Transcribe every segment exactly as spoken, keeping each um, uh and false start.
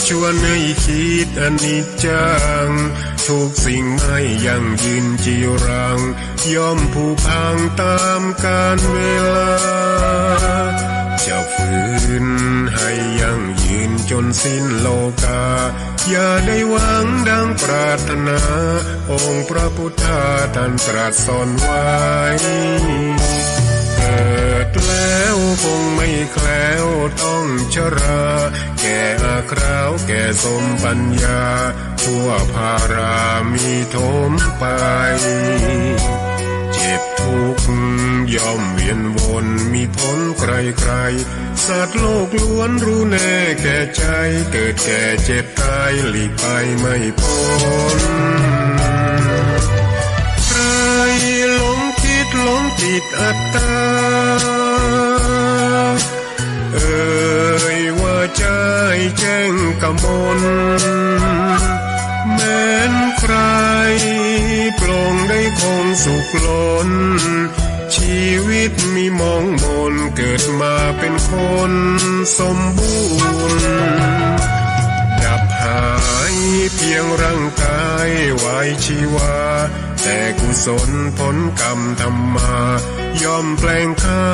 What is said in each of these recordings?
ชวนให้คิดอนิจจัง ทุกสิ่งไม่ยั่งยืนจีรัง ย่อมผุพังตามกาลเวลา จะฝืนให้ยั่งยืนจนสิ้นโลกา อย่าได้หวังดังปรารถนา องค์พระพุทธาท่านตรัสสอนไว้ เกิดแล้วคงไม่แคล้วต้องชรา แก่อาคราวแก่สมปัญญา ทั่วพารามีโถมไป เจ็บทุกข์ย่อมเวียนวนมีผลใครๆ สัตว์โลกล้วนรู้แน่แก่ใจ เกิดแก่เจ็บตายหลีกไปไม่พ้น ใครหลงคิดหลงติดอัตตา เอ่ยว่าใจแจ้งกมล แม้นใครปลงได้คงสุขล้น ชีวิตมีมองมน เกิดมาเป็นคนสมบูรณ์ ดับหายเพียงร่างกายไว้ชีวา แต่กุศลผลกรรมทำมา ย่อมแปลงค่า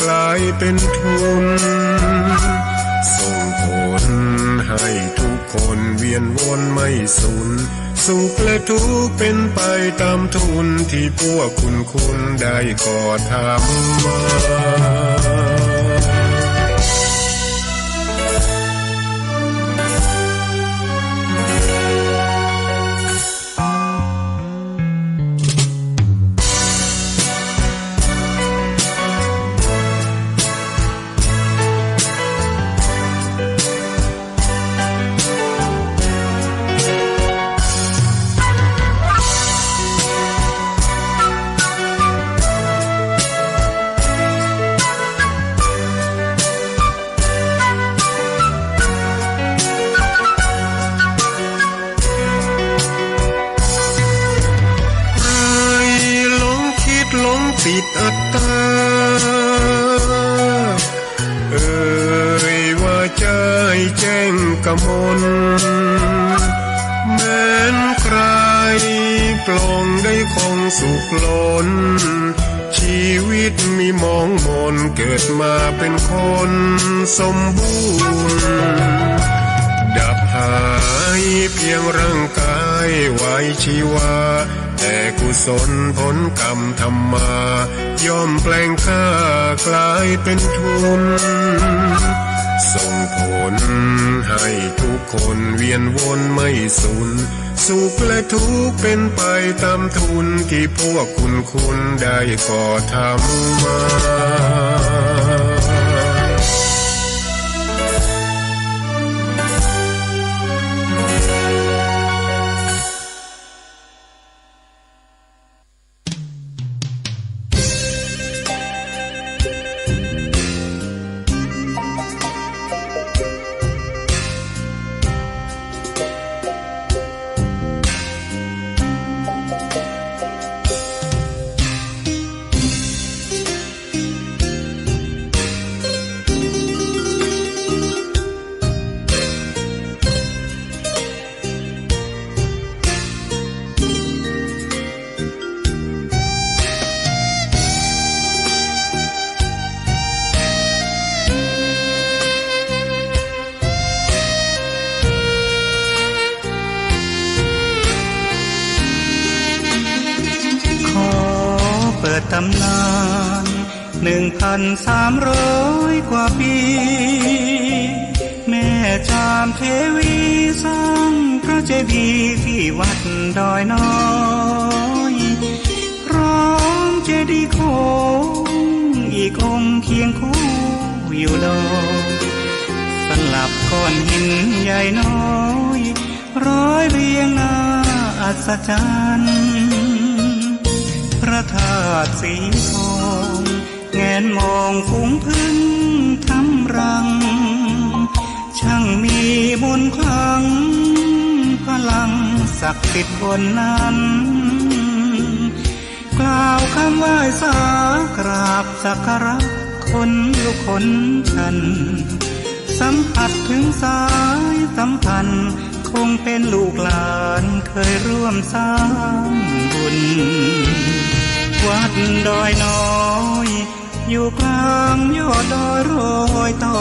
กลายเป็นทุน ส่งผลให้ทุกคนเวียนวนไม่สูญ สุขและทุกข์เป็นไปตามทุน ที่พวกคุณคุณได้ก่อทำมา ใครหลงคิดหลงติดอัตตา เอ่ยว่าใจแจ้งกมล แม้นใครปลงได้คงสุขล้น ชีวิตมีมองมน เกิดมาเป็นคนสมบูรณ์ ดับหายเพียงร่างกายไว้ชีวา แต่กุศลผลกรรมทำมา ย่อมแปลงค่ากลายเป็นทุน ส่งผลให้ทุกคนเวียนวนไม่สูญ สุขและทุกข์เป็นไปตามทุน ที่พวกคุณคุณได้ก่อทำมา ขอเปิดตำนาน หนึ่งพันสามร้อยกว่าปี แม่จามเทวีสร้างพระเจดีย์ที่วัดดอยน้อย พร้อมเจดีย์โค้งอีกองค์เคียงคู่อยู่ดอย สลับก้อนหินใหญ่น้อย ร้อยเรียงน่าอัศจรรย์ พระธาตุสีทอง แงนมองฝูงผึ้งทำรัง ช่างมีมนต์ขลัง พลังศักดิ์สิทธิ์บนนั้น กล่าวคำไหว้สากราบสักการะคนลุกขนชัน สัมผัสถึงสายสัมพันธ์ คงเป็นลูกหลานเคยร่วมสร้างบุญ วัดดอยน้อย อยู่กลางยอดดอยรอยต่อ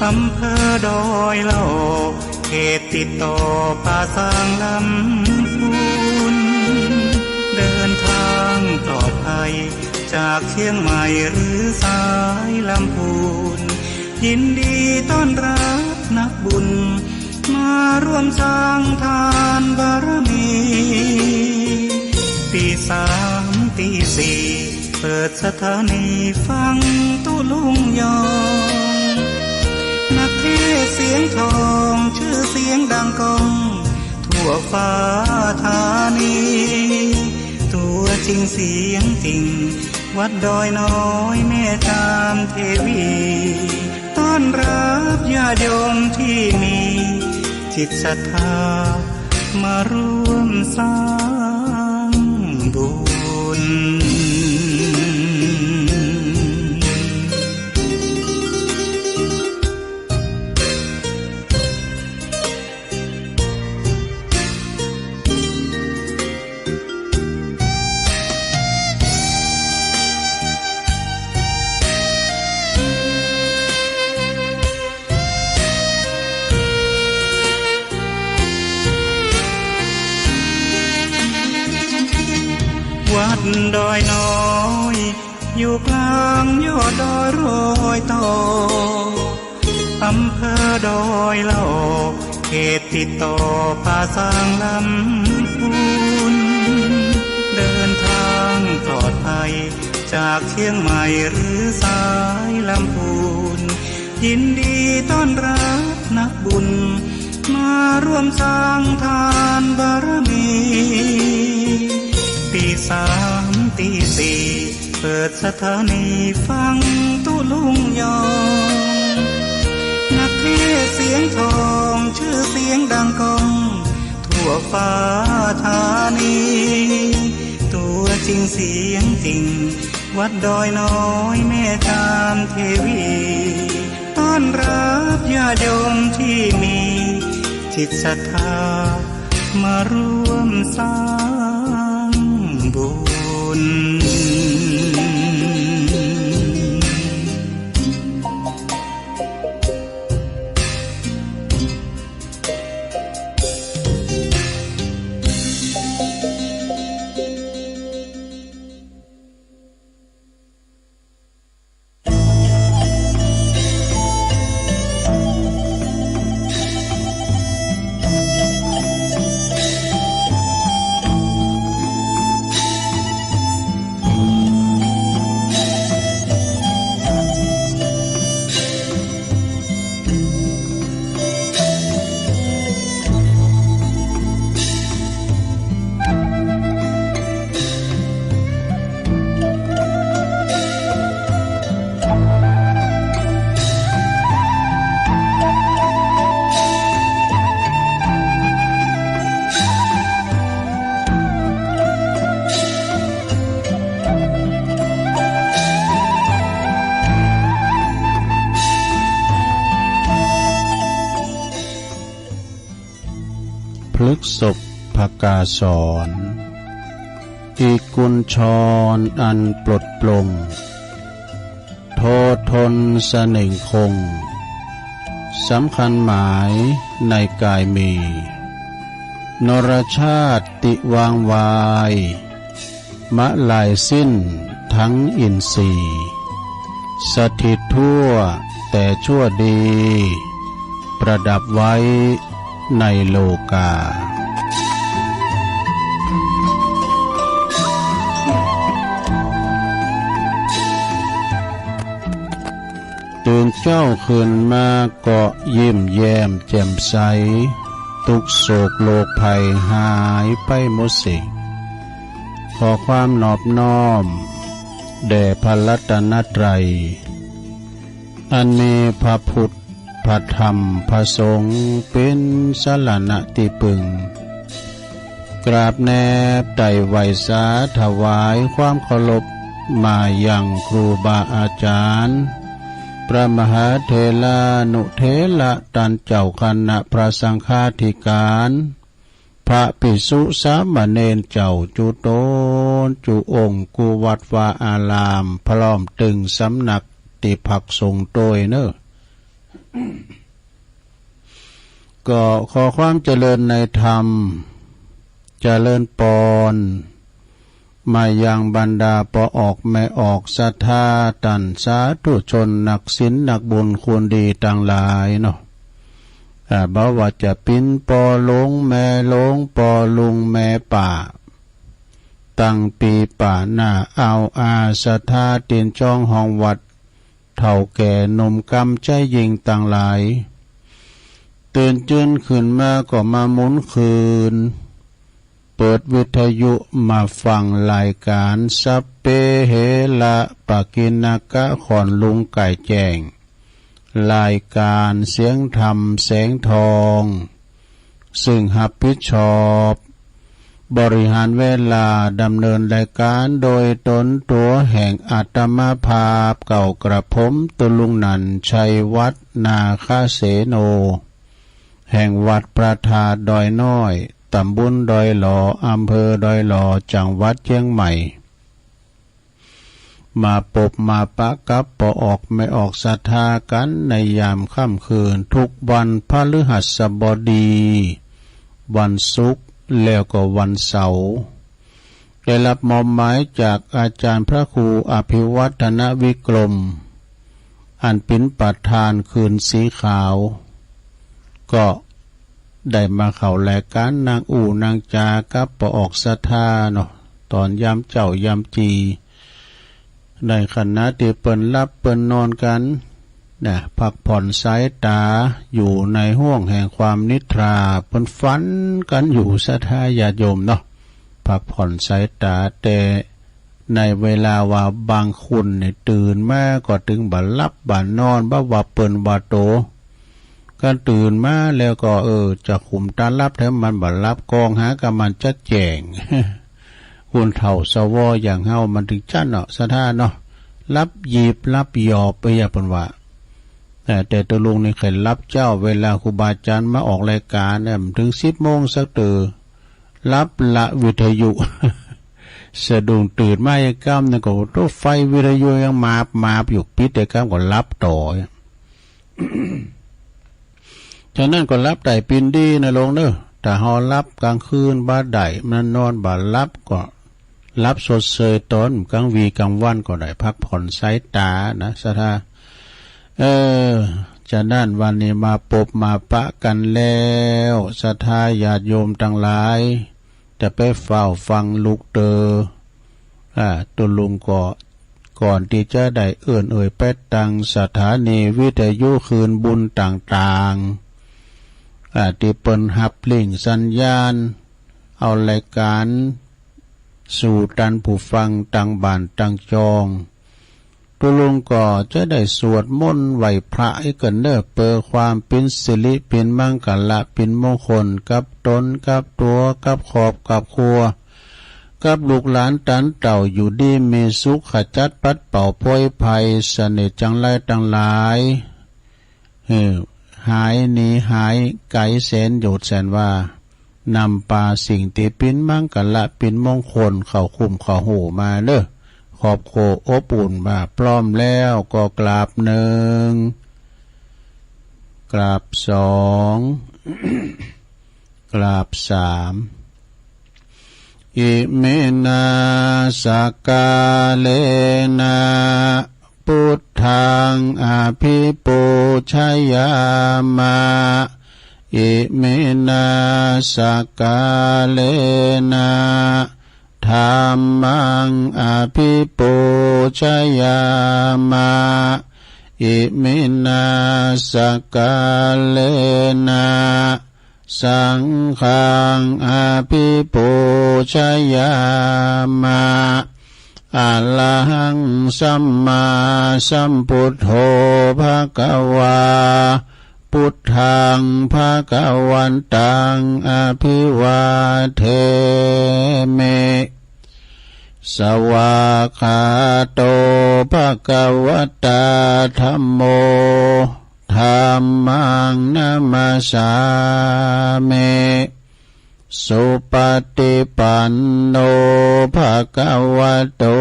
อำเภอดอยหล่อ เขตติดต่อป่าซางลำพูน เดินทางปลอดภัย จากเชียงใหม่หรือสายลำพูน ยินดีต้อนรับนักบุญ มาร่วมสร้างทานบารมี ตีสามตีสี่ เปิดสถานีฟังตุ๊ลุงยอง นักเทศน์เสียงทอง ชื่อเสียงดังก้อง ทั่วฟ้าธานี ตัวจริงเสียงจริง วัดดอยน้อยแม่จามเทวี ต้อนรับญาติโยมที่มีจิตศรัทธา มาร่วมสร้างบุญ วัดดอยน้อย อยู่กลางยอดดอยรอยต่อ อำเภอดอยหล่อ เขตติดต่อป่าซางลำพูน เดินทางปลอดภัย จากเชียงใหม่หรือสายลำพูน ยินดีต้อนรับนักบุญ มาร่วมสร้างทานบารมี ตีสามตีสี่ เปิดสถานีฟังตุ๊ลุงยอง นักเทศน์เสียงทอง ชื่อเสียงดังก้อง ทั่วฟ้าธานี ตัวจริงเสียงจริง วัดดอยน้อยแม่จามเทวี ต้อนรับญาติโยมที่มีจิตศรัทธา มาร่วมสร้างบุญ พฤกษภกาสร อีกกุญชรอันปลดปลง โททนเสน่งคง สำคัญหมายในกายมี นรชาติวางวาย มะลายสิ้นทั้งอินทรีย์ สถิตทั่วแต่ชั่วดี ประดับไว้ในโลกา ตื่นเจ้าขึ้นมาก็ยิ้มแย้มแจ่มใส ทุกข์โศกโรคภัยหายไปหมดสิ้น ขอความนอบน้อมแด่พระรัตนตรัย อันมีพระพุทธ พระธรรม พระสงฆ์เป็นสรณะที่พึ่ง กราบแนบไต่ไหว้สาถวายความเคารพมายังครูบาอาจารย์ พระมหาเถรานุเถระตันเจ้าคณะพระสังฆาธิการ พระภิกษุสามเณรเจ้าจุตนจุองค์กู้วัดวาอาราม พร้อมตึงสำนักตี้พักสงฆ์ตวยเนอ ก็ขอความเจริญในธรรม เจริญปอน มายังบรรดาป้อออกแม่ออกศรัทธา ต้านสาธุชนนักศีลนักบุญคุณดีตังหลายเนาะ อ่า บ่ว่าจะเป๋นป้อหลวงแม่หลวง ป้อลุงแม่ป้า ตังปี๋ป้าน้าอาวอาศรัทธา ตี๋นจองห้องวัด เฒ่าแก่หนุ่มกำใจ๋ยิ่งตังหลาย ตื่นจื้นขึ้นมาก็มาหมุนคืน เปิดวิทยุมาฟังรายการสัพเพเหระปกิณกะ ขอนลุงก๋ายแจ้ง รายการเสียงธรรมแสงทอง ซึ่งฮับผิดชอบ บริหารเวลาดำเนินรายการโดยตนตั๋วแห่งอาตมาภาพ เก้ากระผมตุ๊ลุงนันท์ ชัยวัฒน์ นาคเสโน แห่งวัดพระธาตุดอยน้อย ตำบลดอยหล่อ อำเภอดอยหล่อ จังหวัดเจียงใหม่ มาปบมาปะกับป้อออกแม่ออกศรัทธากั๋นในยามค่ำคืน ทุกวันพฤหัสบดี วันศุกร์ แล้วก็วันเสาร์ ได้รับมอบหมายจากอาจารย์พระครูอภิวัฒนวิกรม อันเป๋นประธานคืนสีขาว ก็ได้มาเข้ารายการนั่งอู้นั่งจ๋ากับป้อออกศรัทธาเนาะ ต๋อนยามเจ๊ายามจี๋ ในขณะตี้เปิ้นหลับเปิ้นนอนกั๋นนะ พักผ่อนสายต๋าอยู่ในห้วงแห่งความนิทรา เปิ้นฝันกั๋นอยู่ศรัทธาญาติโยมเนาะ พักผ่อนสายต๋า แต่ในเวลาว่าบางคนนี่ตื่นมาก็ตึงบ่หลับบ่นอน บ่ว่าเปิ้นบ่าโต ก็ตื่นมาแล้วก็ เออ จะขุมต๋าหลับแถมมันบ่หลับ กองหากับมันจะแจ้ง คนเฒ่าสวอย่างเฮามันตึงจั้นเนาะ ศรัทธาเนาะ หลับหยีบหลับหยอบไป อย่าเปิ้นว่า แต่ แต่ตุ๊ลุงนี่ใค่หลับเจ๊า เวลาครูบาอาจ๋ารย์มาออกรายการเนี่ย มันตึงสิบโมงสักเตื้อ หลับละวิทยุ สะดุ้งตื่นมาอีกกำนึ่งก็ โต้ ไฟวิทยุยังมาบมาบอยู่ ปิดแต่กำก็หลับต่อ ฉะนั้นก็หลับได้เป๋นดีนะลุงเนอะ ถ้าเฮาหลับกลางคืนบ่ได้ มันนอนบ่หลับก็ หลับชดเชยต๋อนกลางวีกลางวันก็ได้ พักผ่อนสายต๋านะ ศรัทธา เออ ฉะนั้นวันนี้มาปบมาปะกั๋นแล้ว ศรัทธาญาติโยมตังหลาย จะไปเฝ้าฟังลูกเตื้อ อ่า ตุ๊ลุงก็ ก่อนตี้จะได้เอิ้นเอ่ยไปตังสถานีวิทยุคลื่นบุญต่างๆ อ่า ตี้เปิ้นฮับลิงก์สัญญาณ เอารายการสู่ต้านผู้ฟังตังบ้านตังจอง ตุ๊ลุงก็จะได้สวดมนต์ไหว้พระอีกกั๋นเนอะ เปื้อความเป๋นสิริเป๋นมังคละเป๋นมงคลกับต๋นกับตั๋วกับครอบกับครัว กับลูกหลานต้านเต้าอยู่ดีมีสุข ขจัดปัดเป่าโพยภัยเสน่ห์จังไรตังหลาย หื้อหายหนีหายไก๋แสนโยชน์แสนวา นำปาสิ่งตี้เป๋นมังคละเป๋นมงคลเข้าคุ้มเข้าหูมาเนอะ ครอบครัวอบอุ่นมา พร้อมแล้วก็กราบหนึ่ง กราบสอง กราบสาม อิมินาสกาเลนะ พุทธังอภิปูชยามะ อิมินาสกาเลนะ ธัมมังอภิปูชยามะ อิมินาสกาเลนะ สังฆังอภิปูชยามะ อะระหังสัมมาสัมพุทโธภะคะวา พุทธังภะคะวันตังอภิวาเทมิ สวากขาโต bhagavatā dhammo, dhammaṃ namassāmi. Supaṭipanno bhagavato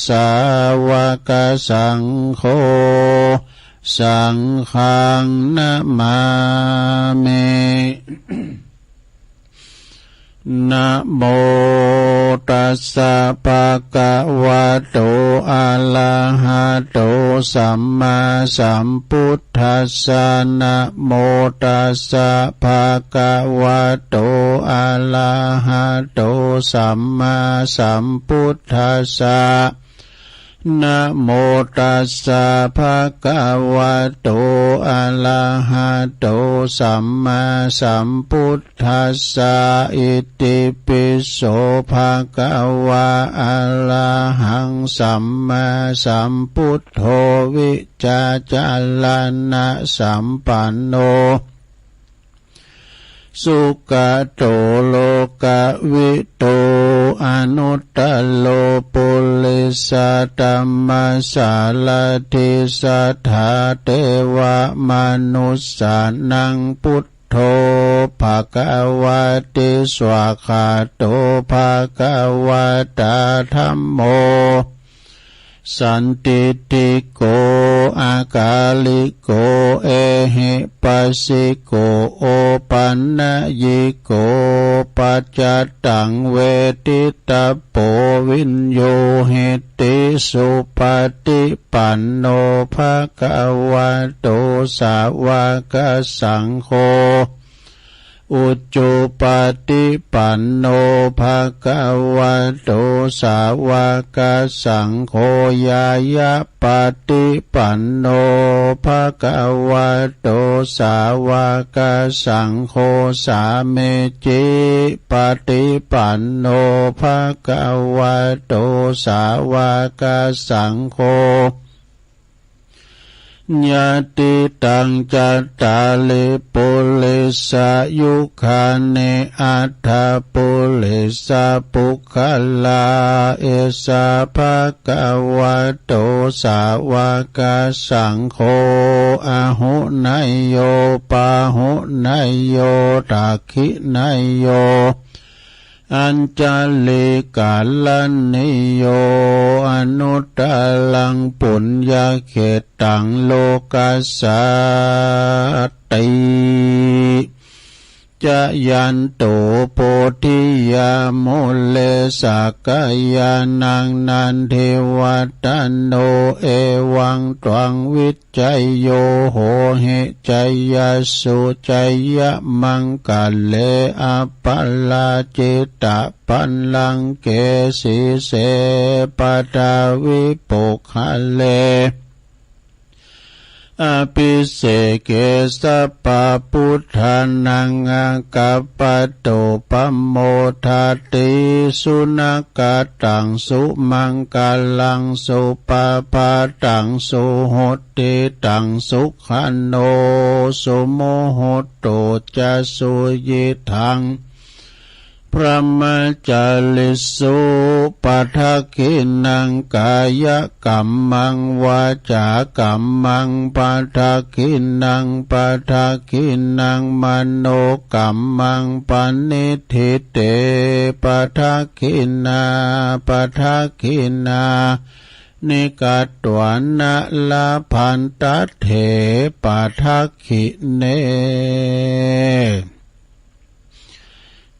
sāvakasaṅgho, saṅghaṃ namāmi. Namo tassa bhagavato arahato sammāsambuddhassa. Namo tassa bhagavato arahato sammāsambuddhassa. Namo tassa bhagavato arahato sammāsambuddhassa. Itipi so bhagavā arahaṃ sammāsambuddho vijjācaraṇasampanno sugato lokavidū anuttaro purisadammasārathi satthā devamanussānaṃ buddho bhagavāti. Svākkhāto bhagavatā dhammo sandiṭṭhiko akāliko ehipassiko opanayiko paccattaṃ veditabbo viññūhīti. Supaṭipanno bhagavato sāvakasaṅgho, ujupaṭipanno bhagavato sāvakasaṅgho, ñāyapaṭipanno bhagavato sāvakasaṅgho, sāmīcipaṭipanno bhagavato sāvakasaṅgho, yadidaṃ cattāri purisayugāni aṭṭha purisapuggalā, esa bhagavato sāvakasaṅgho, āhuneyyo pāhuneyyo dakkhiṇeyyo añjalikaraṇīyo anuttaraṃ puññakkhettaṃ lokassāti. Jayanto bodhiyā mūle sakyānaṃ nandivaḍḍhano, evaṃ tvaṃ vi jayyo hohi jayassu jayamaṅgale, aparājitapallaṅke sīse paṭhavipokkhare abhiseke sabbabuddhānaṃ aggappatto pamodati. Sunakkhattaṃ sumaṅgalaṃ supabhātaṃ suhu ṭṭhitaṃ sukhaṇo sumuhutto ca suyiṭṭhaṃ brahmacārisu. Padakkhiṇaṃ kāyakammaṃ vācākammaṃ padakkhiṇaṃ padakkhiṇaṃ manokammaṃ paṇidhī te padakkhiṇā. Padakkhiṇā ni katvāna labhantatthe padakkhiṇe.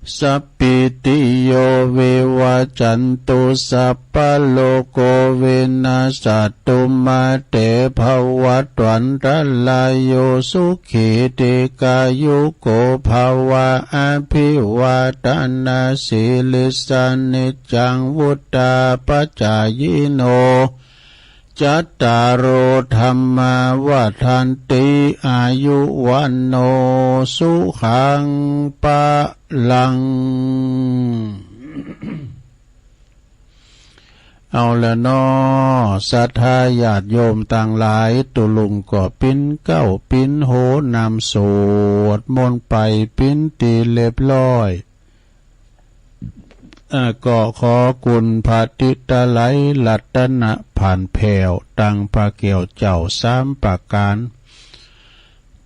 Sabbītiyo vivajjantu sabbarogo vinassatu mā te bhavatvantarāyo sukhī dīghāyuko bhava. Abhivādanasīlissa niccaṃ vuḍḍhāpacāyino cattāro dhammā vaḍḍhanti āyu vaṇṇo sukhaṃ balaṃ. เอาละเนาะ ศรัทธาญาติโยมตังหลาย ตุ๊ลุงก็ปิ้นเก๊าปิ้นโหนำสวดมนต์ไปปิ้นตี้เรียบร้อย เอ่อ ก็ขอคุณพระทิตไลยรัตนพันแผ่ว ตังพระแก้วเจ้าสามประการ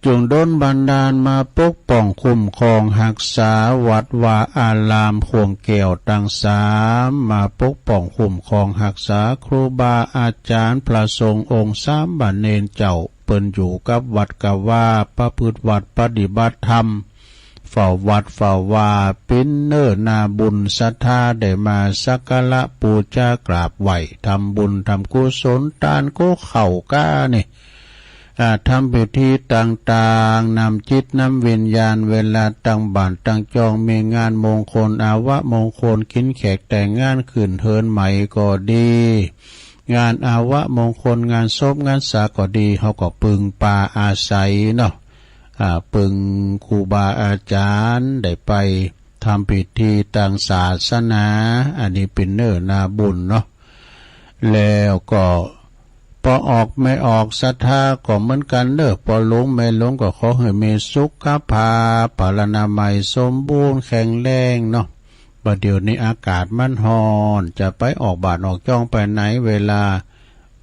จงดลบันดาลมาปกป้องคุ้มครองฮักษาวัดวาอารามข่วงแก้วตังสาม มาปกป้องคุ้มครองฮักษาครูบาอาจารย์พระสงฆ์องค์สามบาเณรเจ้า เปิ้นอยู่กับวัดกะว่าประพฤติวัดปฏิบัติธรรม เฝ้าวัดเฝ้าวา ปินเน้อนาบุญศรัทธาได้มาสักการะปูจากราบไหว้ ทำบุญทำกุศลตานโกเข้าก้านี่ อ่า ทำพิธีต่างๆ นำจิตนำวิญญาณ เวลาตั้งบ้านตั้งจอง มีงานมงคลอาวะมงคล กินแขกแต่งงานขึ้นเฮิรนใหม่ก็ดี งานอาวะมงคล งานศพงานสาก็ดี เฮาก็ปึงปาอาศัยเนาะ อ่า ปึงครูบาอาจารย์ได้ไปทำพิธีตางศาสนา อันนี้เป็นเน้อนาบุญเนาะ แล้วก็ปอออกแม่ออกศรัทธาก็เหมือนกันเน้อ ปอหลวงแม่หลวงก็ขอหื้อมีสุขภาพพลานามัยสมบูรณ์แข็งแรงเนาะ บ่าเดี่ยวนี้อากาศมันฮ้อน จะไปออกบ้านออกจองไปไหน เวลา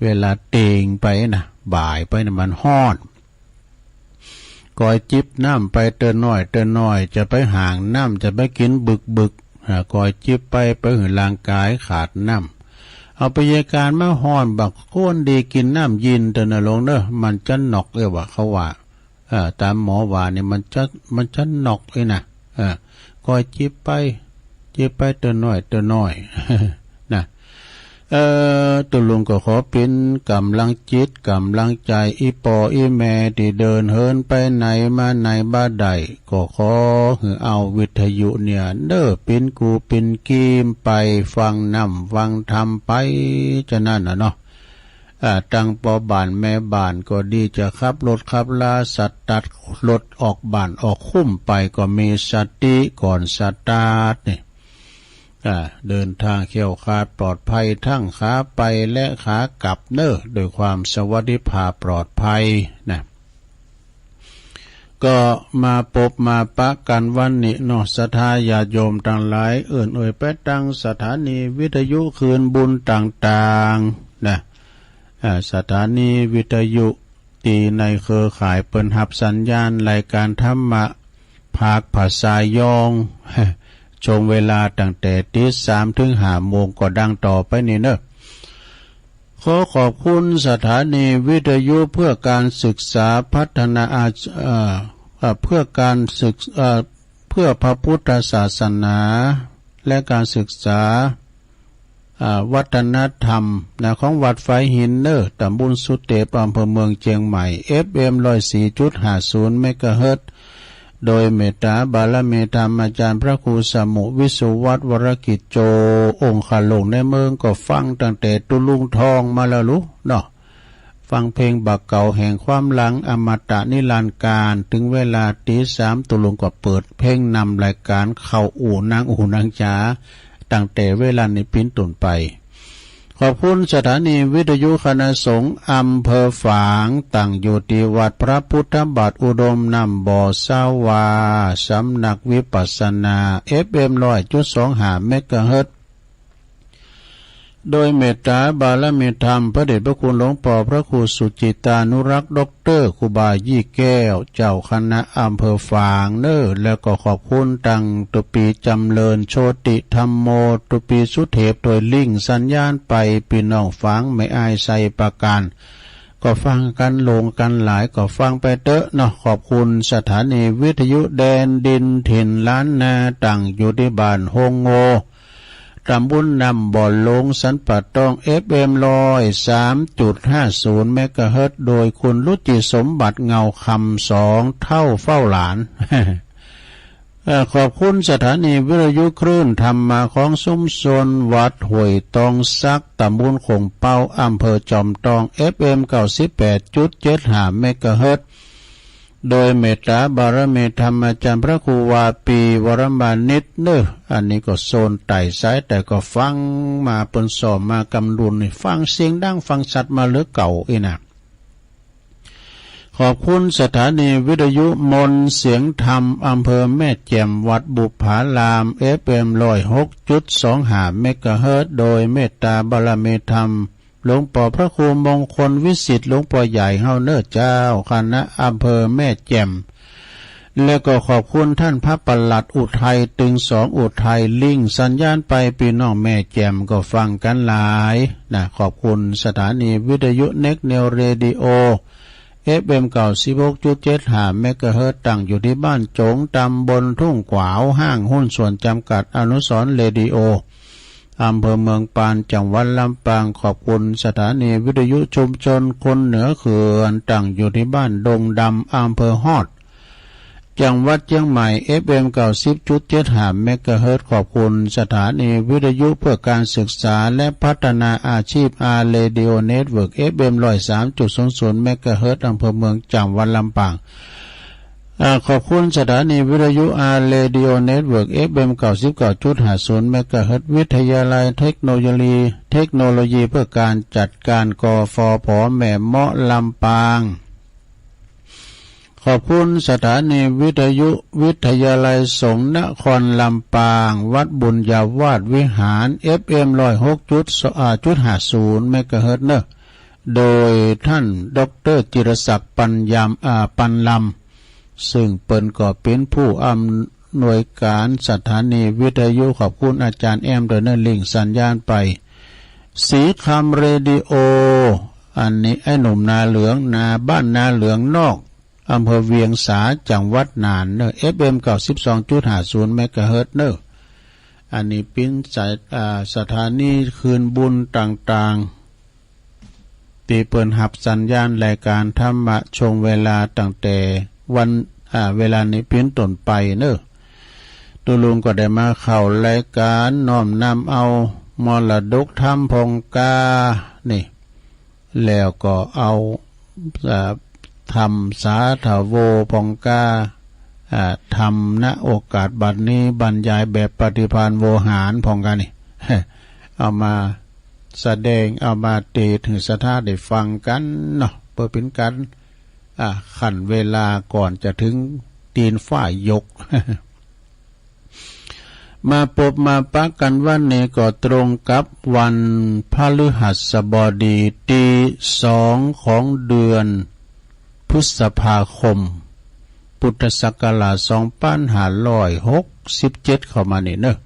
เวลาเต็งไปนะ บ่ายไปนะ มันฮ้อน กอยจิบน้ำไปเตื้อน้อยเตื้อน้อย จะไปห้างน้ำ จะไปกินบึกๆ อ่า กอยจิบไป ไปหื้อร่างกายขาดน้ำ เอาพยาการมาฮ้อน บักควรดีกินน้ำยินเตื้อนะหลวงเน้อ มันจะน็อกเอ้ยว่าเขาว่า เออ ตามหมอว่านี่มันจะ มันจะน็อกเอ้ยนะ เออ กอยจิบไป จิบไปเตื้อน้อยเตื้อน้อย นะ เออ ตุ๊ลุงก็ขอเป๋นก๋ำลังจิตก๋ำลังใจ๋ อี่ป้ออี่แม่ตี้เดินเหินไปไหนมาไหนบ่ได้ ก็ขอหื้อเอาวิทยุเนี่ยเน้อ เป๋นกูเป๋นกีมไปฟังน้ำฟังธรรมไป จะนั้นน่ะเนาะ อ่า ตังป้อบ้านแม่บ้านก็ดี จะขับรถขับลา สตาร์ทรถออกบ้านออกคุ้มไป ก็มีสติก่อนสตาร์ทนี่ อ่า เดินทางแคล้วคลาดปลอดภัยทั้งขาไปและขากลับเน้อ ด้วยความสวัสดิภาพปลอดภัยนะ ก็มาปบมาปะกั๋นวันนี้เนาะ ศรัทธาญาติโยมตังหลาย เอิ้นเอ่ยไปตังสถานีวิทยุคืนบุญต่างๆ นะ อ่า สถานีวิทยุตี้ในเครือข่ายเปิ้นฮับสัญญาณรายก๋านธรรมะภาคภาษายอง ช่วงเวลาตั้งแต่ตี๋สามถึงห้าโมง ก็ดังต่อไปนี้เน้อ ขอขอบคุณสถานีวิทยุเพื่อการศึกษาพัฒนาอาช- เอ่อ เอ่อ เพื่อการศึก- เอ่อ เพื่อพระพุทธศาสนา และการศึกษา อ่า วัฒนธรรมนะ ของวัดฝายหินเน้อ ตำบลสุเตป อำเภอเมืองเจียงใหม่ เอฟเอ็ม ร้อยสี่จุดห้าศูนย์ เมกะเฮิรตซ์ โดยเมตตาบารมีธรรมอาจารย์พระครูสมุวิสุวัฒน์ วรกิจโจ องคาลงในเมือง ก็ฟังตั้งแต่ตุ๊ลุงทองมาแล้วลูกเนาะ ฟังเพลงบ่าเก่าแห่งความหลังอมตะนิรันดร์กาล ถึงเวลาตี๋สามตุ๊ลุงก็เปิดเพลงนำรายก๋านเข้าอู้นางอู้นางจ๋า ตั้งแต่เวลานี้เป๋นต้นไป ขอบคุณสถานีวิทยุคณะสงฆ์อำเภอฝาง ตั้งอยู่ตี้วัดพระพุทธบาทอุดมน้ำบ่อสาวา สำนักวิปัสสนา เอฟเอ็ม ร้อยจุดสองห้า เมกะเฮิรตซ์ โดยเมตตาบารมีธรรมพระเดชพระคุณหลวงป้อพระครูสุจิตานุรักษ์ ด็อกเตอร์ ครูบายี่แก้ว เจ้าคณะอำเภอฝางเน้อ แล้วก็ขอบคุณตังตุ๊ปี๋จำเริญ โชติธัมโม ตุ๊ปี๋สุเทพ โดยลิงก์สัญญาณไป ปี้น้องฝางแม่อ้ายไชยประการ ก็ฟังกั๋นหลงกั๋นหลาย ก็ฟังไปเต๊อะเนาะ ขอบคุณสถานีวิทยุแดนดินถิ่นล้านนา ตั้งอยู่ตี้บ้านโฮงโง ตำบลน้ำบ่อหลง สันป่าตอง เอฟเอ็ม ร้อยสามจุดห้าศูนย์ เมกะเฮิรตซ์ โดยคุณรุจิสมบัติ เงาคำ สองเฒ่าเฝ้าหลาน เอ่อ ขอบคุณสถานีวิทยุคลื่นธรรมะของชุมชนวัดห้วยตองสัก ตำบลโขงเปา อำเภอจอมทอง เอฟเอ็ม เก้าสิบแปดจุดเจ็ดห้า เมกะเฮิรตซ์ โดยเมตตาบารมีธรรมอาจารย์พระครูวาปี วรมานิตเน้อ อันนี้ก็โซนใต้สายใต้ก็ฟังมา เปิ้นซ่อมมากำลุนนี่ ฟังเสียงดังฟังชัดมาเหลือเก่าอี้นะ ข ขอบคุณสถานีวิทยุมนต์เสียงธรรมอำเภอแม่แจ่ม วัดบุปผาราม เอฟเอ็ม ร้อยหกจุดสองห้า เมกะเฮิรตซ์ โดยเมตตาบารมีธรรม หลวงปอพระครูมงคลวิสิทธิ์ หลวงปอใหญ่เฮาเน้อเจ้า คณะอำเภอแม่แจ่ม และก็ขอบคุณท่านพระปลัดอุทัย ตึงสองอุทัย ลิงก์สัญญาณไป ปี้น้องแม่แจ่มก็ฟังกันหลายนะ ขอบคุณสถานีวิทยุ Next Neo Radio เอฟเอ็ม เก้าสิบหกจุดเจ็ดห้า เมกะเฮิรตซ์ ตั้งอยู่ที่บ้านโจ๋ง ตำบลทุ่งขวาว ห้างหุ้นส่วนจำกัดอนุสรณ์เรดิโอ อำเภอเมืองปาน จังหวัดลำปาง ขอบคุณสถานีวิทยุชุมชนคนเหนือเขื่อน ตั้งอยู่ที่บ้านดงดำ อำเภอฮอด จังหวัดเชียงใหม่ เอฟเอ็ม เก้าสิบจุดเจ็ดห้า เมกะเฮิรตซ์ ขอบคุณสถานีวิทยุเพื่อการศึกษาและพัฒนาอาชีพ อาร์ Radio Network เอฟเอ็ม ร้อยสามจุดศูนย์ศูนย์ เมกะเฮิรตซ์ อำเภอเมือง จังหวัดลำปาง อ่า ขอบคุณสถานีวิทยุ อาร์ Radio Network เอฟเอ็ม เก้าสิบเก้าจุดห้าศูนย์ เมกะเฮิรตซ์ วิทยาลัยเทคโนโลยี เทคโนโลยีเพื่อการจัดการ กฟผ แม่เมาะ ลำปาง ขอบคุณสถานีวิทยุวิทยาลัยสงฆ์นครลำปาง วัดบุญญาวาสวิหาร เอฟเอ็ม ร้อยหกจุดห้าศูนย์ เมกะเฮิรตซ์ เนอะ โดยท่าน ด็อกเตอร์ จิรศักดิ์ปัญญาม อ่า ปัญลำ ซึ่งเปิ้นก็เป็นผู้อำนวยการสถานีวิทยุ ขอบคุณอาจารย์แอมด้วยเนอะ ลิงก์สัญญาณไป สีคำเรดิโอ อันนี้ไอ้หนุ่มนาเหลือง นาบ้านนาเหลืองนอก อำเภอเวียงสา จังหวัดน่านเนอะ เอฟเอ็ม เก้าสิบสองจุดห้าศูนย์ เมกะเฮิรตซ์ เนอะ อันนี้เป็นสาย อ่า สถานีคืนบุญต่างๆ ที่เปิ้นหับสัญญาณรายการธรรมะช่วงเวลาตั้งแต่วัน อ่า เวลานี้เป็นต้นไปเนอะ ตุลุงก็ได้มาเข้ารายการน้อมนำเอามรดกธรรมพองกา นี่ แล้วก็เอา อ่า ธรรมสาธโวพองกา อ่า ธรรม ณ โอกาสบัดนี้ บรรยายแบบปฏิภาณโวหารพองกา นี่ เอามาแสดง เอามาเตศน์หื้อศรัทธาได้ฟังกันเนาะ เพื่อเป็นการ อ่า ขั้นเวลาก่อนจะถึงตีนฟ้ายก มาปบมาปะกันวันนี้ก็ตรงกับวันพฤหัสบดีที่สองของเดือนพฤษภาคม พุทธศักราชสองพันห้าร้อยหกสิบเจ็ด เข้ามานี่เนอะ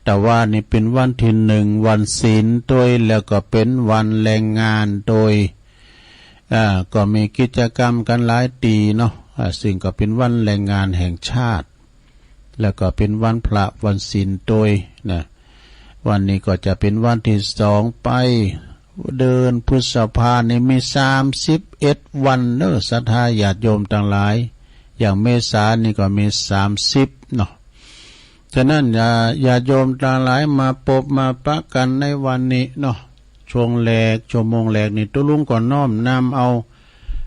แต่ว่านี่เป็นวันที่หนึ่ง วันศีลตวย แล้วก็เป็นวันแรงงานตวย อ่า ก็มีกิจกรรมกันหลายตี้เนาะ อ่า ซึ่งก็เป็นวันแรงงานแห่งชาติ แล้วก็เป็นวันพระวันศีลตวยนะ วันนี้ก็จะเป็นวันที่สองไป เดือนพฤษภานี่มีสามสิบเอ็ดวันเนอะ ศรัทธาญาติโยมทั้งหลาย อย่างเมษานี่ก็มีสามสิบเนาะ ฉะนั้นญา ญาติโยมทั้งหลายมาปบมาปะกันในวันนี้เนาะ ช่วงแรก ชั่วโมงแรกนี่ ตุลุงก็น้อมนำเอา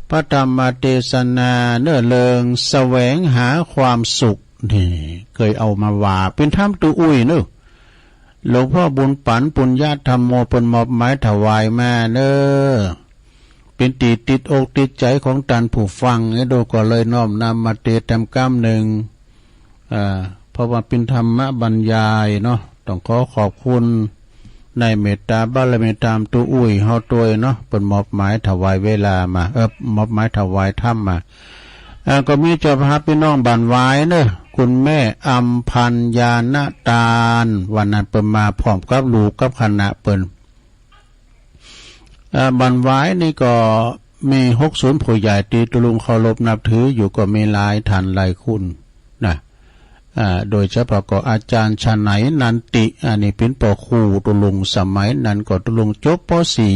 พระธรรมเทศนาเนอะ เรื่องแสวงหาความสุข นี่ เคยเอามาว่า เป็นธรรมตู้อุ้ยเนอะ หลวงพ่อบุญปัน ปุญญาธัมโม เปิ้นมอบหมายถวายมาเนอะ เป็นตี้ติดอกติดใจของท่านผู้ฟัง ไอ้ดูก็เลยน้อมนำมาเตศน์ตามกำหนึ่ง อ่า เพราะว่าเป็นธรรมบรรยายเนาะ ต้องขอขอบคุณในเมตตาบารมีธรรมตู้อุ้ยเฮาตวยเนาะ เปิ้นมอบหมายถวายเวลามา เออ มอบหมายถวายธรรมมา อ่า ก็มีเจ้าภาพพี่น้องบ้านหวายเนอะ คุณแม่อำพันธ์ ญาณตาน วันนั้นเปิ้นมาพร้อมกับลูกกับคณะเปิ้น อ่า บ้านหวายนี่ก็มีหกศูนย์ผู้ใหญ่ตี้ตุลุงเคารพนับถืออยู่ก็มีหลายท่านหลายคนนะ อ่า โดยเฉพาะก็อาจารย์ฉะไหน นันติ อันนี้เป็นป้อครูตุลุง สมัยนั้นก็ตุลุงจบ ป.สี่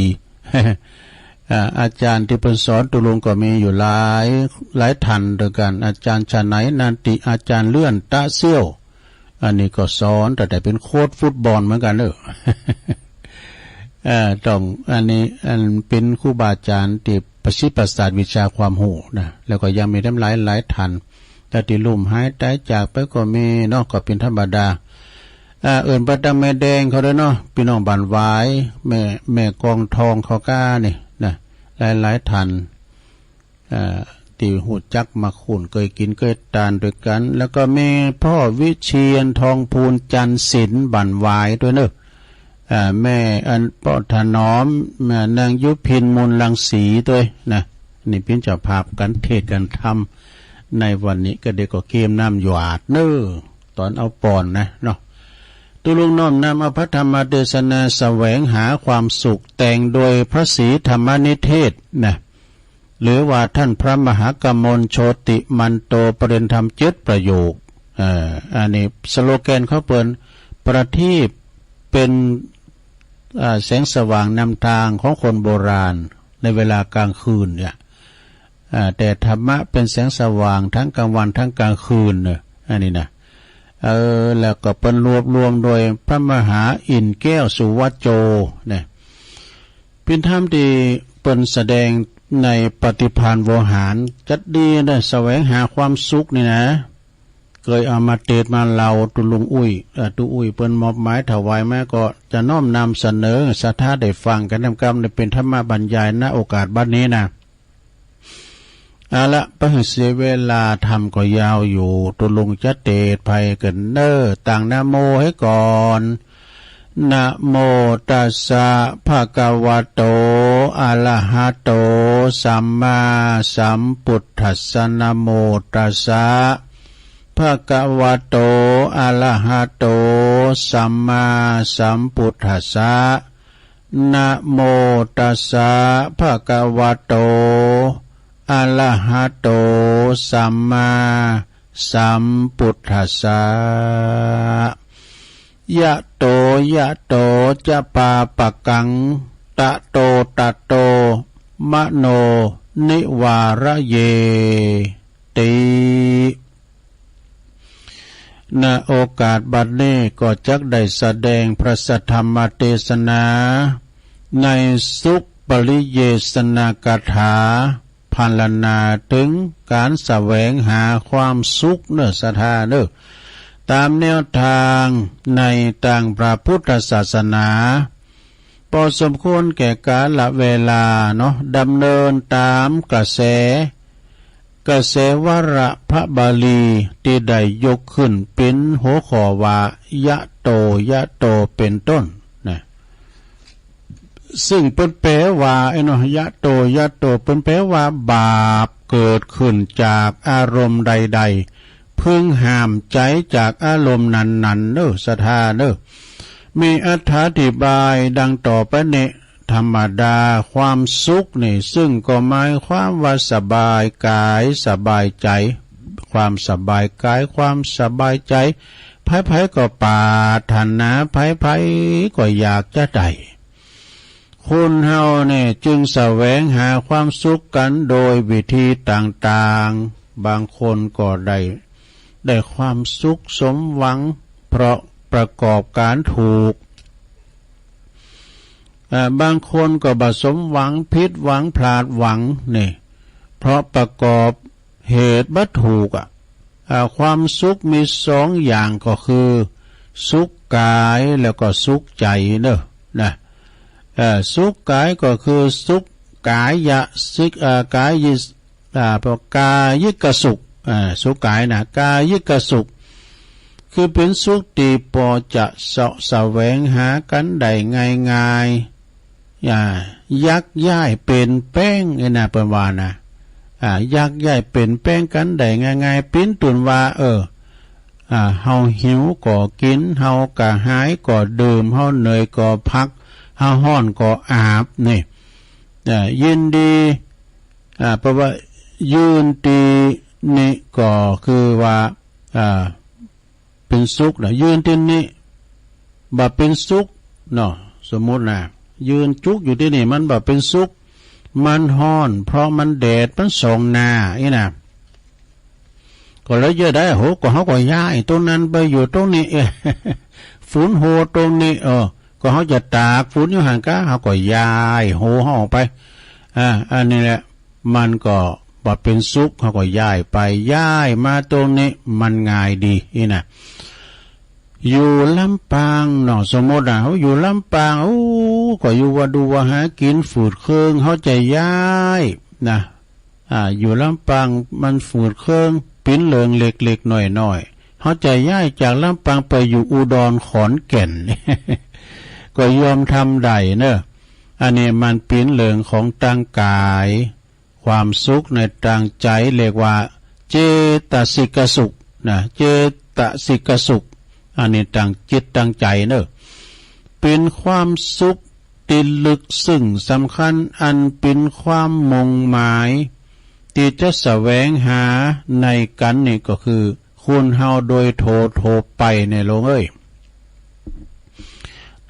อ่า อาจารย์ที่เปิ้นสอนตุลุงก็มีอยู่หลาย หลายท่านด้วยกัน อาจารย์ฉะไหน นันติ อาจารย์เลื่อน ตะเซี่ยว อันนี้ก็สอนตั้งแต่เป็นโค้ชฟุตบอลเหมือนกันเนอะ เอ่อ ต้อง อันนี้ อันเป็นครูบาอาจารย์ที่ประสิทธิ์ประสาทวิชาความรู้นะ แล้วก็ยังมีตั้งหลายหลายท่าน แต่ที่ลุ่มหายตายจากไปก็มีเนาะ ก็เป็นธรรมดา อ่า เอิ้นไปตามแม่แดงเขาด้วยเนาะ พี่น้องบ้านหวาย แม่ แม่กองทองเขาก้านี่นะ หลายหลายท่าน อ่า ที่ฮู้จักมักคุ้นเคยกินเคยตานด้วยกัน แล้วก็มีพ่อวิเชียรทองภูลจันทร์ศิลป์บั่นหวายด้วยเนอะ อ่า แม่อันป้อถนอม แม่นางยุพินมูลรังสีด้วยนะ นี่เป็นเจ้าภาพกันเทศน์กันธรรมในวันนี้ ก็เด็กก็เกมน้ำหยาดเนอะ ตอนเอาปอนนะเนาะ ตุลุงน้อมนำเอาพระธรรมเทศนาแสวงหาความสุขแต่งโดยพระศรีธรรมนิเทศนะ หรือว่าท่านพระมหากมลโชติมันโต ประเด็นธรรมเจ็ดประโยค เอ่อ อันนี้สโลแกนเขาเปิ้น ประทีปเป็น อ่า แสงสว่างนำทางของคนโบราณในเวลากลางคืนเนี่ย อ่า แต่ธรรมะเป็นแสงสว่างทั้งกลางวันทั้งกลางคืนเนอะ อันนี้นะ เออ แล้วก็เปิ้นรวบรวมโดยพระมหาอินทร์แก้วสุวัจโจเนี่ย เป็นธรรมที่เปิ้นแสดงในปฏิภาณโวหาร จัดดีนะ แสวงหาความสุขนี่นะ เคยเอามาเทศน์มาเล่า ตุลุงอุ้ย เอ่อ ตุอุ้ยเปิ้นมอบหมายถวายมา ก็จะน้อมนำเสนอศรัทธาได้ฟังกันนำกำ ในเป็นธรรมบรรยายณโอกาสบัดนี้นะ เอาละ บ่หื้อเสียเวลา ธรรมก็ยาวอยู่ ตุลุงจะเทศน์ไปกั๋นเนอะ ตั้งนะโมให้ก่อน นะโมตัสสะ ภะคะวะโต อะระหะโต สัมมาสัมพุทธัสสะ นะโมตัสสะ ภะคะวะโต อะระหะโต สัมมาสัมพุทธัสสะ นะโมตัสสะ ภะคะวะโต อะระหะโต สัมมาสัมพุทธัสสะ ยะโต ยะโต จะปาปะกัง ตะโต ตะโต มะโน นิวาระเยติ ณ โอกาสบัดนี้ก็จักได้แสดงพระสัทธรรมเทศนา ในสุขปริเยสนากถา พรรณนาถึงการแสวงหาความสุขเนอะ ศรัทธาเนอะ ตามแนวทางในตางพระพุทธศาสนา พอสมควรแก่กาลเวลาเนาะ ดำเนินตามกระแส กระแสวรรณพระบาลีที่ได้ยกขึ้นเป็นหัวข้อว่า ยะโต ยะโต เป็นต้นนะ ซึ่งเปิ้นแปลว่า ไอ้เนาะ ยะโต ยะโต เปิ้นแปลว่า บาปเกิดขึ้นจากอารมณ์ใดๆ พึงห้ามใจจากอารมณ์นั้นๆ เนอะ ศรัทธาเนอะ มีอรรถาธิบายดังต่อไปนี้ ธรรมดาความสุขนี่ ซึ่งก็หมายความว่าสบายกายสบายใจ ความสบายกาย ความสบายใจ ใผๆ ก็ปรารถนา ใผๆ ก็อยากจะได้ คนเฮาเนี่ยจึงแสวงหาความสุขกันโดยวิธีต่างๆ บางคนก็ได้ ได้ความสุขสมหวัง เพราะประกอบการถูก อ่า บางคนก็บ่สมหวัง ผิดหวัง พลาดหวัง นี่ เพราะประกอบเหตุบ่ถูกอะ อ่า ความสุขมีสองอย่างก็คือ สุขกายแล้วก็สุขใจเนอะ นะ เอ่อ สุขกายก็คือสุขกายะ สิก เอ่อ กายิ อ่า พวกกายิกสุข อ่า สุขกายนะ กายิกสุข คือเป็นสุขที่ปอจะเสาะแสวงหากันได้ง่ายๆ อ่า ยักย้ายเปลี่ยนแปลงนี่นะ เปิ้นว่านะ อ่า ยักย้ายเปลี่ยนแปลงกันได้ง่ายๆ เป๋นต้นว่า เออ อ่า เฮาหิวก็กิน เฮากระหายก็ดื่ม เฮาเหนื่อยก็พัก เฮาฮ้อนก็อาบ นี่ อ่า ยินดี อ่า แปลว่า ยืนตี้นี่ก็คือว่า อ่า เป็นสุขนะ ยืนตี้นี่บ่เป็นสุขเนาะ สมมุตินะ ยืนจุกอยู่ตี้นี่ มันบ่เป็นสุข มันฮ้อน เพราะมันแดด มันส่องหน้า นี่นะ ก็เลยจะได้ โห ก็เฮาก็ย้ายตรงนั้นไปอยู่ตรงนี้ เออ ฝนโหตรงนี้ เออ ก็เฮาจะตากฝนอยู่หั่นกา เฮาก็ย้ายโหเฮาออกไป อ่า อันนี้แหละ มันก็บ่เป็นสุข เฮาก็ย้ายไป ย้ายมาตรงนี้ มันง่ายดี นี่นะ อยู่ลำปางเนาะ สมมุตินะ เฮาอยู่ลำปาง โอ้ ก็อยู่ว่าดูว่าหากินฝืดเคือง เฮาจะย้ายนะ อ่า อยู่ลำปางมันฝืดเคือง ปิ้นเริงเล็กๆ น้อยๆ เขาจะย้ายจากลำปางไปอยู่อุดรขอนแก่น ก็ยอมทำได้เนอะ อันนี้มันปิ้นเริงของตางกาย ความสุขในตางใจเรียกว่า เจตสิกสุขนะ เจตสิกสุข อันนี้ตางจิตตางใจเนอะ เป็นความสุขที่ลึกซึ้งสำคัญ อันเป็นความมุ่งหมาย ที่จะแสวงหาในกันนี่ก็คือ คนเฮาโดยทั่วๆ ไปเนี่ยลงเอ้ย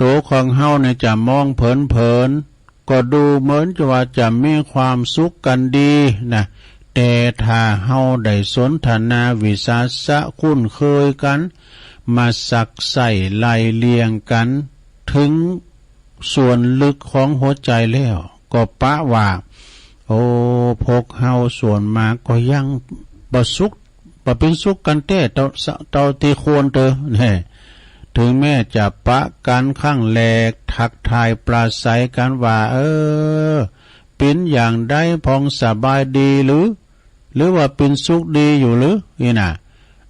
ตัวของเฮาเนี่ยจะมองเผินๆ ก็ดูเหมือนจะว่าจะมีความสุขกันดีนะ แต่ถ้าเฮาได้สนทนาวิสาสะคุ้นเคยกัน มาซักไซ้ไล่เลี่ยงกัน ถึงส่วนลึกของหัวใจแล้ว ก็ปะว่า โอ้ พวกเฮาส่วนมากก็ยังบ่สุข บ่เป็นสุขกันแต๊เต้า เต้าตี้ควรเตอ แน่ ถึงแม้จะปะกันครั้งแรก ทักทายปราศรัยกันว่า เออ เป็นอย่างใดพ่อง สบายดีหรือ หรือว่าเป็นสุขดีอยู่หรือ นี่นะ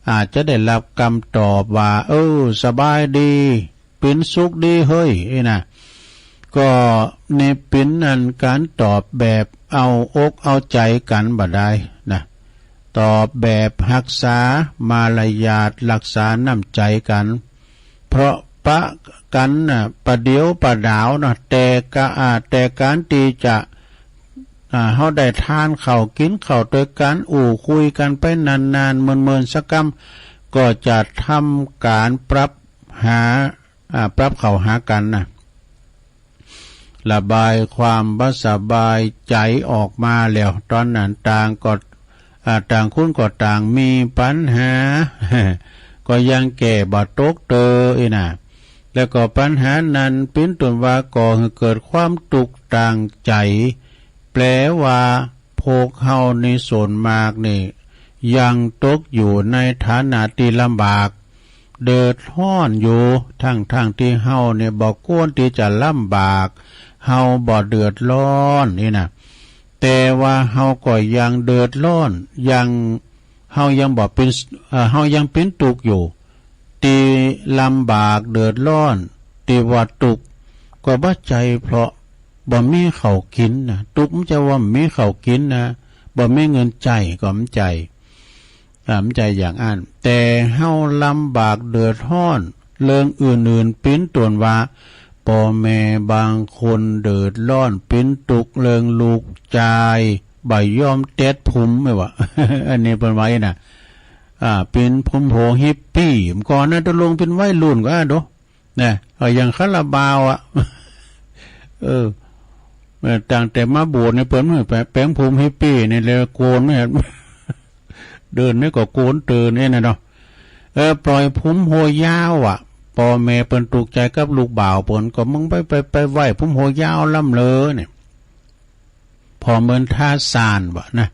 อาจจะได้รับคำตอบว่า เออ สบายดี เป็นสุขดีเฮ้ย นี่นะ ก็นี่เป็นอันการตอบแบบเอาอกเอาใจกันบ่ได้นะ ตอบแบบฮักษามารยาท ฮักษาน้ำใจกัน เพราะปะกันน่ะ ประเดี๋ยวประดาวนะ แต่กะ อ่า แต่การที่จะ อ่า เฮาได้ทานข้าวกินข้าวด้วยกัน อู้คุยกันไปนานๆ เมินๆ สักกำ ก็จะทำการปรับหา อ่า ปรับเข้าหากันนะ ระบายความบ่สบายใจออกมาแล้ว ตอนนั้นต่างก็ อ่า ต่างคนก็ต่างมีปัญหา ก็ยังแก้บ่ตกเตอ นี่นะ แล้วก็ปัญหานั้นเป็นต้นว่าก่อให้เกิดความทุกข์ตางใจ แปลว่าพวกเฮาในส่วนมากนี่ ยังตกอยู่ในฐานะที่ลำบาก เดือดร้อนอยู่ ทั้งๆ ที่เฮาเนี่ยบ่ควรที่จะลำบาก เฮาบ่เดือดร้อน นี่นะ แต่ว่าเฮาก็ยังเดือดร้อน ยัง เฮายังบ่เป็น เอ่อ เฮายังเป็นทุกข์อยู่ ที่ลำบากเดือดร้อน ที่ว่าทุกข์ ก็บ่ใจ้เพราะบ่มีข้าวกินนะ ทุกข์บ่ใจ้ว่าบ่มีข้าวกินนะ บ่มีเงินใจ้ก็บ่ใจ้ อ่า บ่ใจ้อย่างอั้น แต่เฮาลำบากเดือดร้อน เรื่องอื่นๆ เป็นต้นว่า ป้อแม่บางคนเดือดร้อน เป็นทุกข์เรื่องลูกจาย บ่ยอมเต็ดผม แม่นบ่ อันนี้เปิ้นว่าอี้นะ อ่า เป็นผมโหฮิปปี้ ก่อนนะ ตกลงเป็นวัยรุ่นก็ อ่า โด นะ เอาอย่างคาราบาวอะ เออ เออ ตั้งแต่มาบวชเนี่ย เปิ้นแป๋งผมฮิปปี้นี่แหละ โกนเนี่ย เดินนี่ก็โกนเตินเนี่ยนะเนาะ เออ ปล่อยผมโหยาวอะ ป้อแม่เปิ้นทุกข์ใจ้กับลูกบ่าวเปิ้น ก็มึงไป ไป ไปไว้ผมโหยาวล้ำเลอเนี่ย พอเหมือนท้าซ่านว่ะนะ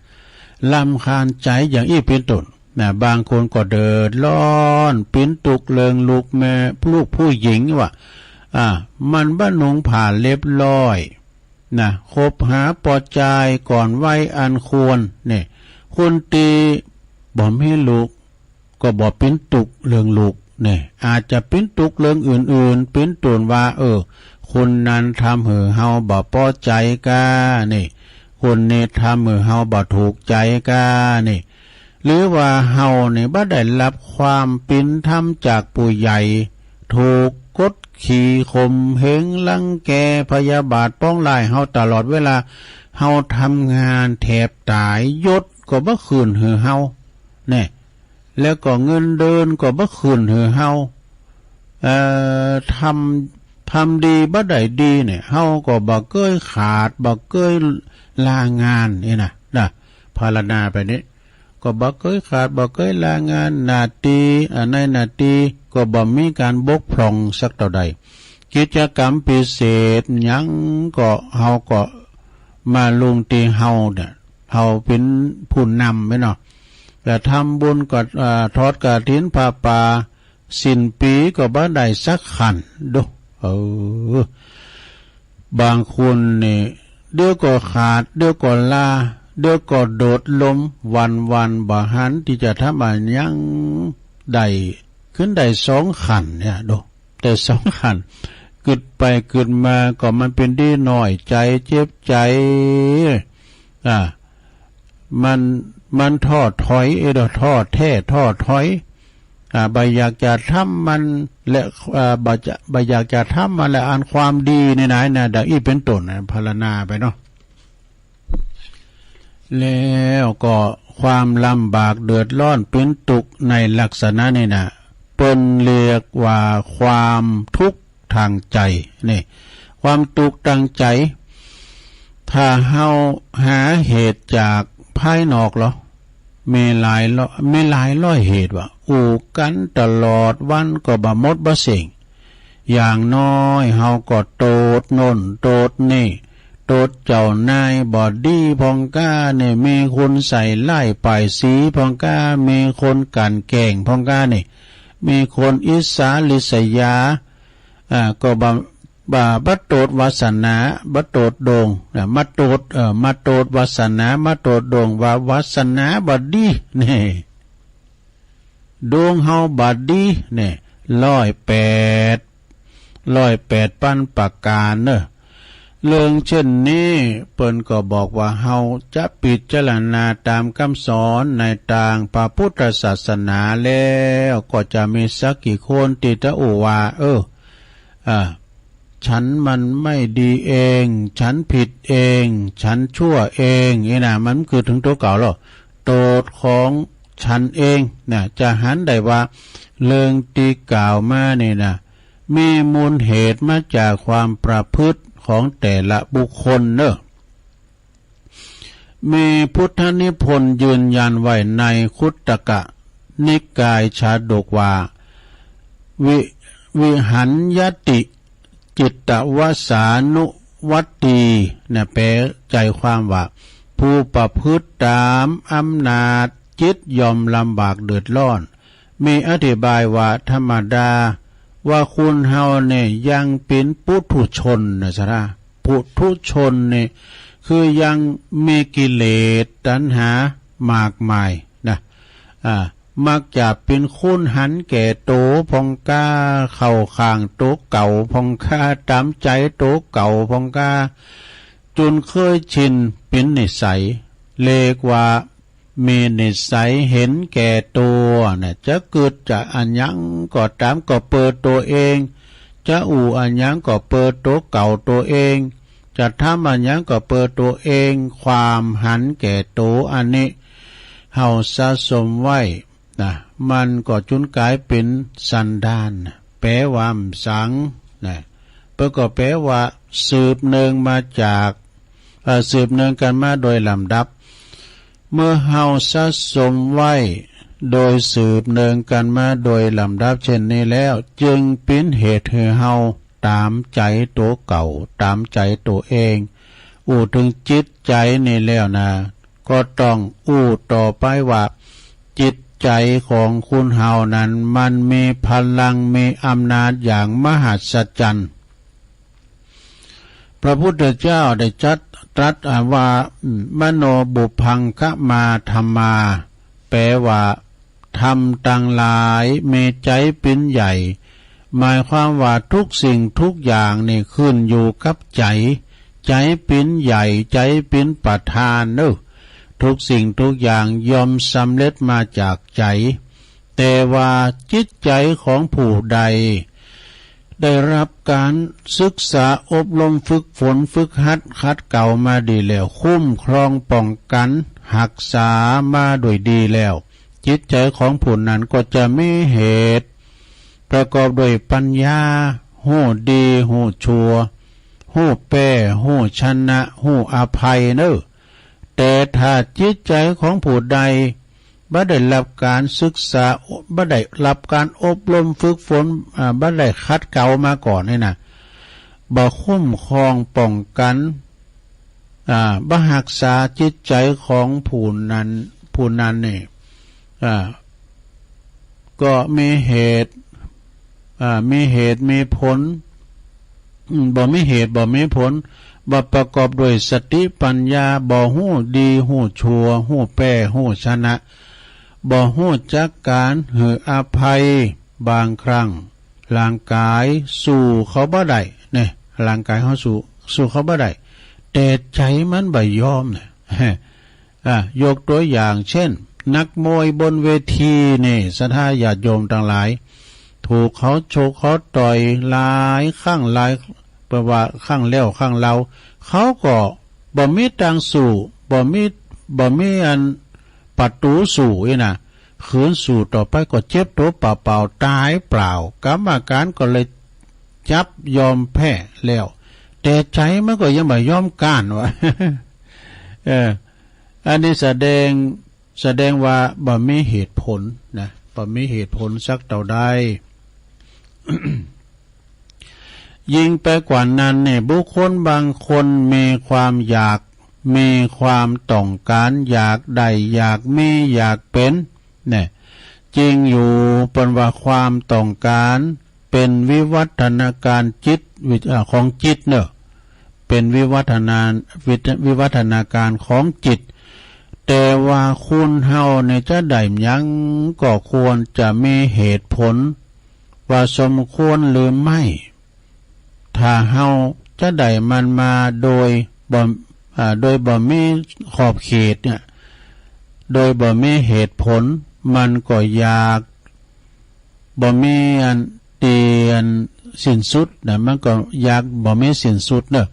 รำคาญใจอย่างอี้เป็นต้นนะ บางคนก็เดือดร้อน เป็นทุกข์เรื่องลูกแม่ ลูกผู้หญิงว่ะ อ่า มันบ่นุ่งผ้าเรียบร้อยนะ คบหาปอจายก่อนวัยอันควรเนี่ย คนตี้บ่มีลูก ก็บ่เป็นทุกข์เรื่องลูกเนี่ย อาจจะเป็นทุกข์เรื่องอื่นๆ เป็นต้นว่า เออ คนนั้นทำหื้อเฮาบ่ปอใจกาเนี่ย คนนี้ทำหื้อเฮาบ่ถูกใจ๋กาเนี่ย หรือว่าเฮาเนี่ยบ่ได้รับความเป็นธรรมจากผู้ใหญ่ ถูกกดขี่ข่มเหงรังแกพยาบาทปองร้ายเฮาตลอดเวลา เฮาทำงานแทบต๋าย ยศก็บ่ขึ้นหื้อเฮา แน่ แล้วก็เงินเดือนก็บ่ขึ้นหื้อเฮา เอ่อ ทำ ทำดีบ่ได้ดีเนี่ย เฮาก็บ่เกยขาด บ่เกยลางานนี่นะ นะ ภาวนาไปนี้ ก็บ่เกยขาด บ่เกยลางาน หน้าตี้ อ่า ในหน้าตี้ก็บ่มีการบกพร่องสักเต้าใด กิจกรรมพิเศษหยังก็ เฮาก็มาลงตี้เฮาเนี่ย เฮาเป็นผู้นำแม่นเนาะ แล้วทำบุญก็ อ่า ทอดกฐินผ้าป่า สิ้นปีก็บ่ได้สักขัน โด เออ บางคนนี่ เดี๋ยวก็ขาด เดี๋ยวก็ลา เดี๋ยวก็โดดลมวันๆ บ่หันที่จะทำอะหยังได้ ขึ้นได้สองขั้นเนี่ย ดู ได้สองขั้น กึดไปกึดมาก็มันเป็นดีน้อยใจ เจ็บใจ อ่า มัน มันท้อถอย เออ ท้อแท้ ท้อถอย อ่า บ่อยากจะทำมัน และ อ่า บ่จะ บ่อยากจะทำมัน และอันความดีนี่นะ นะ ดังอี้เป็นต้นนะ พรรณนาไปเนาะ แล้วก็ความลำบากเดือดร้อนเป็นทุกข์ในลักษณะนี้นะ เปิ้นเรียกว่าความทุกข์ทางใจ นี่ ความทุกข์ทางใจ ถ้าเฮาหาเหตุจากภายนอกเหรอ มีหลายร้อย มีหลายร้อยเหตุว่า อู้กันตลอดวันก็บ่หมดบ่เส้ง อย่างน้อยเฮาก็โตษโน่นโตษนี่ โตษเจ้านายบ่ดีพ่องก้านี่ มีคนใส่ร้ายป้ายสีพ่องก้า มีคนกลั่นแกล้งพ่องก้านี่ มีคนอิจฉาริษยา อ่า ก็บ่ บ่ บ่โตษวาสนา บ่โตษดวง อ่า มาโตษ เอ่อ มาโตษวาสนา มาโตษดวงว่าวาสนาบ่ดี นี่ ดวงเฮาบ่ดี นี่ ร้อยแปด ร้อยแปดปันประการเนอะ เรื่องเช่นนี้เปิ้นก็บอกว่าเฮาจะพิจารณาตามคำสอนในตางพระพุทธศาสนาแล้ว ก็จะมีสักกี่คนที่จะอู้ว่า เออ อ่า ฉันมันไม่ดีเอง ฉันผิดเอง ฉันชั่วเอง นี่นะ มันคือถึงตัวเก่าแล้ว โตษของฉันเองนะ จะหันได้ว่า เรื่องที่กล่าวมานี่นะ มีมูลเหตุมาจากความประพฤติของแต่ละบุคคลเนอะ มีพุทธนิพนธ์ยืนยันไว้ในคุตตกนิกายชาดกว่า วิ วิหัญญติจิตตวสานุวัตตี เนี่ย แปลใจความว่า ผู้ประพฤติตามอำนาจจิตย่อมลำบากเดือดร้อน มีอธิบายว่าธรรมดา ว่าคนเฮาเนี่ยยังเป็นปุถุชนนะสะระ ปุถุชนเนี่ยคือยังมีกิเลสตัณหามากมายนะ อ่า มักจะเป็นคนหันแก่โตพ่องก้า เข้าข้างโตเก่าพ่องก้า ต๋ามใจ๋โตเก่าพ่องก้า จนเคยชินเป็นนิสัย เรียกว่า มีนิสัยเห็นแก่ตัวนะ จะกึ๊ดจะอะหยังก็ต๋ามก็เปื้อตัวเอง จะอู้อะหยังก็เปื้อตัวเก่าตัวเอง จะทำอะหยังก็เปื้อตัวเอง ความหันแก่ตัวอันนี้ เฮาสะสมไว้นะ มันก็จุนก๋ายเป๋นสันดานนะ แป๋ว่าบ่สังนะ เปิ้นก็แป๋ว่าสืบเนื่องมาจาก เอ่อ สืบเนื่องกั๋นมาโดยลำดับ เมื่อเฮาสะสมไว้โดยสืบเนื่องกั๋นมาโดยลำดับเช่นนี้แล้ว จึงเป๋นเหตุหื้อเฮาต๋ามใจ๋ตัวเก่า ต๋ามใจ๋ตัวเอง อู้เถิงจิตใจ๋นี่แล้วนะ ก็ต้องอู้ต่อไปว่า จิตใจ๋ของคนเฮานั้นมันมีพลัง มีอำนาจอย่างมหัศจรรย์ พระพุทธเจ้าได้จัดตรัสว่า มโนปุพพังคมาธัมมา แป๋ว่า ธรรมตังหลายมีใจ๋เป๋นใหญ่ หมายความว่าทุกสิ่งทุกอย่างนี่ขึ้นอยู่กับใจ๋ ใจ๋เป๋นใหญ่ ใจ๋เป๋นประธานเนอะ ทุกสิ่งทุกอย่างย่อมสำเร็จมาจากใจ๋ แต่ว่าจิตใจ๋ของผู้ใด ได้รับการศึกษาอบรมฝึกฝนฝึกหัดขัดเกลามาดีแล้ว คุ้มครองป้องกั๋นฮักษามาโดยดีแล้ว จิตใจ๋ของผู้นั้นก็จะมีเหตุ ประกอบด้วยปัญญา ฮู้ดีฮู้ชั่ว ฮู้แป้ฮู้ชนะ ฮู้อภัยเนอะ แต่ถ้าจิตใจ๋ของผู้ใด บ่ได้รับการศึกษา บ่ได้รับการอบรมฝึกฝน อ่า บ่ได้ขัดเกลามาก่อนนี่นะ บ่คุ้มครองป้องกั๋น อ่า บ่ฮักษาจิตใจ๋ของผู้นั้น ผู้นั้นนี่ อ่า ก็มีเหตุ อ่า มีเหตุมีผล อืม บ่มีเหตุบ่มีผล บ่ประกอบด้วยสติปัญญา บ่ฮู้ดีฮู้ชั่ว ฮู้แพ้ฮู้ชนะ บ่ฮู้จักการหื้ออภัย บางครั้งร่างกายสู้เขาบ่ได้เนี่ย ร่างกายเขาสู้สู้เขาบ่ได้ แต่ใจมันบ่ยอมเนี่ย อ่ะ ยกตัวอย่างเช่น นักมวยบนเวทีนี่ ศรัทธาญาติโยมทั้งหลาย ถูกเขาชกเขาต่อยหลายครั้งหลาย แปลว่าครั้งแล้วครั้งเล่า เขาก็บ่มีตังสู้ บ่มี บ่มีอันประตูสู้อีนะ ขืนสู้ต่อไปก็เจ็บตัวเปล่าๆ ตายเปล่า กรรมการก็เลยจับยอมแพ้แล้ว แต่ใจมันก็ยังบ่ยอมก้านวะ เออ อันนี้แสดง แสดงว่าบ่มีเหตุผลนะ บ่มีเหตุผลสักเต้าใด ยิ่งไปกว่านั้นเนี่ย บุคคลบางคนมีความอยาก มีความต้องการ อยากได้ อยากมี อยากเป็น เนี่ย จริงอยู่ เปิ้นว่าความต้องการเป็นวิวัฒนาการจิต วิ- อ่า ของจิตเนอะ เป็นวิวัฒนา- วิ- วิวัฒนาการของจิต แต่ว่าคนเฮาเนี่ยจะได้หยังก็ควรจะมีเหตุผล ว่าสมควรหรือไม่ ถ้าเฮาจะได้มันมาโดยบ่- อ่า โดยบ่มีขอบเขตเนี่ย โดยบ่มีเหตุผล มันก็อยาก บ่มีอันตีอันสิ้นสุดนะ มันก็อยากบ่มีสิ้นสุดเนอะ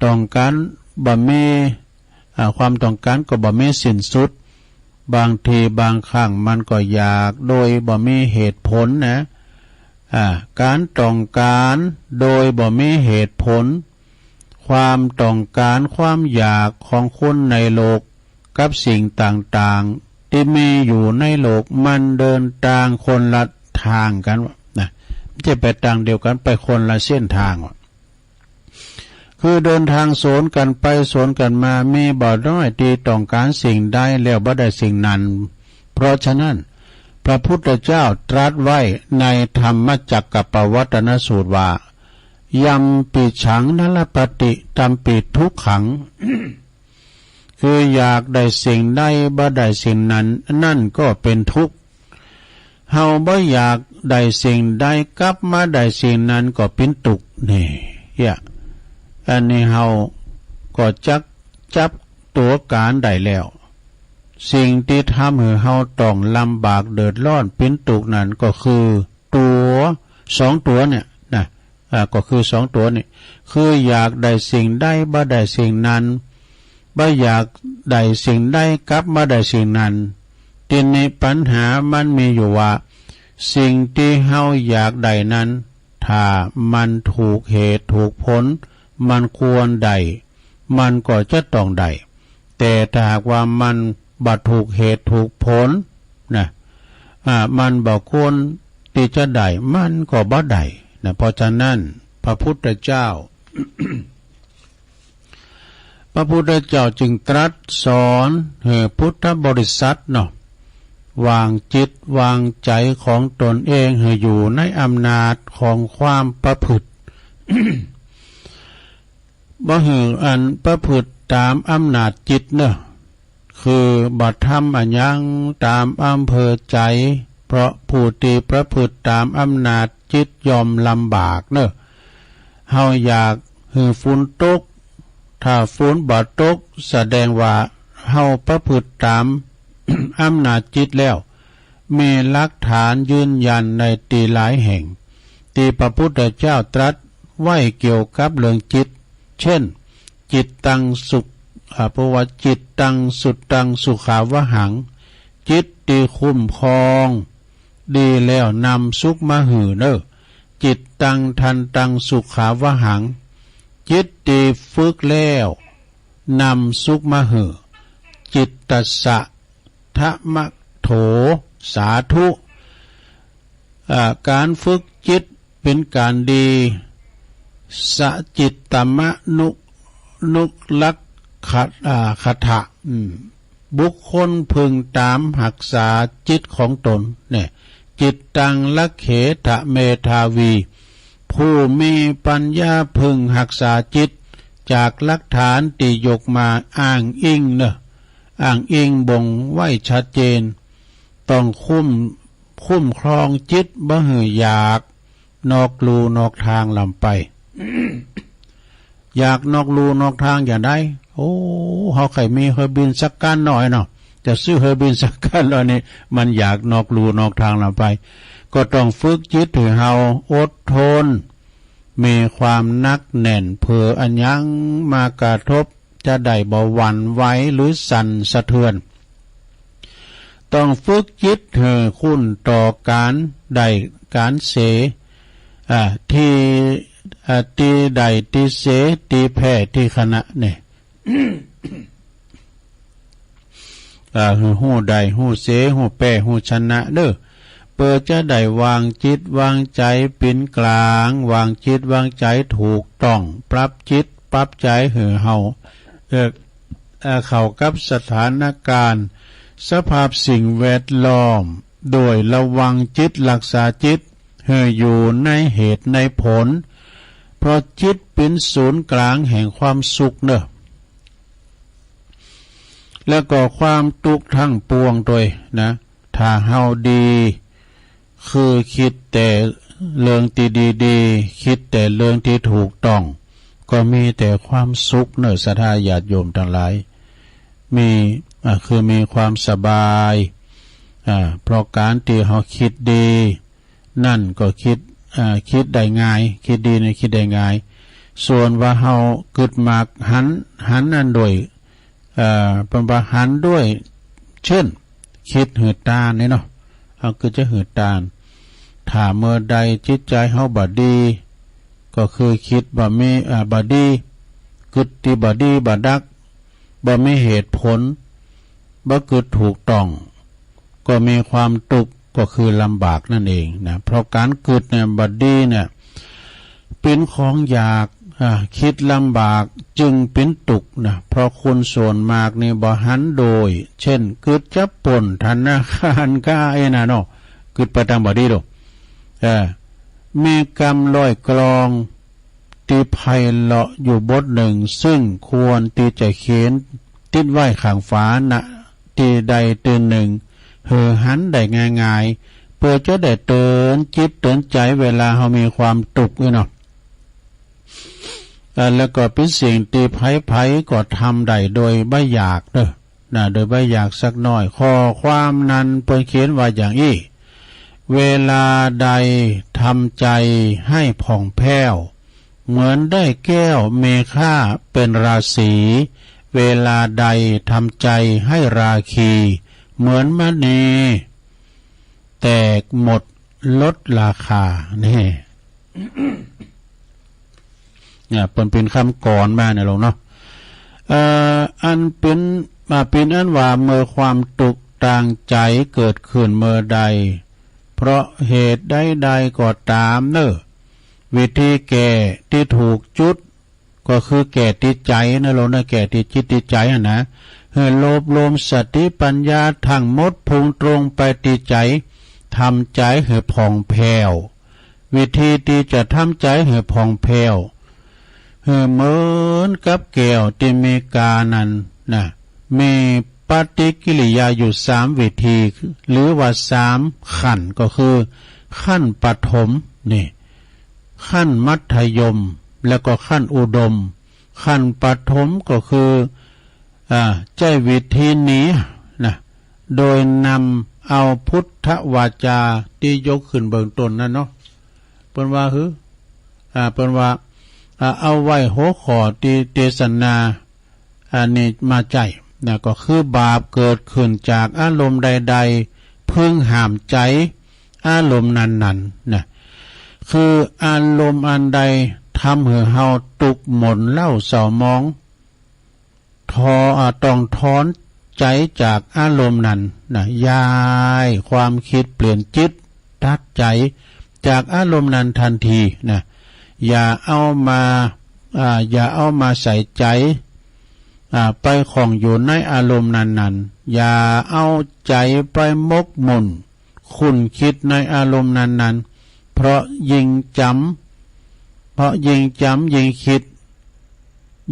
ต้องการบ่มี อ่า ความต้องการก็บ่มีสิ้นสุด บางทีบางครั้งมันก็อยากโดยบ่มีเหตุผลนะ อ่า การต้องการโดยบ่มีเหตุผล ความต้องการความอยากของคนในโลกกับสิ่งต่างๆ ที่มีอยู่ในโลกมันเดินทางคนละทางกันนะ จะไปทางเดียวกัน ไปคนละเส้นทางวะ คือเดินทางสวนกันไปสวนกันมา มีบ่น้อยที่ต้องการสิ่งใดแล้วบ่ได้สิ่งนั้น เพราะฉะนั้น พระพุทธเจ้าตรัสไว้ในธรรมจักรกัปปวัตนสูตรว่า ยมปิฉังนลปติ ตัมปิทุกขัง คืออยากได้สิ่งใดบ่ได้สิ่งนั้น นั่นก็เป็นทุกข์ เฮาบ่อยากได้สิ่งใดกลับมาได้สิ่งนั้นก็เป็นทุกข์ นี่ เหีย อันนี้เฮาก็จักจับตัวการได้แล้ว สิ่งที่ทำให้เฮาต้องลำบากเดือดร้อนเป็นทุกข์นั้นก็คือตัวสองตัวเนี่ยนะ อ่า ก็คือสองตัวนี่ คืออยากได้สิ่งใดบ่ได้สิ่งนั้น บ่อยากได้สิ่งใดกลับมาได้สิ่งนั้น ทีนี้ปัญหามันมีอยู่ว่า สิ่งที่เฮาอยากได้นั้น ถ้ามันถูกเหตุถูกผล มันควรได้ มันก็จะต้องได้ แต่ถ้าหากว่ามันบ่ถูกเหตุถูกผลนะ อ่า มันบ่ควรที่จะได้ มันก็บ่ได้นะ เพราะฉะนั้นพระพุทธเจ้า พระพุทธเจ้าจึงตรัสสอนให้พุทธบริษัทเนาะ วางจิตวางใจของตนเองให้อยู่ในอำนาจของความประพฤติ บ่หื้ออันประพฤติตามอำนาจจิตเนอะ คือบ่ทำอะหยังตามอำเภอใจ เพราะผู้ที่ประพฤติตามอำนาจจิตย่อมลำบากเนอะ เฮาอยากหื้อฝนตก ถ้าฝนบ่ตก แสดงว่าเฮาประพฤติตามอำนาจจิตแล้ว มีหลักฐานยืนยันในที่หลายแห่ง ที่พระพุทธเจ้าตรัสไว้เกี่ยวกับเรื่องจิต เช่น จิตตังสุข อ่า เพราะว่าจิตตังสุตตังสุขาวหัง จิตที่คุ้มครองดีแล้วนำสุขมาหื้อเนอ จิตตังทันตังสุขาวหัง จิตที่ฝึกแล้วนำสุขมาหื้อ จิตตัสสะทะมะโถ สาธุ อ่า การฝึกจิตเป็นการดี สะจิตตมะนุ- นุรักขะ- อ่า ขะทะ อืม บุคคลพึงตามหักษาจิตของตน เนี่ย จิตตังรักเขทะเมธาวี ผู้มีปัญญาพึงหักษาจิต จากหลักฐานที่ยกมาอ้างอิงเนอะ อ้างอิงบ่งไว้ชัดเจน ต้องคุ้ม คุ้มครองจิตบ่หื้ออยากนอกลู่นอกทางลำไป อยากนอกลู่นอกทางอย่างใด โอ้ เฮาใค่มีเฮอบินสักก้านหน่อยเนาะ จะซื้อเฮอบินสักก้านหน่อยนี่ มันอยากนอกลู่นอกทางลำไป ก็ต้องฝึกจิตหื้อเฮาอดทน มีความหนักแน่น เผื่ออะหยังมากระทบ จะได้บ่หวั่นไหวหรือสั่นสะเทือน ต้องฝึกจิตหื้อคุ้นต่อก๋านได้ก๋านเส อ่า ตี้ อ่า ตี้ได้ตี้เส ตี้แพ้ตี้ชนะเนี่ย อ่า หื้อฮู้ได้ฮู้เส ฮู้แพ้ฮู้ชนะเด้อ เปื้อจะได้วางจิตวางใจ๋เป๋นก๋าง วางจิตวางใจ๋ถูกต้อง ปรับจิตปรับใจ๋หื้อเฮา เอ่อ เอ่อ เข้ากับสถานก๋ารณ์ สภาพสิ่งแวดล้อม โดยระวังจิต รักษาจิต หื้ออยู่ในเหตุในผล เพราะจิตเป๋นศูนย์ก๋างแห่งความสุขเนอะ แล้วก็ความตุ๊กข์ทั้งปวงตวยนะ ถ้าเฮาดี คือคิดแต่เรื่องตี้ดีๆ คิดแต่เรื่องตี้ถูกต้อง ก็มีแต่ความสุขเนอะ ศรัทธาญาติโยมตังหลาย มี อ่า คือมีความสบาย อ่า เพราะก๋านตี้เฮาคิดดี นั่นก็คิด อ่า คิดได้ง่าย คิดดีเนี่ยคิดได้ง่าย ส่วนว่าเฮากึ๊ดมากหัน หันอันด้วย เอ่อ เปิ้นว่าหันด้วย เช่น คิดหื้อตานนี่เนาะ เฮากึ๊ดจะหื้อตาน ถ้าเมื่อใดจิตใจ๋เฮาบ่ดี ก็คือคิดบ่มี อ่า บ่ดี กึ๊ดตี้บ่ดีบ่ดัก บ่มีเหตุผล บ่กึ๊ดถูกต้อง ก็มีความตุ๊กข์ ก็คือลำบากนั่นเองนะ เพราะก๋านกึ๊ดเนี่ยบ่ดีเนี่ย เป๋นของอยาก อ่า คิดลำบาก จึงเป๋นตุ๊กข์นะ เพราะคนส่วนมากนี่บ่หันโดย เช่น กึ๊ดจะป้นธนาคารก้าเอ้ยนะเนาะ กึ๊ดไปตางบ่ดีโด เออ มีกำร้อยกลอง ตี้ไพเราะอยู่บทหนึ่ง ซึ่งควรตี้จะเขียนติดไว้ข้างฝานะ ตี้ใดตี้หนึ่ง หื้อหันได้ง่ายๆ เปื้อจะได้เตือนจิตเตือนใจ๋เวลาเฮามีความตุ๊กข์เอ้ยเนาะ เอ่อ แล้วก็เป๋นสิ่งตี้ใผๆ ก็ทำได้โดยบ่อยากเด้อ นะ โดยบ่อยากสักหน่อย ข้อความนั้นเปิ้นเขียนว่าอย่างอี้ เวลาใดทำใจให้ผ่องแผ้ว เหมือนได้แก้วมีค่าเป็นราศี เวลาใดทำใจให้ราคี เหมือนมณีแตกหมดลดราคา นี่ เนี่ย เปิ้นเป๋นกำกลอนมาเนี่ยลงเนาะ เอ่อ อันเป๋น อ่า เป๋นอันว่าเมื่อความตุ๊กข์ตางใจ๋เกิดขึ้นเมื่อใด เพราะเหตุใดๆ ก็ต๋ามเน่อ วิธีแก้ตี้ถูกจุด ก็คือแก้ตี้ใจ๋นะลงนะ แก้ตี้จิตตี้ใจ๋หั้นนะ หื้อรวบรวมสติปัญญาทั้งหมดพุ่งตรงไปตี้ใจ๋ ทำใจ๋หื้อผ่องแผ้ว วิธีตี้จะทำใจ๋หื้อผ่องแผ้ว หื้อเหมือนกับแก้วตี้มีกานั้นนะ มีปฏิกิริยาอยู่สามวิธี หรือว่าสามขั้น ก็คือขั้นปฐม นี่ ขั้นมัธยม แล้วก็ขั้นอุดม ขั้นปฐมก็คือ อ่า ใจ๊วิธีนี้นะ โดยนำเอาพุทธวาจาตี้ยกขึ้นเบื้องต้นนั่นเนาะ เปิ้นว่าหื้อ อ่า เปิ้นว่า อ่า เอาไว้หัวข้อตี้เตสนา อันนี้มาใจ๊นะ ก็คือบาปเกิดขึ้นจากอารมณ์ใดๆ พึงห้ามใจ๋อารมณ์นั้นๆ นะ คืออารมณ์อันใดทำหื้อเฮาตุ๊กข์หม่นเศร้าเศร้าหมอง ทอ อ่า ต้องถอนใจ๋จากอารมณ์นั้นนะ ย้ายความคิดเปลี่ยนจิต ตัดใจ๋จากอารมณ์นั้นทันทีนะ อย่าเอามา อ่า อย่าเอามาใส่ใจ๋ อ่า ไปข้องอยู่ในอารมณ์นั้นๆ อย่าเอาใจ๋ไปหมกมุ่น คุ้นคิดในอารมณ์นั้นๆ เพราะยิ่งจ๋ำ เพราะยิ่งจ๋ำยิ่งคิด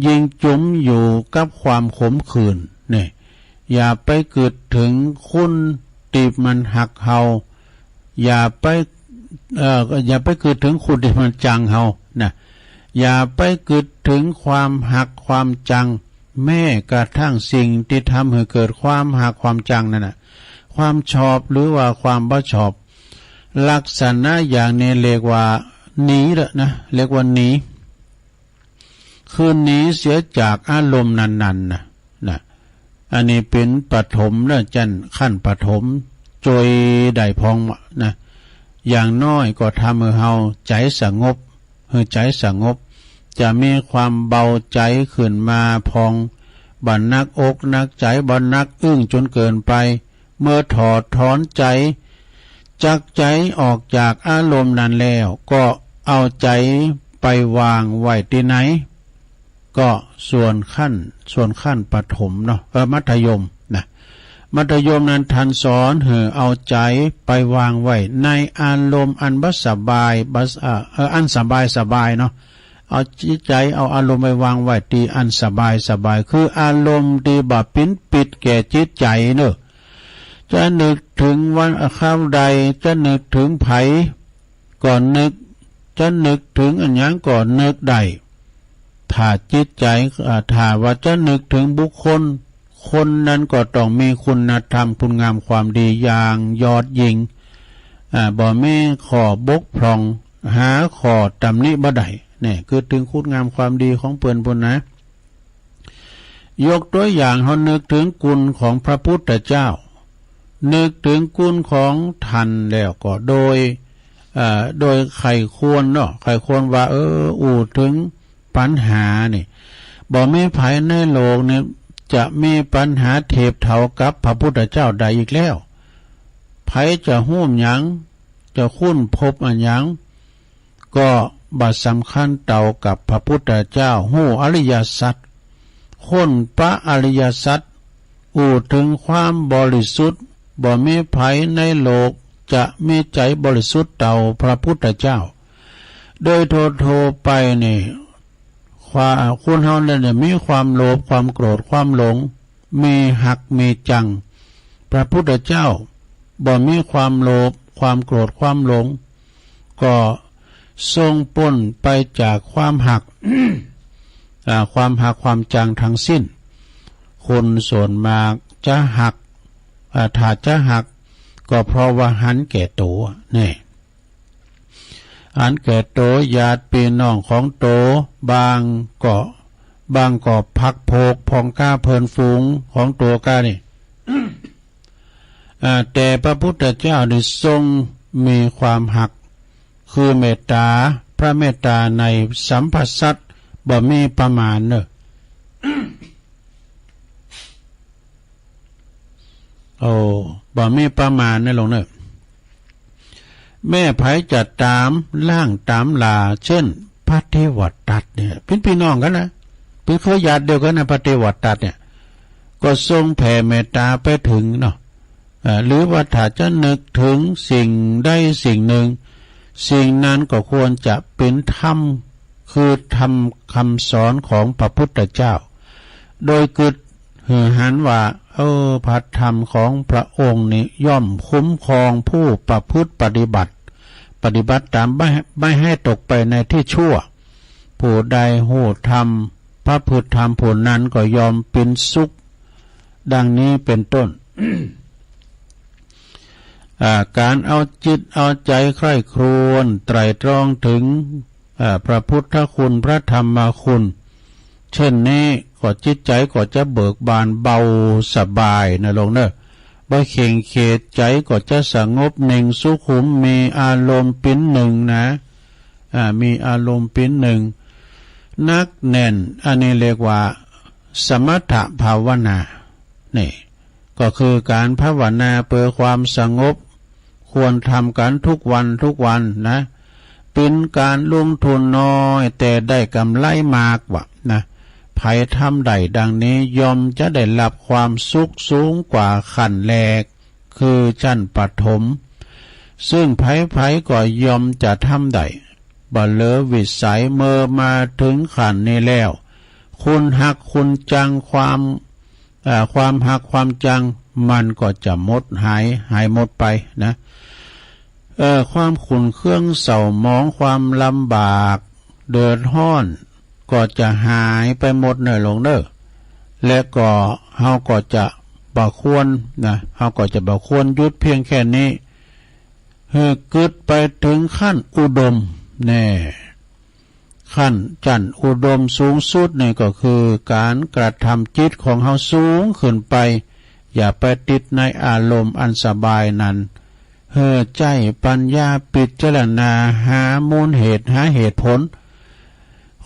ยิ่งจมอยู่กับความขมขื่น นี่ อย่าไปคิดถึงคนที่มันฮักเฮา อย่าไป เอ่อ อย่าไปคิดถึงคนที่มันจังเฮา นะ อย่าไปคิดถึงความฮักความจัง แม้กระทั่งสิ่งที่ทำให้เกิดความฮักความจังนั่นน่ะ ความชอบหรือว่าความบ่ชอบ ลักษณะอย่างนี้เรียกว่าหนีละนะ เรียกว่าหนี คือหนีเสียจากอารมณ์นั้นๆ นะ นะ อันนี้เป็นปฐมนะ จั้นขั้นปฐม จอยได้พองนะ อย่างน้อยก็ทำให้เฮาใจสงบ ให้ใจสงบ จะมีความเบาใจขึ้นมาพอง บ่หนักอกหนักใจ บ่หนักอึ้งจนเกินไป เมื่อถอดถอนใจ จากใจออกจากอารมณ์นั้นแล้ว ก็เอาใจไปวางไว้ที่ไหน ก็ส่วนขั้น ส่วนขั้นประถมเนาะ เออ มัธยมนะ มัธยมนั้นท่านสอนให้เอาใจไปวางไว้ในอารมณ์อันบ่สบาย บ่ส- เอ่อ เอ่อ อันสบายสบายเนาะ เอาจิตใจ เอาอารมณ์ไปวางไว้ที่อันสบายสบาย คืออารมณ์ที่บ่เป็นพิษแก่จิตใจเนอะ จะนึกถึงวันคราวใด จะนึกถึงไผก็นึก จะนึกถึงอันหยังก็นึกได้ ถ้าจิตใจ อ่า ถ้าว่าจะนึกถึงบุคคล คนนั้นก็ต้องมีคุณธรรมคุณงามความดีอย่างยอดยิ่ง อ่า บ่มีข้อบกพร่อง หาข้อตำหนิบ่ได้ นี่ คือถึงคุณงามความดีของเปิ้นพุ้นนะ ยกตัวอย่าง เฮานึกถึงคุณของพระพุทธเจ้า นึกถึงคุณของท่านแล้วก็โดย เอ่อ โดยใคร่ครวญเนาะ ใคร่ครวญว่า เออ อู้ถึงปัญหานี่ บ่มีไผในโลกนี้จะมีปัญหาเทียบเท่ากับพระพุทธเจ้าได้อีกแล้ว ไผจะฮู้หยัง จะค้นพบอันหยัง ก็บ่สำคัญเท่ากับพระพุทธเจ้า ฮู้อริยสัจ ค้นพบอริยสัจ อู้ถึงความบริสุทธิ์ บ่มีไผในโลกจะมีใจบริสุทธิ์เท่าพระพุทธเจ้า โดยทั่วๆ ไปนี่ ความ คนเฮานั้นเนี่ยมีความโลภ ความโกรธ ความหลง มีฮัก มีจัง พระพุทธเจ้าบ่มีความโลภ ความโกรธ ความหลง ก็ทรงป๊นไปจากความฮัก อ่า ความฮัก ความจังทั้งสิ้น คนส่วนมากจะฮัก อ่า ถ้าจะฮัก ก็เพราะว่าหันแก่ตัว นี่ อันแก่โต ญาติพี่น้องของโต บางก็ บางก็พรรคพวกพ้องก้าเพื่อนฝูงของโตก้านี่ อ่า แต่พระพุทธเจ้านี่ทรงมีความฮัก คือเมตตา พระเมตตาในสรรพสัตว์บ่มีประมาณเนอะ โอ้ บ่มีประมาณนะหลวงเนอะ แม้ไผจะตามล่างตามลา เช่น พระเทวทัตเนี่ย เป็นพี่น้องกันนะ เป็นเครือญาติเดียวกันนะ พระเทวทัตเนี่ย ก็ทรงแผ่เมตตาไปถึงเนาะ เอ่อ หรือว่าถ้าจะนึกถึงสิ่งใดสิ่งหนึ่ง สิ่งนั้นก็ควรจะเป็นธรรม คือธรรมคำสอนของพระพุทธเจ้า โดยกึดหือหันว่า เออ พระธรรมของพระองค์นี้ย่อมคุ้มครองผู้ประพฤติปฏิบัติ ปฏิบัติตาม ไม่ ไม่ให้ตกไปในที่ชั่ว ผู้ใดฮู้ธรรม ประพฤติธรรม ผู้นั้นก็ย่อมเป็นสุข ดังนี้เป็นต้น อ่า การเอาจิตเอาใจใคร่ครวญไตร่ตรองถึง อ่า พระพุทธคุณ พระธรรมคุณ เช่นนี้ก็จิตใจก็จะเบิกบานเบาสบายนะหลวงเนอะ บ่เคร่งเครียด ใจก็จะสงบนิ่งสุขุม มีอารมณ์เป็นหนึ่งนะ อ่า มีอารมณ์เป็นหนึ่ง หนักแน่น อันนี้เรียกว่าสมถภาวนา นี่ ก็คือการภาวนาเพื่อความสงบ ควรทำกันทุกวันทุกวันนะ เป็นการลงทุนน้อยแต่ได้กำไรมากว่านะ ไผทำได้ดังนี้ย่อมจะได้รับความสุขสูงกว่าขั้นแรก คือชั้นปฐม ซึ่งไผๆ ก็ย่อมจะทำได้ บ่เหลือวิสัย เมื่อมาถึงขั้นนี้แล้ว คุณฮักคุณจัง ความเอ่อความฮักความจัง มันก็จะหมดหายหายหมดไปนะ เอ่อความขุ่นเคืองเศร้าหมอง ความลำบากเดือดร้อน ก็จะหายไปหมดเน่อหลวงเน่อ และก็เฮาก็จะบ่ควรนะ เฮาก็จะบ่ควรหยุดเพียงแค่นี้ หื้อกึ๊ดไปถึงขั้นอุดมแน่ ขั้นจั้นอุดมสูงสุดนี่ก็คือการกระทำจิตของเฮาสูงขึ้นไป อย่าไปติดในอารมณ์อันสบายนั้น หื้อใจ๊ปัญญาพิจารณาหามูลเหตุหาเหตุผล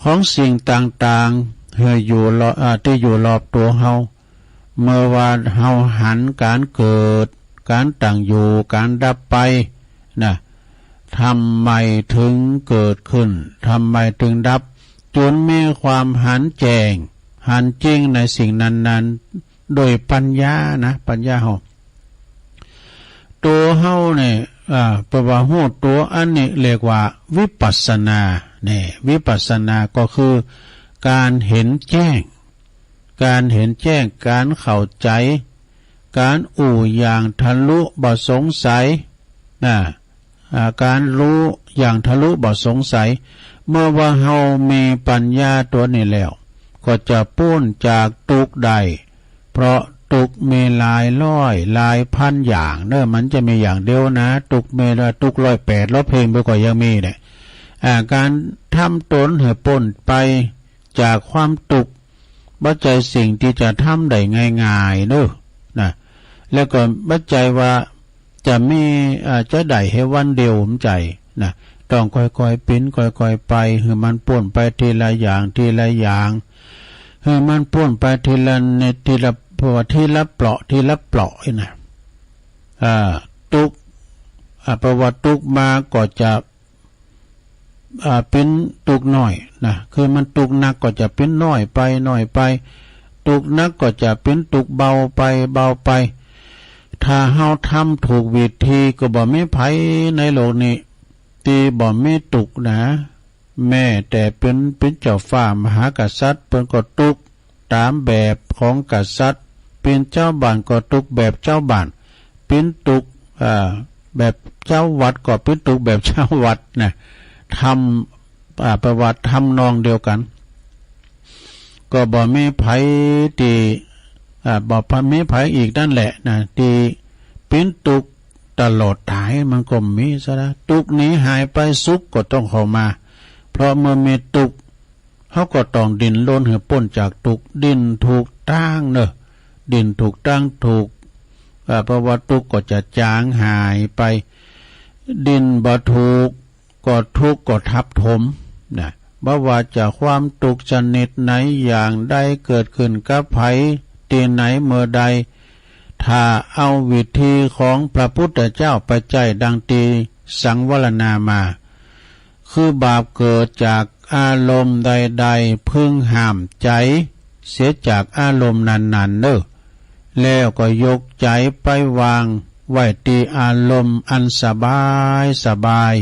ของสิ่งต่างๆ หื้ออยู่รอบอ่าที่อยู่รอบตัวเฮา เมื่อว่าเฮาหันการเกิด การตั้งอยู่ การดับไปนะ ทำไมถึงเกิดขึ้น ทำไมถึงดับ จนมีความหันแจ้ง หันจริงในสิ่งนั้นๆ โดยปัญญานะ ปัญญาเฮา ตัวเฮาเนี่ยอ่าแปลว่าฮู้ตัวอันนี้เรียกว่าวิปัสสนาเนี่ย วิปัสสนาก็คือการเห็นแจ้ง การเห็นแจ้ง การเข้าใจ การอู้อย่างทะลุบ่สงสัยนะ อ่าการรู้อย่างทะลุบ่สงสัย เมื่อว่าเฮามีปัญญาตัวนี้แล้ว ก็จะป๊นจากทุกข์ได้ เพราะทุกข์มีหลายร้อยหลายพันอย่างเนอะ มันจะมีอย่างเดียวนะ ทุกข์มีละทุกข์ร้อยแปดร้อยเพลงไปก็ยังมีเนี่ย อ่าการทำตนให้ป๊นไปจากความทุกข์ บ่ใจ้สิ่งที่จะทำได้ง่ายๆเนอะนะ แล้วก็บ่ใจ้ว่าจะมีอ่าจะได้แค่วันเดียว บ่ใจ้นะ ต้องค่อยๆปิ้น ค่อยๆไป หื้อมันป๊นไปทีละอย่าง ทีละอย่าง หื้อมันป๊นไปทีละนิด ทีละเพราะว่าทีละเปราะ ทีละเปราะนี่นะ อ่า ทุกข์ อ่า เพราะว่าทุกข์มาก็จะ อ่า ปิ้นทุกข์น้อยนะ คือมันทุกข์หนักก็จะปิ้นน้อยไป น้อยไป ทุกข์หนักก็จะปิ้นทุกข์เบาไป เบาไป ถ้าเฮาทำถูกวิธีก็บ่มีไผในโลกนี้ ตี้บ่มีทุกข์นะ แม้แต่เปิ้นเปิ้นเจ้าฟ้ามหากษัตริย์ เปิ้นก็ทุกข์ตามแบบของกษัตริย์ เปิ้นเจ้าบ้านก็ทุกข์แบบเจ้าบ้าน เปิ้นทุกข์อ่าแบบเจ้าวัดก็เปิ้นทุกข์แบบเจ้าวัดนะ ทำอ่าแปลว่าทำนองเดียวกัน ก็บ่มีไผตี้อ่าบ่มีไผอีกนั่นแหละนะ ตี้เปิ้นทุกข์ตลอดตาย มันก็มีซะนะ ทุกข์หนีหายไป สุขก็ต้องเข้ามา เพราะเมื่อมีทุกข์ เฮาก็ต้องดิ้นรนหื้อป๊นจากทุกข์ ดิ้นถูกตางเนอะ ดิ้นถูกตางถูกอ่าเพราะว่าทุกข์ก็จะจางหายไป ดิ้นบ่ถูกก็ทุกข์ก็ทับถมนะ บ่ว่าจะความทุกข์ชนิดไหนอย่างใดเกิดขึ้นกับไผ ตี้ไหนเมื่อใด ถ้าเอาวิธีของพระพุทธเจ้าไปใจ๊ดังตี้สังวรณามา คือบาปเกิดจากอารมณ์ใดๆ พึงห้ามใจ๋เสียจากอารมณ์นั้นๆเนอะ แล้วก็ยกใจ๋ไปวางไว้ตี้อารมณ์อันสบายสบาย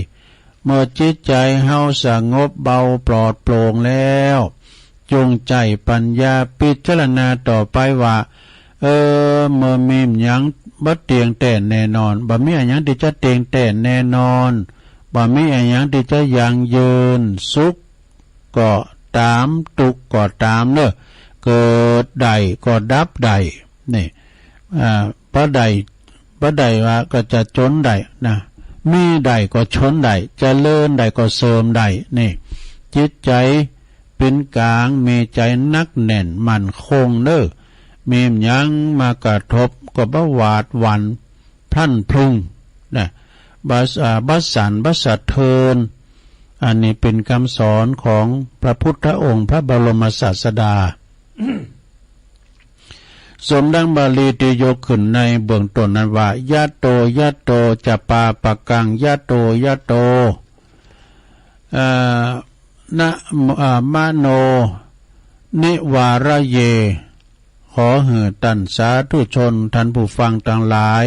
เมื่อจิตใจ๋เฮาสงบเบาปลอดโปร่งแล้ว จงใจ๊ปัญญาพิจารณาต่อไปว่า เออ เมื่อมีหยังบ่เตี้ยงแต๊แน่นอน บ่มีอะหยังตี้จะเตี้ยงแต๊แน่นอน บ่มีอะหยังตี้จะยั่งยืน สุขก็ต๋าม ทุกข์ก็ต๋ามเนอะ เกิดได้ก็ดับได้ นี่ อ่า บ่ได้ บ่ได้ว่าก็จะจนได้นะ มีได้ก็ชนได้ เจริญได้ก็เสื่อมได้ นี่ จิตใจ๋เป๋นก๋าง มีใจ๋หนักแน่นมั่นคงเนอะ มีหยังมากระทบก็บ่หวาดหวั่นพลันพรึงนะ บ่อ่าบ่สั่นบ่สะเทือน อันนี้เป๋นคำสอนของพระพุทธองค์พระบรมศาสดา สมดังบาลีตี้ยกขึ้นในเบื้องต้นนั้นว่า ยะโต ยะโต จะปาปะกัง ยะโต ยะโต เอ่อ นะ เอ่อ มะโน นิวาระเย ขอหื้อต้านสาธุชน ต้านผู้ฟังตังหลาย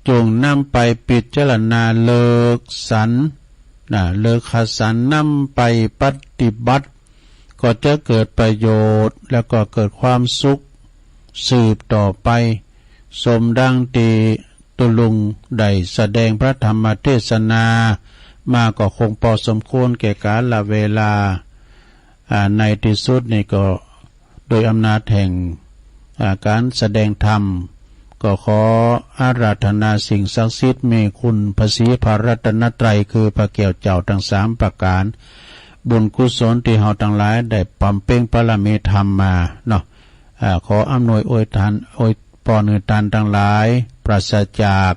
จงนำไปพิจารณาเลิกสัน นะ เลิกขสัน นำไปปฏิบัติ ก็จะเกิดประโยชน์ แล้วก็เกิดความสุขสืบต่อไป สมดังที่ตุลุงได้แสดงพระธรรมเทศนามาก็คงพอสมควรแก่กาลเวลา อ่า ในที่สุดนี่ก็โดยอำนาจแห่ง อ่า การแสดงธรรม ก็ขออาราธนาสิ่งศักดิ์สิทธิ์ มีคุณพระศรีพระรัตนตรัย คือพระแก้วเจ้าทั้งสามประการ บุญกุศลที่เฮาทั้งหลายได้บำเพ็ญบารมีธรรมมาเนาะ อ่า ขออำนวยอวยทาน อวยพรให้ท่านทั้งหลาย ปราศจาก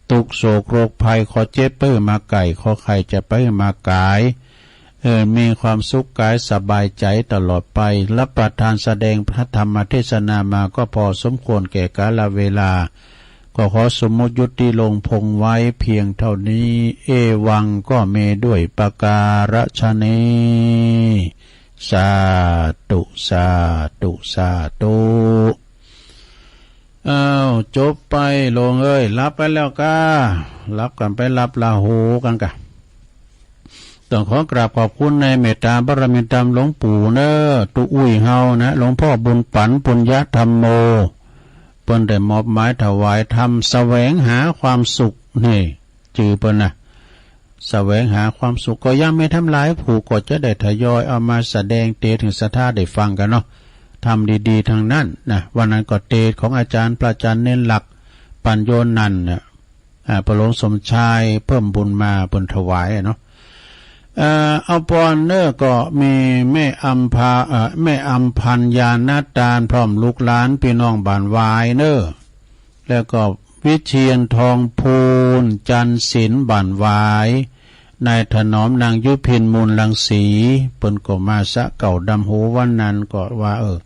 ทุกข์โศกโรคภัย ขอเจ็บไปมาไกล ขอไข้จะไปมาไกล เออ มีความสุขกายสบายใจตลอดไป รับประทานแสดงพระธรรมเทศนามาก็พอสมควรแก่กาลเวลา ก็ขอสมมุติยุติลงพงไว้เพียงเท่านี้ เอวังก็มีด้วยประการฉะนี้ สาธุ สาธุ สาธุ อ้าว จบไป โลงเอ้ย หลับไปแล้วก้า หลับกันไป หลับละหูกันกะ ต้องขอกราบขอบคุณในเมตตาบารมีธรรมหลวงปู่เนอ ตุอุ้ยเฮานะ หลวงพ่อบุญปัน ปุญญธรรมโม เปิ้นได้มอบหมายถวายธรรม แสวงหาความสุข นี่ จื่อเปิ้นนะ แสวงหาความสุข ก็ยังมีธรรมหลายผู้ก็จะได้ทยอยเอามาแสดงเตสน์ถึงศรัทธาได้ฟังกันเนาะ ธรรมดีๆ ทั้งนั้นนะ วันนั้นก็เตสน์ของอาจารย์ พระอาจารย์เน้นหลัก ปัญโยนันท์เนี่ย อ่า พระหลวงสมชายเพิ่มบุญมา เปิ้นถวายอะเนาะ เอ่อ เอาปอนเนอ ก็มีแม่อำพา เอ่อ แม่อำพันธ์ ญาณตาน พร้อมลูกหลานพี่น้องบ้านวายเนอ แล้วก็วิเชียรทองพูน จันทร์ศิลป์ บ้านวาย นายถนอม นางยุพิน มูลรังสี เปิ้นก็มาสะเก่าดำหู วันนั้นก็ว่า เออ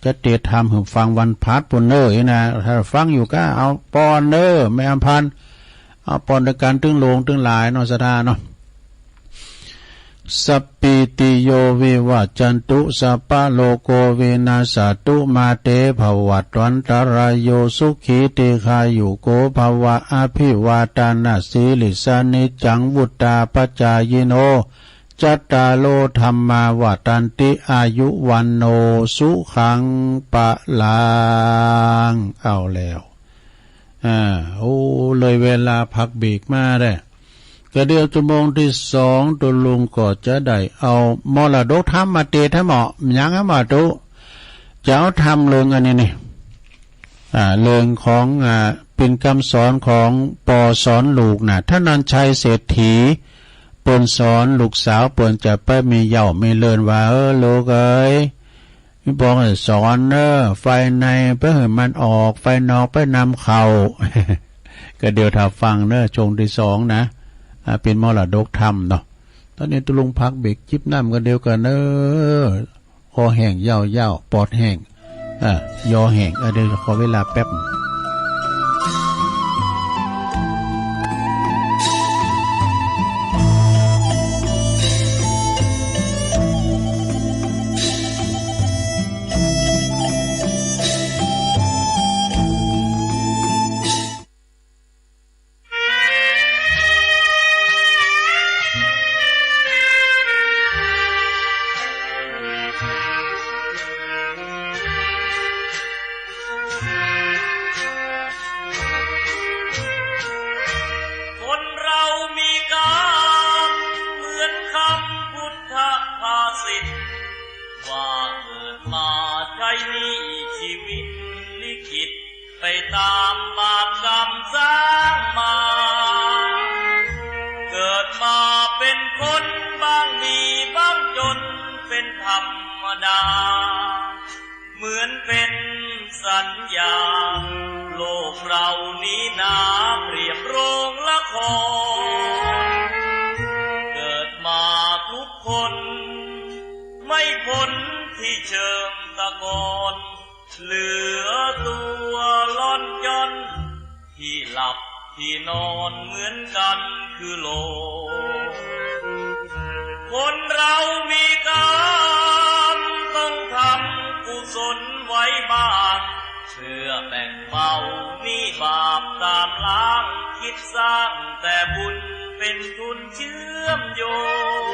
จะเตสน์ธรรมหื้อฟังวันพฤหัสปุ้นเนอ อีนะ ถ้าฟังอยู่ก็เอาปอนเนอ แม่อำพันธ์ เอาปอนด้วยกันตึงโลงตึงหลายเนาะ ศรัทธาเนาะ สัพพีติโยวิวัชชันตุ สัพพะโรโควินัสสะตุ มาเตภวัตวันตรายโย สุขีทีฆายุโกภวะ อภิวาทานะสีลิสสะ นิจจังวุฑฒาปจายิโน จัตตาโรธัมมาวัฑฒันติ อายุวัณโณสุขังพลัง เอาแล้ว อ่า โอ้ เลยเวลาพักเบรกมาแล้ว ก็เดี๋ยวชั่วโมงที่สอง ตุลุงก็จะได้เอามรดกธรรมมาเตสน์ให้หมอ ยังให้หมอตุ จะเอาธรรมเรื่องอันนี้นี่ อ่า เรื่องของ อ่า เป็นคำสอนของปอสอนลูกนะ ธนัญชัยเศรษฐี เปิ้นสอนลูกสาวเปิ้นจะไปมีเหย้ามีเลินว่า เออ ลูกเอ๋ย มีปองสอนเนอ ไฟในไปหื้อมันออก ไฟนอกไปนำเข้า ก็เดี๋ยวถ้าฟังเนอ ช่วงที่สองนะ อ่า เป็นมรดกธรรมเนาะ ตอนนี้ตุลุงพักเบรกจิบน้ำกันเดียวกันเนอ คอแห้งยาวๆ ปอดแห้ง อ่า ยอแห้ง อ่า เดี๋ยวขอเวลาแป๊บ คนเรามีกรรมเหมือนคำพุทธภาษิต ว่าเกิดมาใช้หนี้ชีวิตลิขิต ไปตามบาปกรรมสร้างมา เกิดมาเป็นคนบ้างมีบ้างจนเป็นธรรมดา เหมือนเป็นสัญญา โลกเรานี้นาเปรียบโรงละคร เกิดมาทุกคนไม่พ้นที่เชิงตะกอน เหลือตัวล่อนจ้อน ที่หลับที่นอนเหมือนกันคือโลก คนเรามีกรรมต้องทำกุศลไว้บ้าง เพื่อแบ่งเบาหนี้บาปตามล้าง คิดสร้างแต่บุญเป็นทุนเชื่อมโยง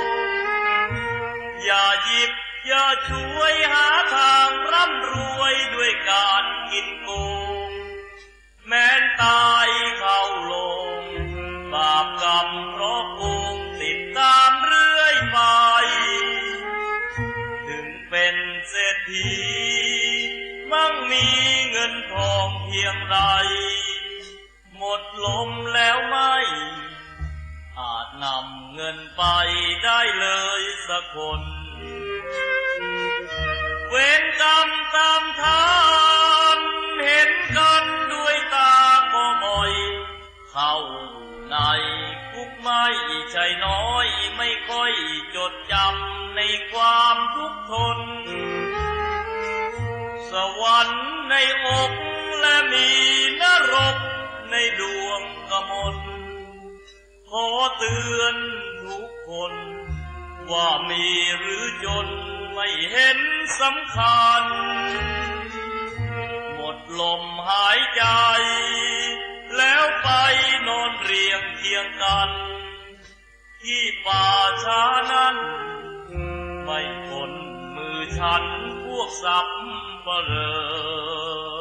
อย่าหยิบ อย่าฉวยหาทางร่ำรวยด้วยการกินโกง แม้นตายเข้าลง บาปกรรมเพราะโกงติดตามเรื่อยไป ถึงเป็นเศรษฐี มั่งมีเงินทองเพียงใด หมดลมแล้วไม่ อาจนำเงินไปได้เลยสักคน เวรกรรมตามทัน เห็นกันด้วยตาก็บ่อย เข้าในคุกไม่ใช่น้อย ไม่ค่อยจดจำในความทุกข์ทน สวรรค์ในอกและมีนรกในดวงกมล ขอเตือนทุกคน ว่ามีหรือจนไม่เห็นสำคัญ หมดลมหายใจ แล้วไปนอนเรียงเคียงกัน ที่ป่าช้านั้น ไม่พ้นมือฉันพวกสัปเหร่อ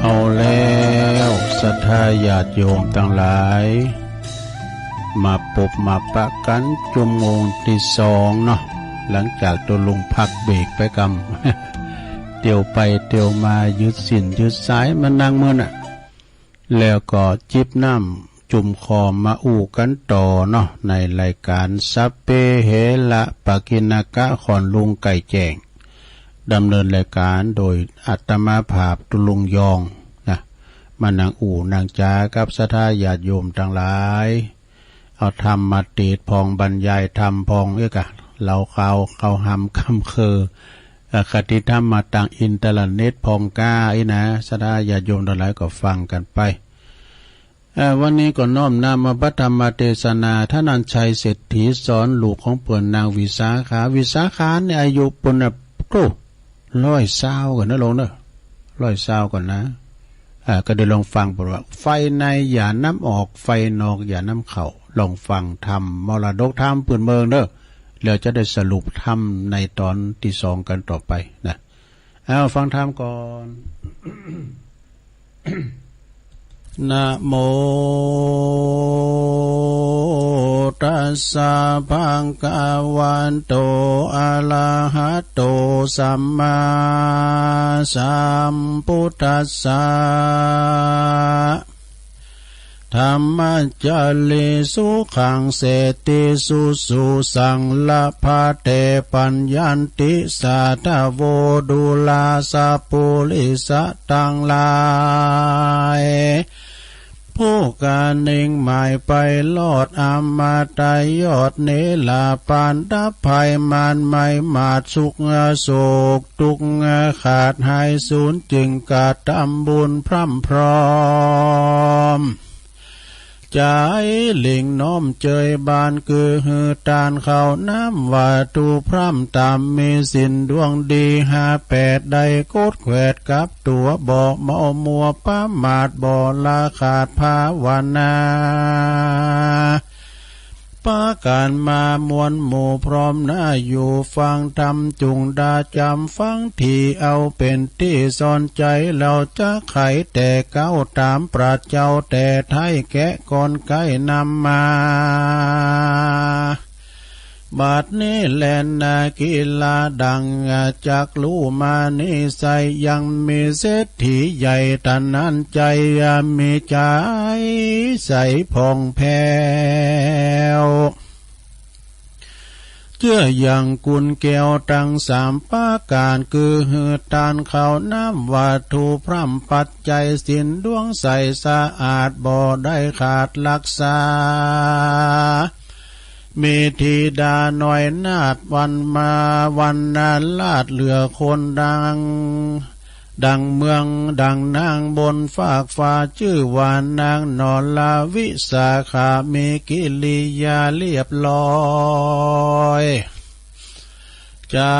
เอาแล้ว ศรัทธาญาติโยมตังหลาย มาปบมาปะกันจุมงที่สองเนาะ หลังจากตกลงพักเบรกไปกำ เตียวไปเตียวมายืดสิ้นยืดสายมานั่งมื้อน่ะ แล้วก็จิบน้ำจุ่มคอมาอู้กันต่อเนาะ ในรายการสัพเพเหระปกิณกะ ขอนลุงไก่แจ้ง ดำเนินรายการโดยอาตมาภาพตุลุงยองนะ มานั่งอู้นั่งจากับศรัทธาญาติโยมตังหลาย เอาธรรมมาเตศน์พองบรรยายธรรมพองเอ้ยกะ เล่าข่าวเข้าหำคำคือ เอ่อ คติธรรมมาตางอินเทอร์เน็ตพองก้าอี้นะ ศรัทธาญาติโยมตังหลายก็ฟังกันไป เอ่อ วันนี้ก็น้อมนำเอาพระธรรมเทศนา ธนัญชัยเศรษฐีสอนลูกของเปิ้นนางวิสาขา วิสาขาเนี่ยอายุเปิ้นน่ะ โอ้ ร้อยซาวก่อนนะลงเนอะ ร้อยซาวก่อนนะ อ่า ก็ได้ลองฟังเปิ้นว่า ไฟในอย่านำออก ไฟนอกอย่านำเข้า ลองฟังธรรม มรดกธรรมปืนเมืองเนอะ แล้วจะได้สรุปธรรมในตอนที่สองกันต่อไปนะ เอาฟังธรรมก่อน นะโมตัสสะภะคะวะโต อะระหะโต สัมมาสัมพุทธัสสะ ธัมมะจาริสุขัง เสติสุสุสัง ละพะเท ปัญญันติ สาธะโว ดูราสะปุริสะตังหลาย ผู้กานิ่งหมายไปรอด อมตะยอดเนรปานดับภัย มารไม่หมาดสุขโศก ทุกข์ขาดหายสูญ จึงกระทำบุญพร่ำพร้อม ใจหลิ่งน้อมเจยบาน คือหือตานเข้าน้ำวัตถุพร่ำ ตามมีศีลดวงดีห้าแปด ได้กดแขวดกับตัว บ่เมามัวประมาท บ่ละขาดภาวนา ปะกันมามวลหมู่พร้อมหน้าอยู่ฟังธรรม จุ่งดาจำฟังที เอาเป็นที่สอนใจ เราจะไขแต่เก้า ถามปราชญ์เจ้า แต่ไท้แกะก่อนไก่นำมา บัดนี้แลนา กีฬาดังจักรู้มา นิสัยยังมีเศรษฐีใหญ่ ธนัญชัยมีใจใสผ่องแผ้ว เพื่ออย่างกุลแก้วตังสามประการ คือหือทานข้าวน้ำวัตถุพร่ำปัจจัย ศีลดวงใสสะอาดบ่ได้ขาดรักษา มีธิดาน้อยนาถวันมาวันนาราชเหลือคนดัง ดังเมืองดังนางบนฟากฟ้า ชื่อว่านางนรวิสาขา มีกิริยาเรียบร้อย จะ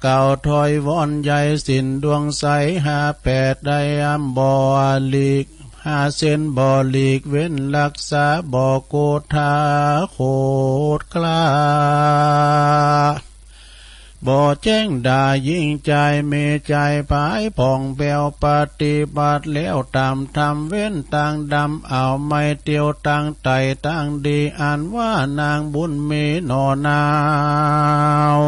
กล่าวถอยวอนใหญ่ ศีลดวงใสห้าแปดได้อำบ่หลีก ห้าเส้นบ่หลีกเว้นรักษา บ่โกธาโขดคลา บ่แจ้งด่ายิ่งใจ มีใจผายผ่องแผ้ว ปฏิบัติแล้วตามธรรม เว้นตางดำเอาไม่เตียว ตางไต่ตางดี อันว่านางบุญมีหน่อหนาว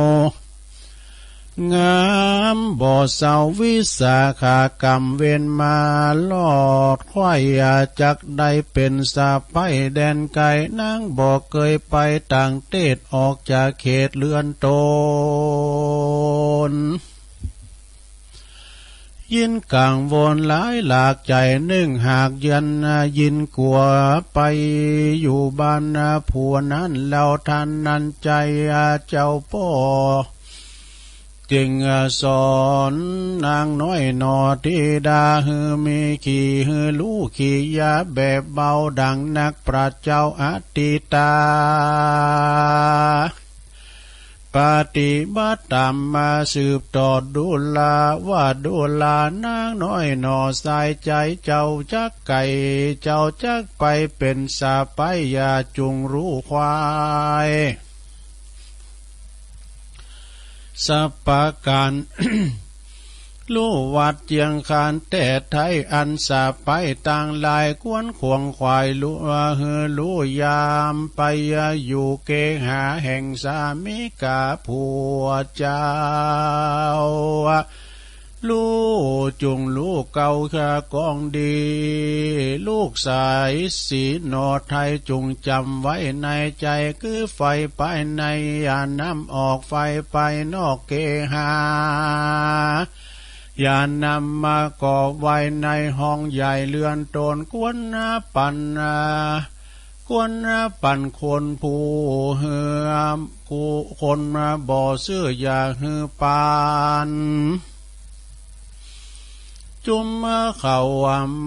งามบ่เศร้า วิสาขากรรมเวรมาลอด ควายจักได้เป็นสะใภ้แดนไกล นางบ่เคยไปต่างเทศ ออกจากเขตเรือนตน ยินกังวลหลายหลากใจ นึ่งหากเยือนยินกลัว ไปอยู่บ้านผัวนั้น แล้วทันนั้นใจเจ้าพ่อ จึงสอนนางน้อยหน่อธิดา หื้อมีขี่หื้อลู่ขี่ยาแบบเบา ดังนักปราชญ์เจ้าอธิตา ปฏิบัติตามมาสืบต่อดูลา ว่าดูลานางน้อยหน่อสายใจ เจ้าจักไก่เจ้าจักไปเป็นสะใภ้ อย่าจุงรู้ควาย สัพพะการ ลู่วัดเจียงคานแต้ไท้ อันสะใภ้ตังหลาย ควรขวงขวายลู่หื้อลู่ยามไป อยู่เกหาแห่งสามีกาผัวเจ้า ลู่จุงลู่เก่าข้ากองดี ลูกสายสีหน่อไทยจุงจำไว้ในใจ คือไฟภายในอย่านำออก ไฟภายนอกเกหา อย่านำมาก่อไว้ในห้องใหญ่เรือนตน ควรปัน ควรปันคนผู้หื้อ ผู้คนบ่ซื่ออย่าหื้อปัน จุมเขา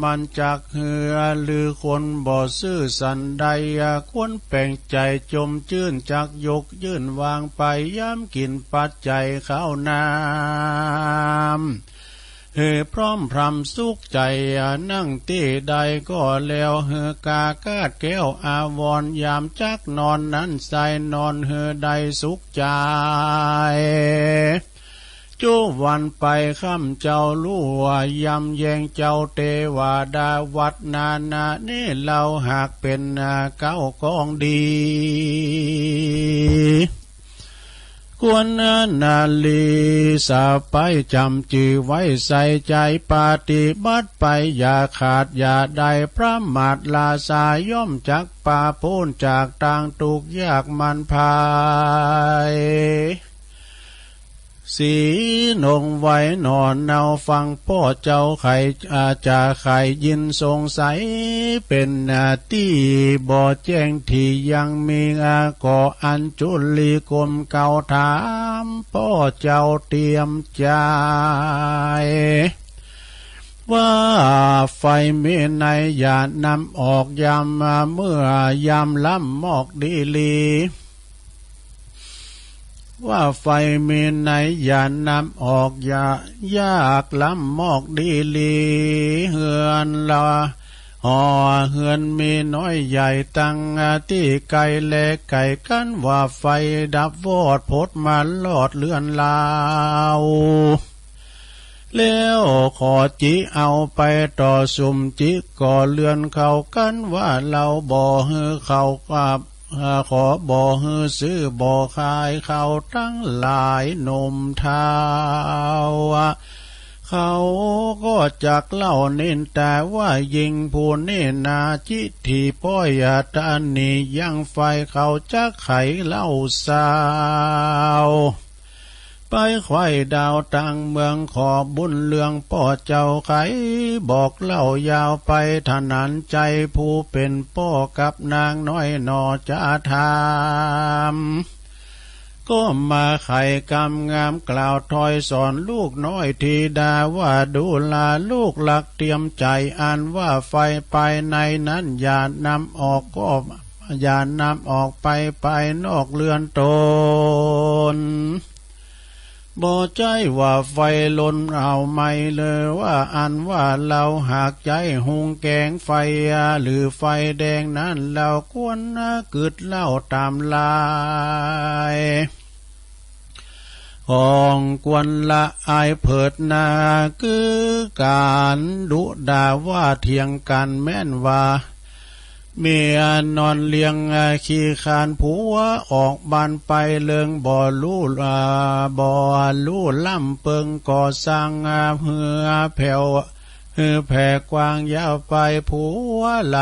มันจักหื้อ หรือคนบ่ซื่อสันใด ควรแปลงใจจมจื้น จักยกยื่นวางไป ยามกินปัจจัยข้าวน้ำ หื้อพร้อมพรำสุขใจ นั่งตี้ใดก็แล้ว หื้อกากาดแก้วอาวรณ์ ยามจักนอนนั้นใส่นอน หื้อได้สุขใจ จุวันไปค่ำเจ้าลู่ว่ายำแยงเจ้าเตวดาวัดนานา นี่เราหากเป็นเก้ากองดี ควรนาลีสะใภ้จำจื่อไว้ใส่ใจ ปฏิบัติไปอย่าขาดอย่าได้ ประมาทราชาย่อมจักปาโพ้นจากตางทุกข์ยากมันภัย สีหนงไว้หน่อเนาฟังพ่อเจ้าไข อาจจะไขยินสงสัย เป็นตี้บ่แจ้งที่ยังมี ก็อัญจุลีก้มเก้าถามพ่อเจ้าเตรียมใจ ว่าไฟมีในอย่านำออกยามเมื่อยามล้ำมอกดีลี ว่าไฟมีในอย่านำออกอย่ายากล้ำมอกดีลี เฮือนละหอเฮือนมีน้อยใหญ่ตั้งตี้ไกลและไกล กันว่าไฟดับวอดพดมาลอดเรือนลาว แล้วขอจิเอาไปต่อสุมจิก่อเรือนเขา กันว่าเราบ่หื้อเขากับ ขอบ่หื้อซื้อบ่ขายเขาทั้งหลายหนุ่มเฒ่า เขาก็จักเล่านินทาว่าหญิงผู้นี้นา จิตที่ป้อยตาหนียังไฟ เขาจักไขเล่าสาว ไปไขว่ดาวตังเมือง ขอบุญเรื่องป้อเจ้า ไขบอกเล่ายาวไป เท่านั้นใจผู้เป็นป้อกับนางน้อยหนอจะถาม ก็มาไขกำงามกล่าวถ้อยสอนลูกน้อยธิดาว่า ดูลาลูกหลักเตรียมใจ อันว่าไฟภายในนั้นอย่านำออกก็ อย่านำออกไปภายนอกเรือนตน บ่ใจ้ว่าไฟลนเอาไหม้ หรือว่าอันว่าเราหากใจ้หุงแกงไฟ หรือไฟแดงนั้น เราควรกึดเล่าตามลาย ของควรละอายเผิดนา คือการดุด่าว่าเถียงกัน แม่นว่า เมียนอนเลี้ยงขี้คร้าน ผัวออกบ้านไป เลิงบ่รู้ อ่า บ่รู้ล้ำเปิงก่อสร้าง อ่า เฮือแผ่ว เฮือแผ่กว้างยาวไป ผัวไหล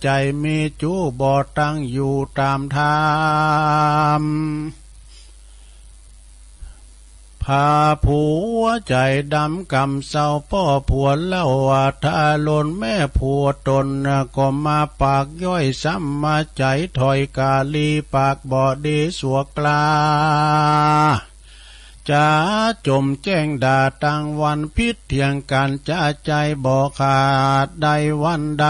ใจมีจู้ บ่ตั้งอยู่ตามธรรม พาผัวใจดำกำเศร้า ป้อผัวเล่าว่า ถ้าลนแม่ผัวตน ก็มาปากย่อย ซ้ำมาใจถ้อยกาลี ปากบ่ดีสัวกล้า จะจมแจ้งด่าตั้งวัน ผิดเถียงกันจะใจบ่ขาด ได้วันใด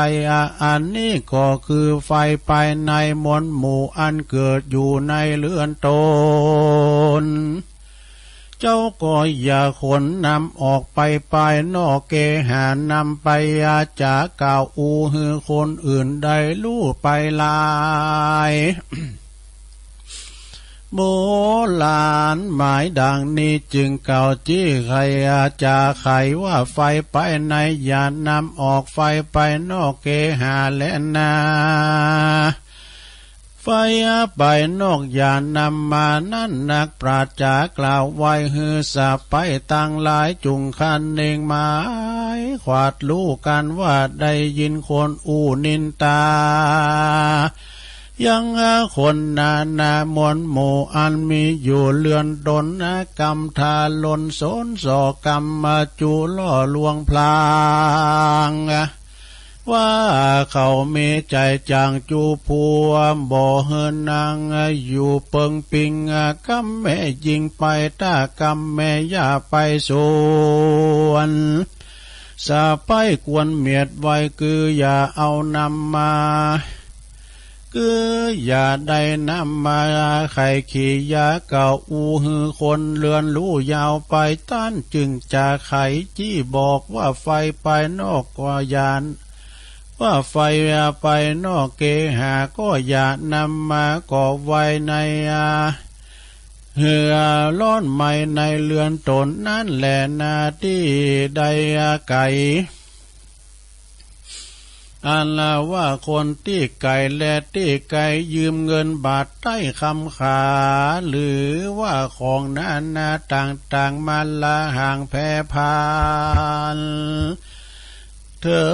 อันนี้ก็คือไฟภายในมวลหมู่ อันเกิดอยู่ในเรือนตน เจ้าก็อย่าขนนำออกไปภายนอก เกหานำไป อย่าจะกล่าวอู้หื้อคนอื่นได้รู้ไปหลาย โบราณหมายดังนี้จึงกล่าวจี้ไข จะไขว่าไฟภายในอย่านำออก ไฟภายนอกเกหาแลนา ไฟภายนอกอย่านำมา นั้นนักปราชญ์กล่าวไว้ หื้อสะใภ้ตังหลายจุ่งคันเน่งหมาย ขวาดรู้กันว่าได้ยินคนอู้นินทา ยังคนนานามวลหมู่ อันมีอยู่เรือนตน กำทาลนสนส่อกำมาจูล่อลวงพลาง ว่าเขามีใจจางจูผัว บ่หื้อนางอยู่เปิงปิง กำแม่ยิงไป ถ้ากำแม่อย่าไปสวน สะใภ้ควรเมียดไว้ คืออย่าเอานำมา คืออย่าได้นำมาไขขี่ อย่ากล่าวอู้หื้อคนเรือนรู้ยาวไป ต้านจึงจะไขจี้บอกว่าไฟภายนอกก็อย่า ว่าไฟภายนอกเกหาก็อย่านำมาก่อไว้ใน เฮือร้อนไหม้ในเรือนตนนั้นแลนา ตี้ใดไก๋ อันว่าคนตี้ไก๋และตี้ไก๋ยืมเงินบาทใต้คำขา หรือว่าของนานาต่างๆ มาละห่างแพร่พัน เถิ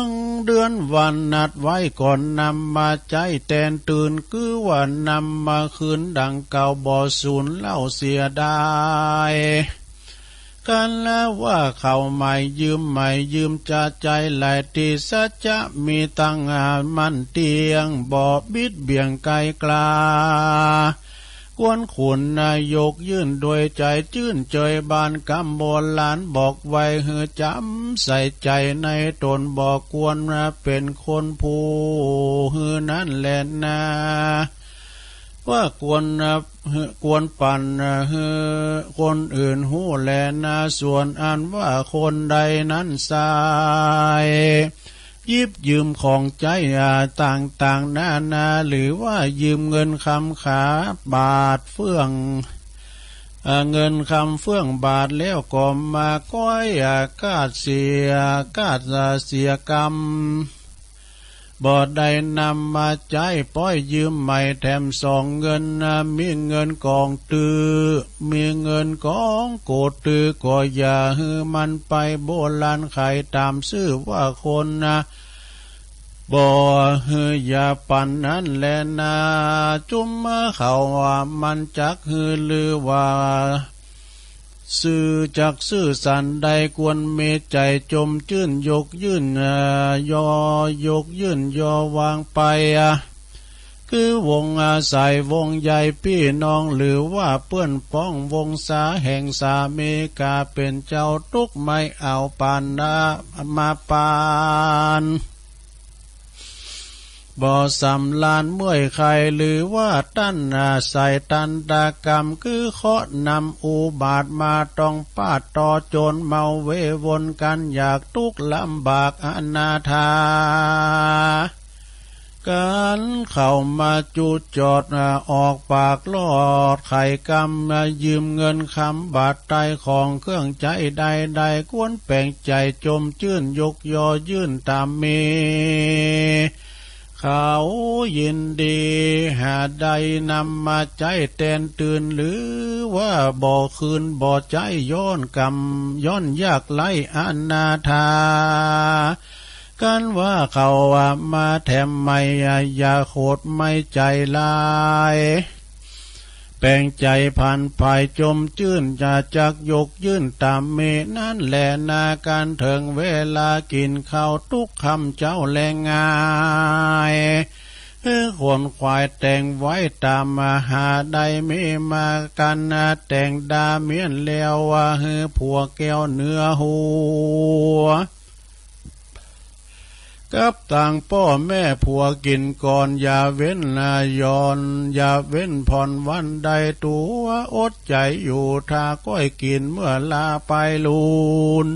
งเดือนวันนัดไว้ก่อนนำมาใจ๊แตนตื่น คือว่านำมาคืนดังเก่าบ่สูญเล่าเสียดาย กันละว่าเขาใหม่ยืมใหม่ยืมจะใจ๊หลายตี้ สัจจะมีตั้งมั่นเตี้ยง บ่บิดเบี่ยงไกลกลา ควรขุนนายกยื่นโดยใจจื้นเจย บานกำโบราณบอกไว้หื้อจำใส่ใจในตน บ่ควรเป็นคนผู้หื้อนั้นแลนา ว่าควร ควรปั่นหื้อคนอื่นฮู้แลนา ส่วนอันว่าคนใดนั้นใส่ หยิบยืมของใจ๊ต่างๆ นานา หรือว่ายืมเงินคำขาบาทเฟื่อง เอ่อ เงินคำเฟื่องบาทแล้วก็มาก้อย อ่า กาดเสีย กาดเสียกรรม บ่ได้นำมาใจ๊ ป้อยยืมไม่แถมสองเงินนะ มีเงินกองตื้อ มีเงินกองโกดตื้อ ก็อย่าหื้อมันไป โบราณไขตามซื่อว่าคนนะ บ่หื้ออย่าปันนั้นแลนา จุมเขาว่ามันจักหื้อหรือว่า ซื่อจักซื่อสันใด ควรมีใจ๋จมจื้น ยกยื่น เอ่อ ยอยกยื่นยอวางไป อ่ะ คือวงอาศัยวงใยปี้น้อง หรือว่าเปื้อนพ้องวงศาแห่งสามีกา เป๋นเจ้าตุ๊กข์ไม่เอาปานนะ มาปาน บ่สำราญเมื่อยไข หรือว่าตันอาศัยตันตกรรม คือเคราะห์นำอุบาทมาต้องปาดต่อ โจรเมาเววนกันอยากตุ๊กข์ลำบากอนาถา กันเข้ามาจุจอดออกปากลอดไขกรรม ยืมเงินคำบาทไตของเครื่องใจ๊ใดๆ ควรแป๋งใจ๋จมจื้นยกยอยื่นตามมี เขายินดีหาได้นำมาใจ๊แตนตื่น หรือว่าบ่คืนบ่ใจ๊ย้อนกรรม ย้อนยากไร้อนาถา กันว่าเขามาแถมไม่อย่าโขดไม่ใจ๋ลาย แป๋งใจ๋ผันผายจมจื้น จะจักยกยื่นตามมีนั้นแลนา กันเถิงเวลากิ๋นข้าวตุ๊กค่ำเจ๊าแลงาย คือขนขวายแต่งไว้ตามหาได้มีมา กันแต่งดาเมียนแล้วว่า หื้อผัวแก้วเหนือหัว กับตังป้อแม่ผัวกิ๋นก่อน อย่าเว้นนะย้อน อย่าเว้นผ่อนวันใด ตั๋วอดใจ๋อยู่ถ้าก้อยกิ๋นเมื่อลาไปลูน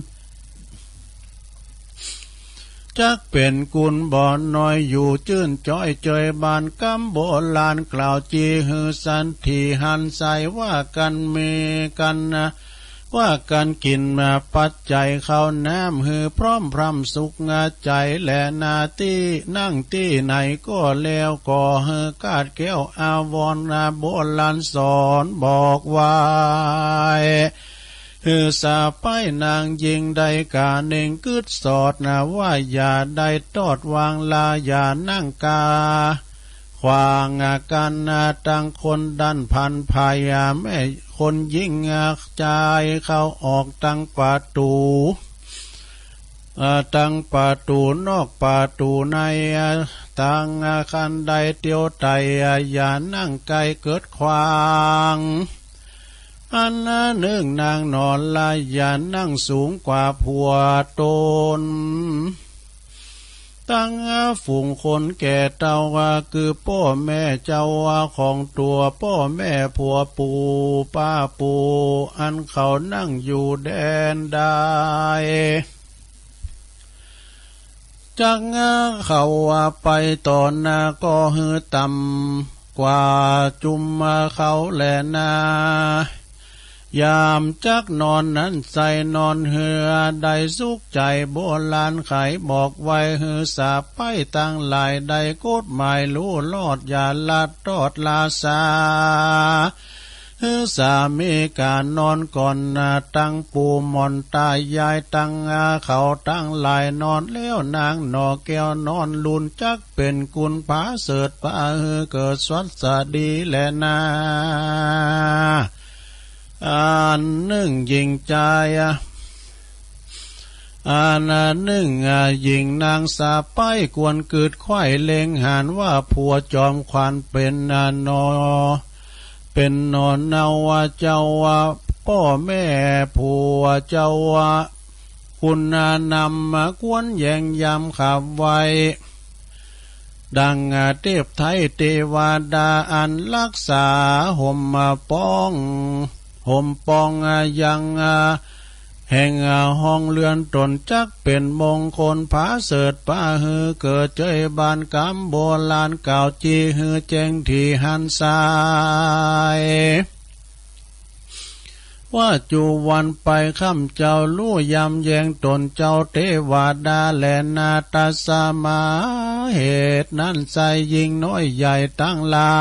จักเป๋นกุญบ่น้อยอยู่จื้นจ้อยเจยบานกำโบราณกล่าวจี หื้อสันติหันใสว่ากันมีกันนะ ว่ากันกิ๋นมาปัจจัยข้าวน้ำ หื้อพร้อมพร่ำสุขใจ๋แลนา ตี้นั่งตี้ไหนก็แล้ว ก็หื้อกาดแก้วอาวรณ์นะ โบราณสอนบอกไว้ หื้อสะใภ้นางญิงได้กาเน่งกึ๊ดสอดนะ ว่าอย่าได้ตอดวางลา อย่านั่งกา ขวางกันนะ ตังคนดั้นผันผาย แม่คนญิงจายเข้าออกตังประตู๋ เอ่อ ตังประตู๋นอกประตู๋ใน ตังคันใดเตียวไต่ อย่านั่งใก้เกิดขวาง อันนึ่งนางหนอละ อย่านั่งสูงกว่าผัวต๋น ตังฝูงคนแก่เฒ่าว่า คือป้อแม่เจ้าว่าของตั๋ว ป้อแม่ผัวปู่ป้าปู่ อันเขานั่งอยู่แดนใด จักเขาว่าไปต่อหน้าก็หื้อต่ำกว่าจุมเขาแลนา ยามจักนอนนั้นใส่นอนเฮือได้สุขใจ๋ โบราณไขบอกไว้ หื้อสะใภ้ตังหลายได้กฎหมายรู้รอด อย่าลัดตอดลาสา หื้อสามีกานอนก่อนนะ ตังปู่หม่อนตายายตังเขาตังหลายนอนแล้ว นางหนอแก้วนอนลุน จักเป๋นกุญผาเสริฐปาหื้อเกิดสวัสดีแลนา อันนึ่งญิงจาย อันนึ่งญิงนางสะใภ้ควรกึ๊ดไขว่เล็งหันว่า ผัวจอมขวัญเป๋นนอ เป๋นหนอเนาว่าเจ้าว่าป้อแม่ผัวเจ้าว่า คุณนำควรแยงยำขับไว้ ดังเทพไทยเทวดาอันรักษาห่มปอง ห่มปองยัง แห่งห้องเรือนต๋นจักเป๋นมงคลผาเสริฐปาหื้อเกิดเจยบานกำโบราณกล่าวจีหื้อแจ้งที่หันสาย ว่าจูวันไปค่ำเจ้าลู่ยำแยงตนเจ้าเตวดาแลนา ตัสมา เหตุนั้นไซยิ่งน้อยใหญ่ทั้งหลา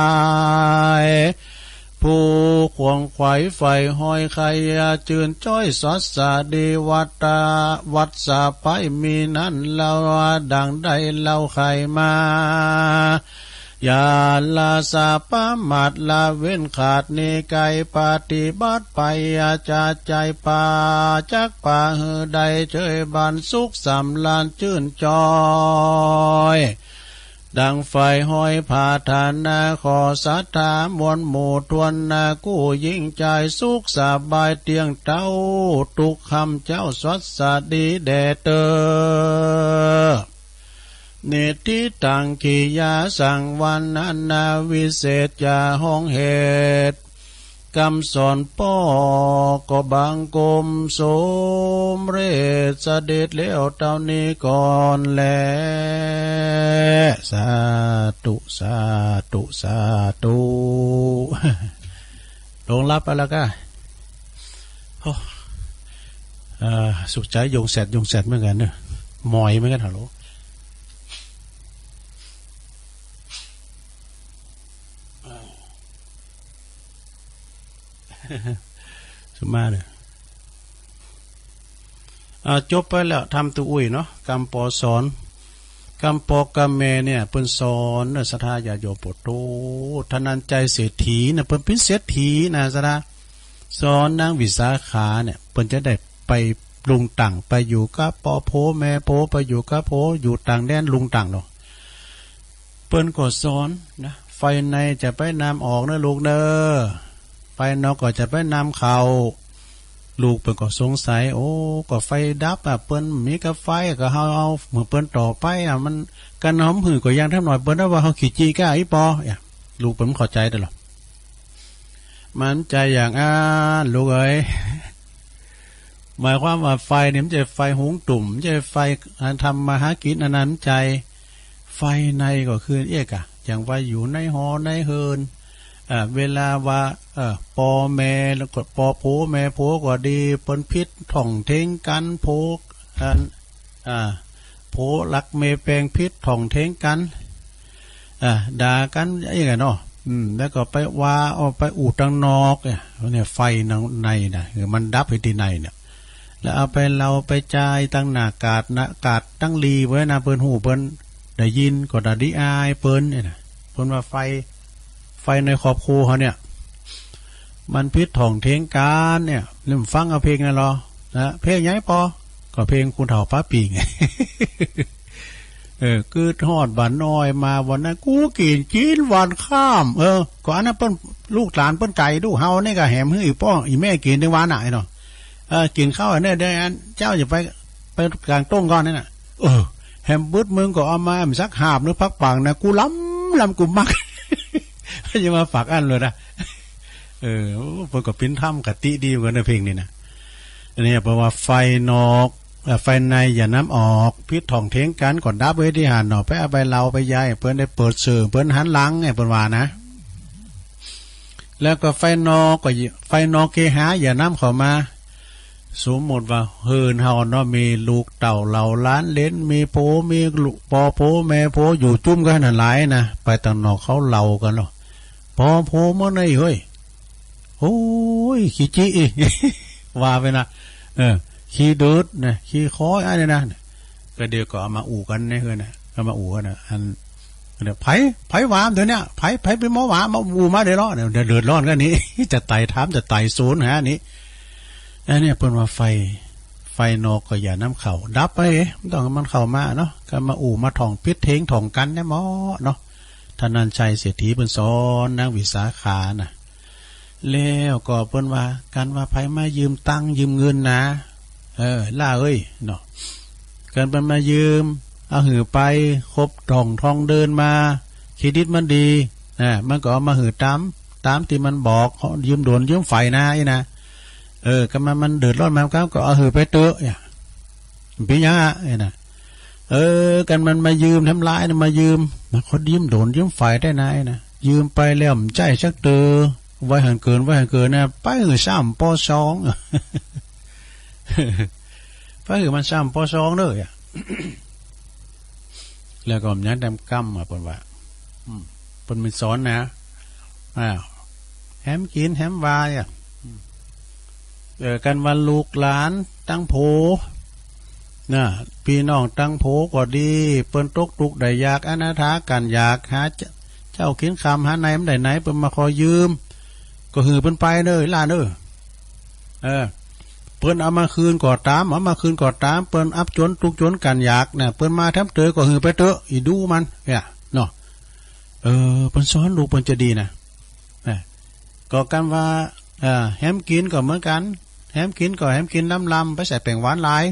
ย ผู้ขวงไขว่ไฟห้อยใครจืนจ้อยสวัสดีวัตตา วัตสาไปมีนั้นเล่าดังได้เล่าไขมา อย่าละสาประมาทละเว้นขาดนิไกปฏิบัติไปอาจาใจป่าจักป่าหือได้เจยบานสุขสำราญจื่นจอย ดังไฟห้อยผาฐานาขอศรัทธามวลหมู่ทวนนากู้ยิ่งใจสุขสบายเตียงเต้า ทุกคำเจ้าสวัสดีแด่เตอ นิติตังกิยาสังวันนานาวิเศษจาห้องเหตุ กำสอนป้อก็บังคมสมเร็จเสด็จแล้วเต้านี้ก่อนแล สาธุ สาธุ สาธุ ลงรับไปแล้วก็ โอ้ เอ่อ สุขใจยงแสดยงแสดเหมือนกันเนอะ หมอยเหมือนกัน ฮัลโหล สุมาเลย อ่า จบไปแล้ว ทำตัวอุ้ยเนาะ กำปอสอน กำปอกำแม่เนี่ย เปิ้นสอนเนอะ ศรัทธาญาติโยมโปรดโต ธนัญชัยเศรษฐีนะ เปิ้นเป็นเศรษฐีนะ ศรัทธา สอนนางวิสาขาเนี่ย เปิ้นจะได้ไปลุงตัง ไปอยู่กับปอโพแม่โพ ไปอยู่กับโพ อยู่ต่างแดนลุงตังเนาะ เปิ้นก็สอนนะ ไฟในจะไปนำออกเนอะลูกเนอะ ไฟนอกก็จะไปนำเข้า ลูกเปิ้นก็สงสัย โอ้ ก็ไฟดับอ่ะ เปิ้นมีกับไฟก็เฮาเอาเหมือนเปิ้นต่อไปอ่ะ มันกันหอมหื่นก็ยังทำหน่อย เปิ้นว่าเฮาขี้จี้ก้าอีปอ เนี่ย ลูกเปิ้นเข้าใจได้หรอ มันใจอย่างอั้น ลูกเอ๋ย หมายความว่าไฟเนี่ยมันจะไฟหุงตุ่ม มันจะไฟทำมาหากิน อันนั้นใจ ไฟในก็คือเอกอะ อย่างว่าอยู่ในหอในเฮือน เอ่อ เวลาว่า เอ่อ ปอแม่ แล้วก็ปอโพแม่โพก็ดี เปิ้นผิดถ่องเถงกัน โพ อัน อ่า โพรักแม่แปงผิดถ่องเถงกัน อ่า ด่ากันอย่างเงี้ยเนาะ อืม แล้วก็ไปว่า เอาไปอู้ตังนอกเนี่ย เนี่ยไฟในนะ คือมันดับอยู่ที่ในเนี่ย แล้วเอาไปเล่าไปจายตังหน้ากาดนะ กาดตังหลีไว้นะ เปิ้นฮู้เปิ้นได้ยินก็ได้ดีอายเปิ้นเนี่ยนะ เปิ้นว่าไฟ ไฟในครอบครัวเขาเนี่ย มันผิดถ่องเถงกันเนี่ย ลืมฟังเอาเพลงนั่นหรอ นะ เพลงหยังปอ ก็เพลงคุณเฒ่าป้าปีไง เออ กึดฮอดบ้านน้อยมาวันนั้น กูกินจีนวันข้าม เออ ก็อันนั้นเปิ้น ลูกหลานเปิ้นไก่ลูกเฮานี่ก็แหมหื้ออีป้ออีแม่กินในวันน่ะไอ้เนาะ เออ กินข้าวอันนี้ได้อัน เจ้าอย่าไป ไปกลางต้งก่อนนั่นน่ะ เออ แหมบึดมึงก็เอามาสักหาบหรือพักปังนะ กูลำลำกูมัก อย่ามาฝากอันเลยนะ เออ เปิ้นก็ปิ้นธรรมคติดีเหมือนกันนะเพลงนี้นะ อันนี้เปิ้นว่าไฟนอก เอ่อ ไฟในอย่านำออก ผิดถ่องเถงกันก็ดับไว้ที่หั้นเนาะ ไปเอาไปเล่าไปยาย เปิ้นได้เปิดเสิร์ฟ เปิ้นหันหลังไง เปิ้นว่านะ แล้วก็ไฟนอกก็อย่า ไฟนอกเคหะอย่านำเข้ามา สมมุติว่าเฮือนเฮาเนาะ มีลูกเต้าเหล่าหลานเหลน มีโพ มีลูก ปอโพแม่โพอยู่จุ้มกันนั่นหลายนะ ไปตังนอกเขาเล่ากันเนาะ ปอโพเมื่อไหร่เฮ้ย โอ้ย ขี้จิอีก ว่าไปนะ เออ ขี้ดืดนะ ขี้คอยอันนี้นะ ก็เดี๋ยวก็เอามาอู้กันในเฮือนนะ เอามาอู้กันนะ อัน เดี๋ยวไผ ไผว่าเดี๋ยวเนี้ย ไผ ไผเป็นหมอว่า มาอู้มาเดี๋ยวเนาะ เดี๋ยวเดือดร้อนกันนี่ จะไต่ถาม จะไต่สวนหานี่ อันเนี้ยเปิ้นว่าไฟ ไฟนอกก็อย่านำเข้า ดับไป บ่ต้องให้มันเข้ามาเนาะ ก็มาอู้มาถ่องผิดเถงถ่องกันเนี่ยหมอเนาะ ธนัญชัยเศรษฐีเปิ้นสอนนางวิสาขานะ แล้วก็เปิ้นว่า กันว่าไผมายืมตังค์ยืมเงินนะ เออ ล่าเอ้ย เนาะ กันเปิ้นมายืม เอาหื้อไป ครบถ่องทองเดินมา เครดิตมันดี นะ มันก็เอามาหื้อตาม ตามที่มันบอก ยืมด่วนยืมไฟนะ อี้นะ เออ กันมัน มันเดือดร้อนมาครับ ก็เอาหื้อไปเต๊อะ เนี่ย เป๋นหยังอะ เนี่ยนะ เออ กันมันมายืมทำลายนะ มายืม มันก็ยืมด่วนยืมไฟได้นะ อี้นะ ยืมไปแล้วบ่ใจ๊สักเต๊อะ ไว้หันเกิน ไว้หันเกินนะ ไปหือซ้ำปอสอง ไปหือมันซ้ำปอสองเด้อ แล้วก็มันยังแต้มกำอ่ะ เปิ้นว่า อืม เปิ้นมีสอนนะ อ่า แหมกินแหมวายอ่ะ อืม เอ่อ กันว่าลูกหลานตังโผ นะ พี่น้องตังโผก็ดี เปิ้นตกทุกข์ได้ยาก อนาถากันอยาก หาเจ้า เจ้ากินค่ำ หาในมันได้ไหน เปิ้นมาขอยืม ก็หือเปิ้นไปเด้อ หลานเอ้อ เออ เปิ้นเอามาคืนก็ตาม เอามาคืนก็ตาม เปิ้นอับจนทุกข์จนกันอยากนะ เปิ้นมาแถมเตยก็หือไปเตอะ อีดูมัน เนี่ย เนาะ เออ เปิ้นสอนลูกเปิ้นจะดีนะ นะ ก็กันว่า เอ่อ แหมกินก็เหมือนกัน แหมกินก็แหมกินลำๆ ไปใส่แป้งหวานหลาย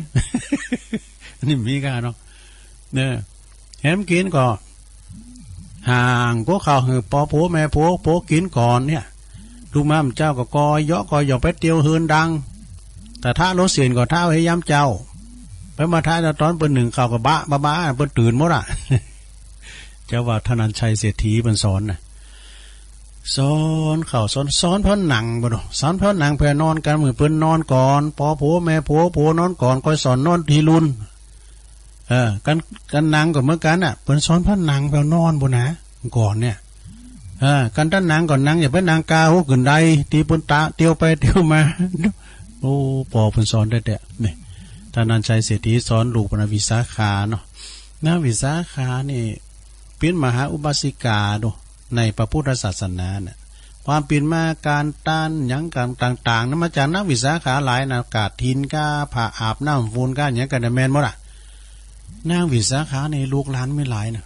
นี่มีกันเนาะ เนี่ย แหมกินก็ ห่างพวกเขาหือปอโผแม่โผ โผกินก่อนเนี่ย ลูกมาเจ้าก็กอยเยาะกอยหยอกไปเตียวเฮือนดัง แต่ถ้าโลเสียนก็เท้าให้ย้ำเจ้า ไปมาท้ายตอนเปิ้นหนึ่งเขาก็บะบะบะ เปิ้นตื่นหมดอ่ะ เจ้าว่าธนัญชัยเศรษฐีเปิ้นสอนนะ สอนเขาสอน สอนเพิ่นหนังบ่ดอก สอนเพิ่นหนังเพื่อนอนกัน มือเปิ้นนอนก่อน ปอโผแม่โผ โผนอนก่อน ค่อยสอนนอนทีลุน เออ กัน กันหนังก็เหมือนกันน่ะ เปิ้นสอนเพิ่นหนังเพื่อนอนบ่นะ ก่อนเนี่ย เออ กันต้านหนังก่อนหนัง อย่าไปหนังกาหัวขึ้นได ตีเปิ้นตาเตียวไปเตียวมา โอ้ ปอเปิ้นสอนได้แต่นี่ ธนัญชัยเศรษฐีสอนลูกเปิ้นนะ วิสาขาเนาะ นางวิสาขานี่ เป็นมหาอุบาสิกาโด ในพระพุทธศาสนาน่ะ ความเป็นมาการต้านหยังกันต่างๆ นั้นมาจากนางวิสาขาหลายนะ กฐินก้า ผ้าอาบน้ำฝุ่นก้า หยังกันน่ะแม่นหมดอ่ะ นางวิสาขานี่ลูกหลานมีหลายนะ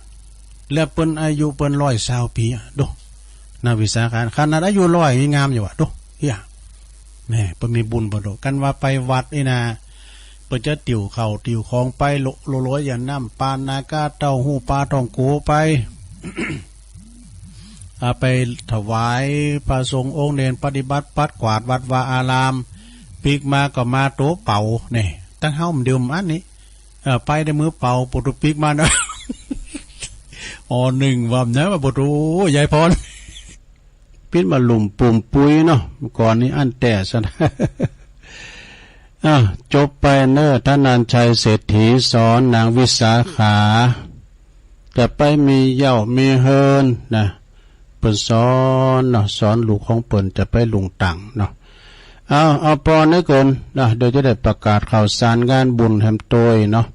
และเปิ้นอายุเปิ้นร้อยซาวปีอ่ะโด นางวิสาขา ขนาดอายุร้อยยังงามอยู่อ่ะโด เฮีย แม่ เปิ้นมีบุญบ่โด กันว่าไปวัดนี่นะ เปิ้นจะติวข้าวติวของไปโล โล โล อย่างน้ำปลานาก้า เต้าหู้ปลาท่องโกไป เอาไปถวายพระสงฆ์องค์เณร ปฏิบัติปัดกวาดวัดวาอาราม ปิ๊กมาก็มาโตเป๋าเนี่ย ตั้งเฮ้ามันเดิมอันนี้ เอ่อ ไปได้มือเป๋า ปุถุปิ๊กมานะ อ๋อ หนึ่งวันนะ ว่าปุถุ ยายพร ปิ้นมาหลุ่มปุ่มปุ้ยเนาะ ก่อนนี้อันแต่สัน อ่ะ จบไปเนอะ ธนัญชัยเศรษฐีสอนนางวิสาขา จะไปมีเหย้ามีเฮือนนะ เปิ้นสอนเนาะ สอนลูกของเปิ้นจะไปลุงตังเนาะ เอา เอาปอนี้ก่อนนะ เดี๋ยวจะได้ประกาศข่าวสารงานบุญแหมโตยเนาะ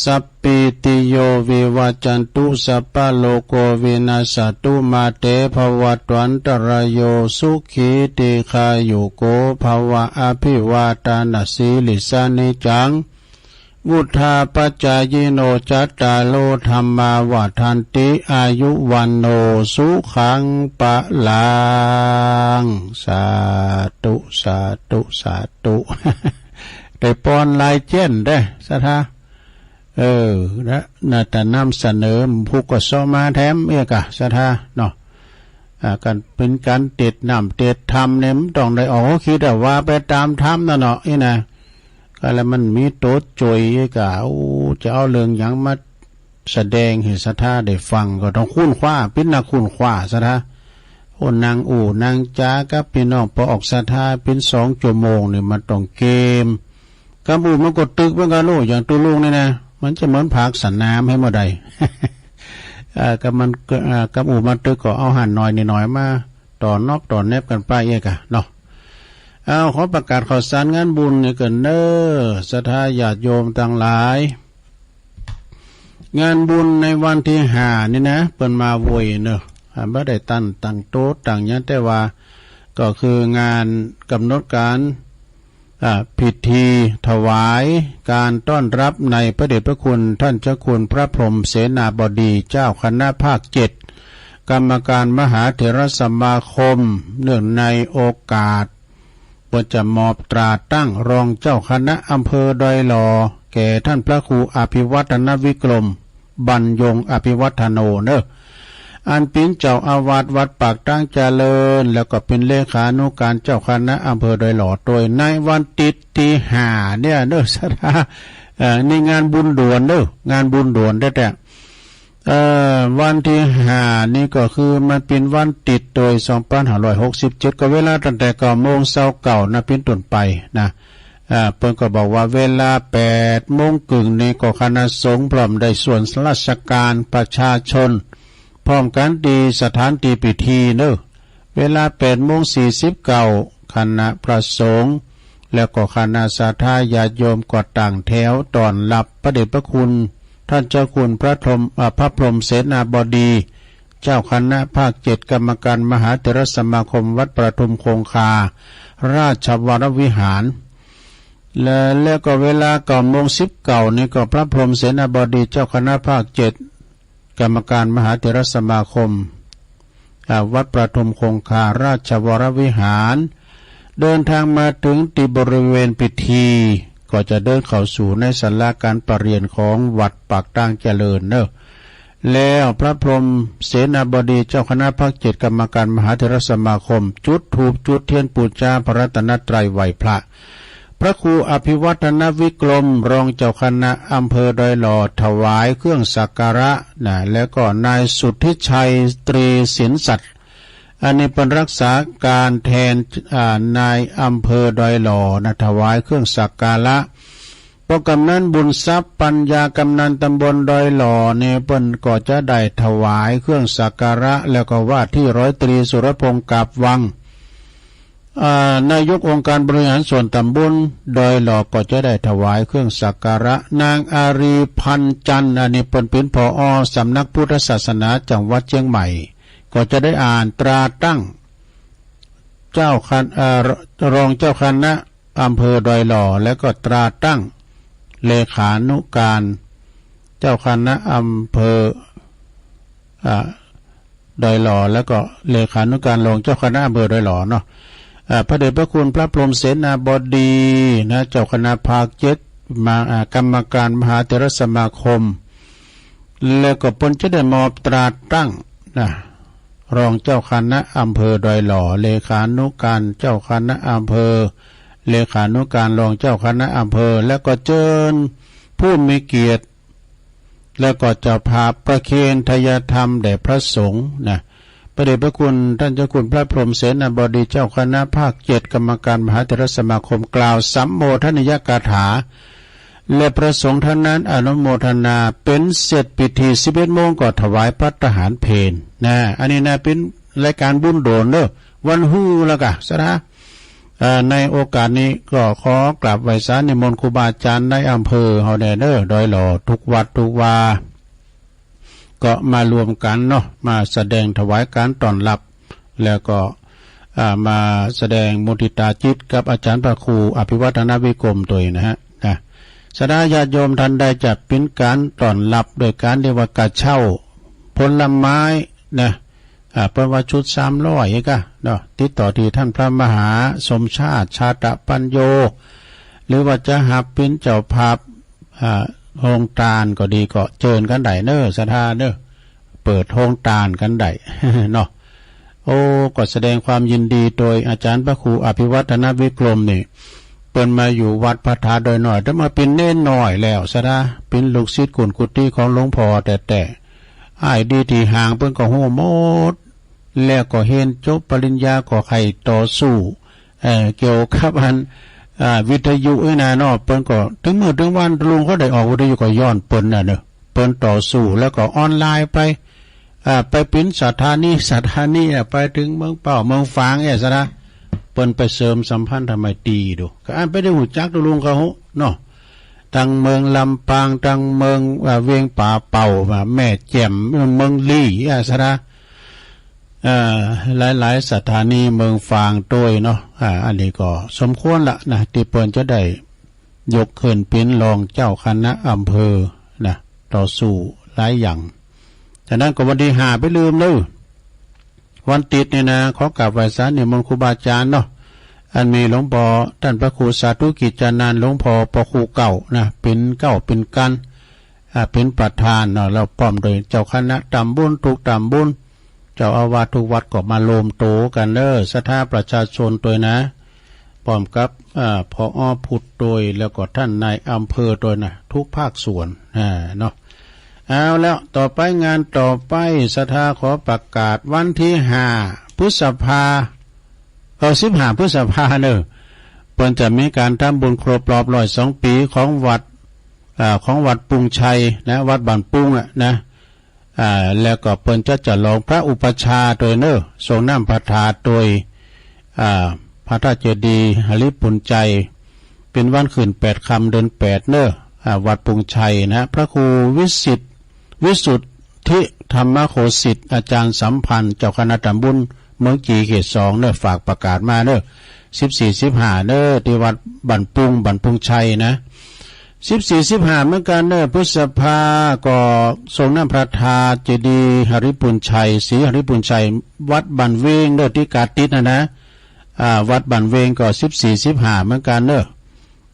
สัพพีติโยวิวัจจันตุ สัพพะโรโควินัสสะตุ มาเตภวัตวันตราโย สุขีทีฆายุโกภวะ อภิวาทานะสีลิสสะ นิจจัง วุฑฒาปจายิโน จัตตาโรธัมมาวัฑฒันติ อายุวัณโณ สุขังพลัง สาธุ สาธุ สาธุ ได้ปอนหลายเจ้นเด้อ ศรัทธา เออ นะ น่าจะนำเสนอ ผู้ก็เซาะมาแถมเอกอะ ศรัทธา เนาะ อ่า การเป็นการเตดน้ำเตดธรรมเนี่ย มันต้องได้ออกความคิดอะ ว่าไปตามธรรมนั่นเนาะ นี่นะ ก็แล้วมันมีโตโจยเอกอะ โอ้ จะเอาเรื่องหยังมาแสดงให้ศรัทธาได้ฟัง ก็ต้องค้นคว้า เป็นนักค้นคว้า ศรัทธา โอ้ นั่งอู้นั่งจากับพี่น้อง ปอออกศรัทธา เป็นสองชั่วโมงนี่ มันต้องเกม กำอู้มันก็ตึกเหมือนกันลูก อย่างตัวลูกนี่นะ มันจะเหมือนผากสนามให้เมื่อใด เอ่อกำมันก็เอ่อกำอู้มันตึกก็เอาหั่นหน่อยนิดหน่อยมา ต่อนอกต่อแนบกันไปเอกอะเนาะ เอา ขอประกาศข่าวสารงานบุญนี่ก่อนเนอะ ศรัทธาญาติโยมทั้งหลาย งานบุญในวันที่ห้านี่นะ เปิ้นมาโวยเนอะ อ่า บ่ได้ตั้ง ตั้งโต๊ะตั้งหยัง แต่ว่าก็คืองานกำหนดการ อ่า พิธีถวายการต้อนรับในพระเดชพระคุณท่านเจ้าคุณพระพรหมเสนาบดีเจ้าคณะภาคเจ็ด กรรมการมหาเถรสมาคม เนื่องในโอกาส เปิ้นจะมอบตราตั้งรองเจ้าคณะอำเภอดอยหล่อ แก่ท่านพระครูอภิวัฒนวิกรม บรรยงอภิวัฒโนเนอะ อันเป็นเจ้าอาวาสวัดปากทางเจริญ แล้วก็เป็นเลขานุการเจ้าคณะอำเภอดอยหล่อ โดยในวันติดที่ห้าเนี่ยเนอะ ศรัทธา เอ่อ นี่งานบุญด่วนเนอะ งานบุญด่วนแต๊ๆ เอ่อ วันตี้ห้านี่ก็คือมันเป๋นวันติดโดย สองปันห้าร้อยหกสิบเจ็ด ก็เวลาตั้งแต่เก้าโมงเช้าเก้านะ เป๋นต้นไปนะ เอ่อ เปิ้นก็บอกว่าเวลาแปดโมงครึ่งนี่ก็คณะสงฆ์พร้อมด้วยส่วนราชการประชาชน พร้อมกันตี้สถานตี้พิธีเนอะ เวลาแปดโมงสี่สิบเก้า คณะพระสงฆ์ แล้วก็คณะศรัทธาญาติโยมก็ตั้งแถวต้อนรับพระเดชพระคุณ ท่านเจ้าคุณพระพรหม เอ่อ พระพรหมเสนาบดี เจ้าคณะภาคเจ็ด กรรมการมหาเถรสมาคมวัดประทุมคงคา ราชวรวิหาร และ แล้วก็เวลาเก้าโมงสิบเก้านี่ก็พระพรหมเสนาบดี เจ้าคณะภาคเจ็ด กรรมการมหาเถรสมาคม อ่า วัดประทุมคงคา ราชวรวิหาร เดินทางมาถึงตี้บริเวณพิธี ก็จะเดินเข้าสู่ในศาลาการประเรียนของวัดปากตางเจริญเนอะ แล้วพระพรหมเสนาบดี เจ้าคณะภาคเจ็ด กรรมการมหาเถรสมาคม จุดธูปจุดเทียนปูจาพระรัตนตรัยไหว้พระ พระครูอภิวัฒนวิกรม รองเจ้าคณะอำเภอดอยหล่อ ถวายเครื่องสักการะนะ แล้วก็นายสุทธิชัย ตรีสินสัตย์ อันนี้เปิ้นรักษาการแทน อ่า นายอำเภอดอยหล่อนะ ถวายเครื่องสักการะ พอกำนันบุญทรัพย์ปัญญา กำนันตำบลดอยหล่อนี่ เปิ้นก็จะได้ถวายเครื่องสักการะ แล้วก็ว่าที่ร้อยตรีสุรพงษ์ กาบวัง อ่า นายกองค์การบริหารส่วนตำบลดอยหล่อก็จะได้ถวายเครื่องสักการะ นางอารีพันจันทร์ อันนี้เปิ้นเป๋น ผอ.สำนักพุทธศาสนาจังหวัดเชียงใหม่ ก็จะได้อ่านตราตั้ง เจ้าคณะ เอ่อ รองเจ้าคณะอำเภอดอยหล่อ และก็ตราตั้งเลขานุการเจ้าคณะอำเภอ อ่า ดอยหล่อ แล้วก็เลขานุการรองเจ้าคณะอำเภอดอยหล่อเนาะ อ่า พระเดชพระคุณพระพรหมเสนาบดีนะ เจ้าคณะภาคเจ็ด มา อ่า กรรมการมหาเถรสมาคม แล้วก็เปิ้นจะได้มอบตราตั้งนะ รองเจ้าคณะอำเภอดอยหล่อ เลขานุการเจ้าคณะอำเภอ เลขานุการรองเจ้าคณะอำเภอ แล้วก็เจิญผู้มีเกียรติ แล้วก็เจ้าภาพประเคนทายธรรมแด่พระสงฆ์นะ พระเดชพระคุณท่านเจ้าคุณพระพรหมเสนาบดีเจ้าคณะภาคเจ็ด กรรมการมหาเถรสมาคม กล่าวสัมโมทนียกถา และพระสงฆ์ท่านนั้นอนุโมทนา เป๋นเสร็จพิธี สิบเอ็ดโมงก็ถวายภัตตาหารเพลนะ อันนี้นะเป๋นรายการบุญโดนเนอะ วันฮือแล้วกะ สะดา เอ่อ ในโอกาสนี้ก็ขอกราบไหว้สานิมนต์ครูบาอาจารย์ในอำเภอเฮาแด่เนอะ ดอยหล่อ ทุกวัดทุกวา ก็มารวมกันเนาะ มาแสดงถวายการต้อนรับ แล้วก็ อ่า มาแสดงมุทิตาจิตกับอาจารย์พระครูอภิวัฒนวิกรมตวยนะฮะ นะ สะดาญาติโยมท่านใดจะเป๋นการต้อนรับโดยการเรียกว่ากระเช้าผลไม้นะ อ่า เปิ้นว่าชุดสามร้อยกะเนาะ ติดต่อตี้ท่านพระมหาสมชาติ ชาตะปัญโญ หรือว่าจะหับเป๋นเจ้าภาพ อ่า โฮงตานก็ดี ก็เจิญกั๋นได้เนอะ สะดาเนอะ เปิดโฮงตานกั๋นได้ เนาะ โอ้ ก็แสดงความยินดีโดยอาจารย์พระครูอภิวัฒนวิกรมนี่ เปิ้นมาอยู่วัดพระธาตุดอยน้อย แต่มาเป๋นเณรน้อยแล้ว สะดา เป๋นลูกศิษย์กุนกุฏิของหลวงพ่อแต๊ๆ อ้ายดีตี้ห่างเปิ้นก็ฮู้หมด แล้วก็เฮียนจบปริญญาก็ใค่ต่อสู้ เอ่อ เกี่ยวกับอัน อ่า วิทยุนี่นะเนาะ เปิ้นก็ เถิงมื้อเถิงวันตะลุงเขาได้ออกวิทยุก็ย้อนเปิ้นน่ะเนอะ เปิ้นต่อสู้ แล้วก็ออนไลน์ไป อ่า ไปเป๋นสถานี สถานีอะ ไปเถิงเมืองเป้า เมืองฝางเนี่ย สะดา เปิ้นไปเสริมสัมพันธไมตรีดู ก็อันไปได้ฮู้จักตะลุงเขาเนาะ ตังเมืองลำปาง ตังเมือง อ่า เวียงป่าเป้า อ่า แม่แจ่ม เมืองลี้ อ่า สะดา เอ่อ หลายๆ สถานีเมืองฝางตวยเนาะ อ่า อันนี้ก็สมควรละนะ ตี้เปิ้นจะได้ยกขึ้นเป๋นรองเจ้าคณะอำเภอนะ ต่อสู้หลายอย่าง ฉะนั้นก็วันตี้ห้าไปลืมเลย วันติดนี่นะ ขอกราบไหว้สานิมนต์ครูบาอาจารย์เนาะ อันมีหลวงพ่อท่านพระครูสาธุกิจจานันท์ หลวงพ่อพระครูเก่านะ เป๋นเก่าเป๋นกั๋น อ่า เป๋นประธานเนาะ แล้วพร้อมโดยเจ้าคณะตำบลทุกตำบล เจ้าอาวาสทุกวัดก็มารวมตัวกั๋นเนอะ ศรัทธาประชาชนตวยนะ พร้อมกับ อ่า ผอ.พุทธตวย แล้วก็ท่านนายอำเภอตวยนะ ทุกภาคส่วน อ่า เนาะ เอาแล้ว ต่อไปงานต่อไป ศรัทธาขอประกาศ วันที่ห้าพฤษภา เออ สิบห้าพฤษภาเนอะ เปิ้นจะมีการทำบุญครบรอบร้อยสองปีของวัด อ่า ของวัดปุงชัยนะ วัดบ้านปุงอะนะ อ่า แล้วก็เปิ้นจะฉลองพระอุปัชฌาย์โดยเนอะ สรงน้ำพระธาตุโดย อ่า พระธาตุเจดีย์หริภุญชัย เป็นวันขึ้นแปดค่ำเดือนแปดเนอะ อ่า วัดปุงชัยนะ พระครูวิสิทธิ์ วิสุทธิธรรมโคสิทธิ์ อาจารย์สัมพันธ์ เจ้าคณะตำบลเมืองจีเขตสองเนอะ ฝากประกาศมาเนอะ สิบสี่ สิบห้าเนอะ ที่วัดบ้านปุง บ้านปุงชัยนะ สิบสี่ สิบห้าเหมือนกันเนอะ พฤษภา ก็สรงน้ำพระธาตุเจดีย์หริภุญชัย ศรีหริภุญชัย วัดบ้านเวงเนอะ ที่กาดติดนะนะ อ่า วัดบ้านเวงก็สิบสี่ สิบห้าเหมือนกันเนอะ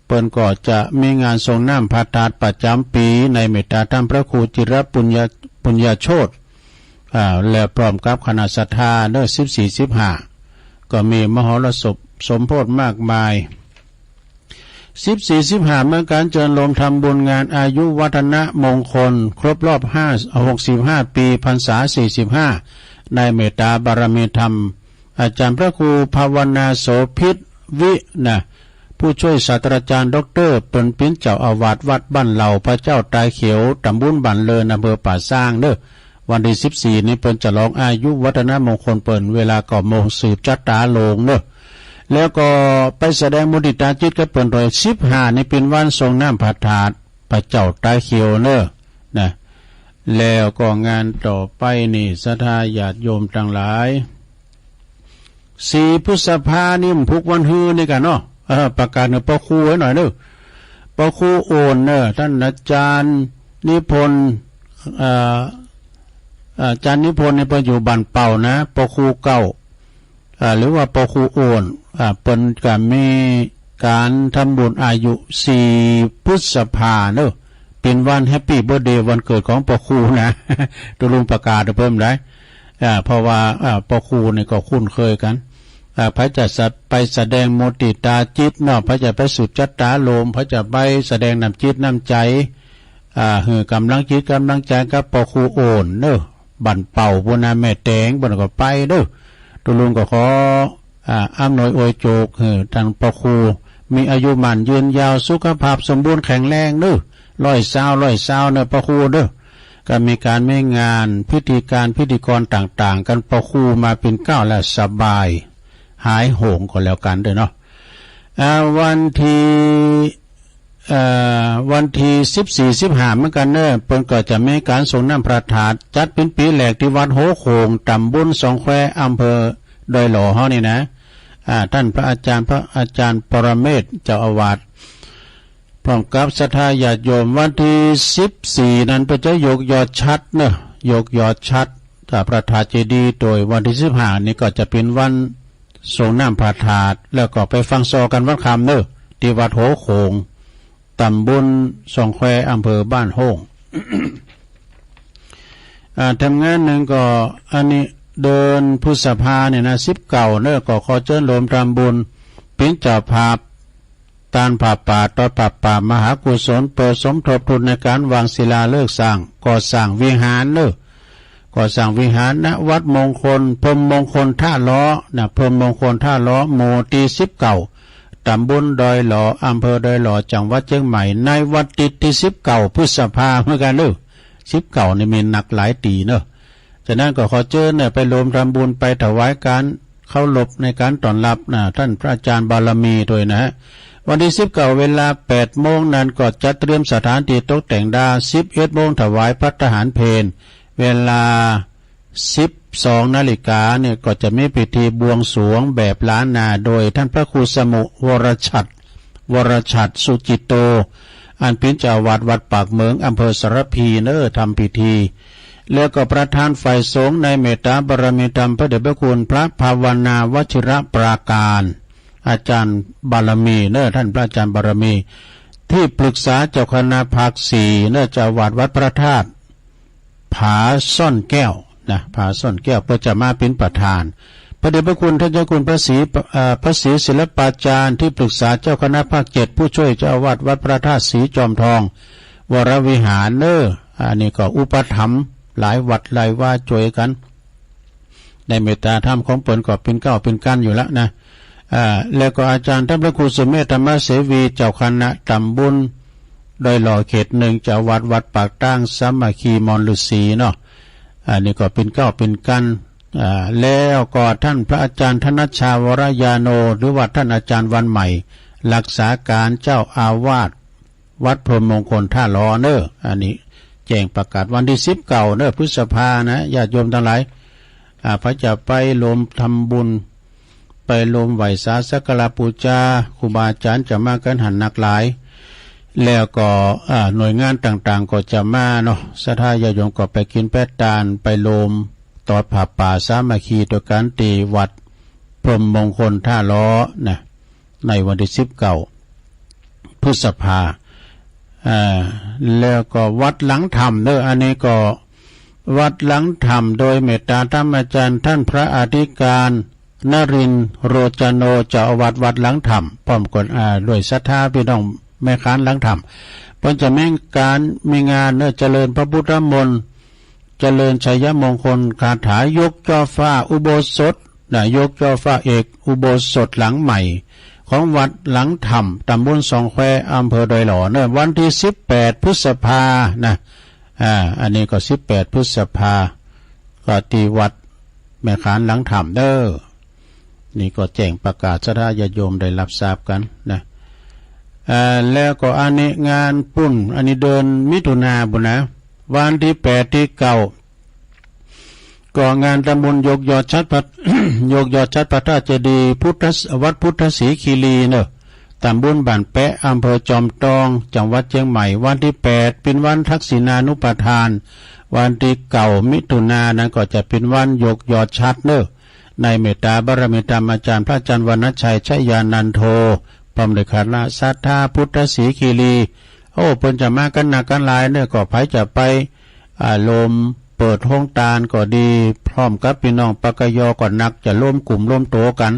เปิ้นก็จะมีงานสรงน้ำพระธาตุประจำปี ในเมตตาธรรมพระครูจิรปุญญา ปุญญาโชติ อ่า และพร้อมกับคณะศรัทธาเนอะ สิบสี่ สิบห้า ก็มีมหรสพสมโพธิมากมาย สิบสี่ สิบห้า เหมือนกัน เจิญโลมทำบุญงานอายุวัฒนมงคล ครบรอบห้า หกสิบห้า ปี พรรษา สี่สิบห้า ในเมตตาบารมีธรรม อาจารย์พระครูภาวนาโสภิตวินะ ผู้ช่วยศาสตราจารย์ด็อกเตอร์ เปิ้นเป๋นเจ้าอาวาสวัดบ้านเหล่า พระเจ้าตาเขียว ตำบลบ้านเลิน อำเภอป่าซางเนอะ วันที่สิบสี่นี้เปิ้นฉลองอายุวัฒนมงคลเปิ้น เวลาเก้าโมง สืบชะตาโลงเนอะ แล้วก็ไปแสดงมุติตาจิตกับเปิ้นโดย สิบห้านี้เป็นวันสรงน้ำพระธาตุพระเจ้าตาเขียวเนอะ นะ แล้วก็งานต่อไปนี่ ศรัทธาญาติโยมทั้งหลาย สี่พฤษภานี่มันพุกวันฮือนี่กันเนาะ เออ ประกาศให้ป้อครูไว้หน่อยเนอะ ป้อครูโอนเนอะ ท่านอาจารย์นิพนธ์ เอ่อ อาจารย์นิพนธ์นี่เปิ้นอยู่บ้านเป่านะ ป้อครูเก่า อ่า หรือว่าป้อครูโอน อ่า เปิ้นก็มีการทำบุญอายุสี่พฤษภาเนอะ เป็นวันแฮปปี้เบิร์ธเดย์ วันเกิดของป้อครูนะ ตกลงประกาศเพิ่มได้ อ่า เพราะว่า อ่า ป้อครูนี่ก็คุ้นเคยกัน อ่า ไผจะสะ- ไปแสดงมุติตาจิตเนาะ ไผจะไปสืบชะตาโลม ไผจะไปแสดงน้ำจิตน้ำใจ อ่า หื้อกำลังจิตกำลังใจกับป้อครูโอนเนอะ บ้านเป่าปู้นนะ แม่แตงปู้นก็ไปเนอะ ตกลงก็ขอ อ่า อำนวยอวยโจกหื้อท่านป้อครู มีอายุหมั้นยืนยาว สุขภาพสมบูรณ์แข็งแรงเนอะ ร้อยซาว ร้อยซาวเนอะ ป้อครูเนอะ ก็มีการมีงานพิธีการพิธีกรต่างๆ กัน ป้อครูมาเป็นเกล้าแล้วสบาย หายโหงก็แล้วกันเด้อเนาะ อ่า วันที่ เอ่อ วันที่สิบสี่ สิบห้าเหมือนกันเนอะ เปิ้นก็จะมีการสรงน้ำพระธาตุ จัดเป็นปีแรกที่วัดโหโข่ง ตำบลสองแคว อำเภอดอยหล่อเฮานี่นะ อ่า ท่านพระอาจารย์ พระอาจารย์ปรเมศ เจ้าอาวาส พร้อมกับศรัทธาญาติโยม วันที่สิบสี่นั้นเปิ้นจะยกยอดฉัตรเนอะ ยกยอดฉัตร อ่า พระธาตุเจดีย์ โดยวันที่สิบห้านี่ก็จะเป็นวันสรงน้ำพระธาตุ แล้วก็ไปฟังซอกันวันค่ำเนอะ ที่วัดโหโข่ง ตำบลสองแคว อำเภอบ้านโฮง อ่า ทำงานหนึ่งก็ อันนี้เดือนพฤษภาเนี่ยนะ สิบเก้าเนอะ ก็ขอเจิญโลมทำบุญ เป๋นเจ้าภาพ ตานผ้าป่า ตอดผ้าป่า มหากุศล เปิดสมทบทุนในการวางศิลาฤกษ์สร้าง ก่อสร้างวิหารเนอะ ก่อสร้างวิหาร ณ วัดมงคล พรหมมงคลท่าล้อนะ พรหมมงคลท่าล้อ หมู่ที่สิบเก้า ตำบลดอยหล่อ อำเภอดอยหล่อ จังหวัดเชียงใหม่ ในวันอาทิตย์ที่สิบเก้าพฤษภาเหมือนกันเนอะ สิบเก้านี่มีนักหลายตีเนอะ ฉะนั้นก็ขอเจิญเนี่ยไปโลมทำบุญ ไปถวายการเคารพในการต้อนรับนะ ท่านพระอาจารย์บารมีด้วยนะฮะ วันที่สิบเก้าเวลาแปดโมงนั้นก็จัดเตรียมสถานที่ตกแต่งด้าน สิบเอ็ดโมงถวายภัตตาหารเพล เวลาสิบสองนาฬิกาเนี่ยก็จะมีพิธีบวงสรวงแบบล้านนา โดยท่านพระครูสมุวรชัด วรชัดสุจิตโต อันเป๋นเจ้าอาวาสวัดปากเหมิง อำเภอสารพีเนอะ ทำพิธี แล้วก็ประธานฝ่ายสงฆ์ในเมตตาบารมีธรรม พระเดชพระคุณพระภาวนาวชิรปราการ อาจารย์บารมีเนอะ ท่านพระอาจารย์บารมี ที่ปรึกษาเจ้าคณะภาคสี่เนอะ เจ้าอาวาสวัดพระธาตุ ผาซ่อนแก้วนะ ผาซ่อนแก้ว เปิ้นจะมาเป๋นประธาน พระเดชพระคุณท่านเจ้าคุณพระศรี เอ่อ พระศรีศิลปาจารย์ ที่ปรึกษาเจ้าคณะภาคเจ็ด ผู้ช่วยเจ้าอาวาสวัดพระธาตุศรีจอมทอง วรวิหารเนอะ อันนี้ก็อุปถัมภ์หลายวัดหลายวาช่วยกัน ในเมตตาธรรมของเปิ้นก็เป็นเก้าเป็นกันอยู่แล้วนะ อ่า แล้วก็อาจารย์ท่านพระครูสุเมธธรรมเสวี เจ้าคณะตำบลดอยหล่อเขตหนึ่ง เจ้าวัดวัดปากตั้งสามัคคีมอนฤาษีเนาะ อันนี้ก็เป็นเก้าเป็นกัน อ่า แล้วก็ท่านพระอาจารย์ธนชชาวรญาโณ หรือว่าท่านอาจารย์วันใหม่ รักษาการเจ้าอาวาส วัดพรหมมงคลท่าหล่อเนอ อันนี้แจ้งประกาศวันที่สิบเก้าเนอ พฤษภานะ ญาติโยมทั้งหลาย อ่า พระจะไปรวมทำบุญ ไปรวมไหว้สาสักการะปูจา ครูบาอาจารย์จะมากันหันนักหลาย แล้วก็ อ่า หน่วยงานต่างๆ ก็จะมาเนาะ ศรัทธาญาติโยมก็ไปกินแปะตาน ไปรวมตอดผ้าป่าสามัคคีด้วยกันที่วัดพรหมมงคลท่าหล่อนะ ในวันที่สิบเก้าพฤษภา อ่า แล้วก็วัดหลังถ้ำเนอ อันนี้ก็วัดหลังถ้ำโดยเมตตาธรรมอาจารย์ท่านพระอธิการนรินทร์โรจโน เจ้าอาวาสวัดหลังถ้ำ พร้อมกัน อ่า ด้วยศรัทธาพี่น้องแม่ขานหลังถ้ำ เปิ้นจะมีการมีงานเนอ เจริญพระพุทธมนต์ เจริญชัยมงคลคาถายกจ่อฟ้าอุโบสถนะ ยกจ่อฟ้าเอกอุโบสถหลังใหม่ ของวัดหลังถ้ำ ตำบลสองแคว อำเภอดอยหล่อเนอ วันที่สิบแปดพฤษภานะ อ่า อันนี้ก็สิบแปดพฤษภา ก็ที่วัดแม่ขานหลังถ้ำเด้อ นี่ก็แจ้งประกาศศรัทธาญาติโยมได้รับทราบกันนะ อ่า แล้วก็อันนี้งานปุ้น อันนี้เดือนมิถุนาปุ้นนะ วันที่แปดที่เก้า ก็งานทำบุญยกยอดชัดพระ ยกยอดชัดพระธาตุเจดีย์พุทธศ- วัดพุทธศรีคีรีเนอะ ตำบลบ้านแปะ อำเภอจอมทอง จังหวัดเชียงใหม่ วันที่แปด เป็นวันทักษิณานุปทาน วันที่เก้า มิถุนายนนั้นก็จะเป็นวันยกยอดชัดเนอะ ในเมตตาบารมีธรรมอาจารย์พระอาจารย์วรรณชัย ชยานันโท พร้อมด้วยคณะศรัทธาพุทธศรีคีรี โอ้ เปิ้นจะมากันนักกันหลายเนอะ ก็ใผจะไป อ่า รวมเปิดโฮงตานก็ดี พร้อมกับพี่น้องปากยอก็นัก จะรวมกลุ่มรวมโตกัน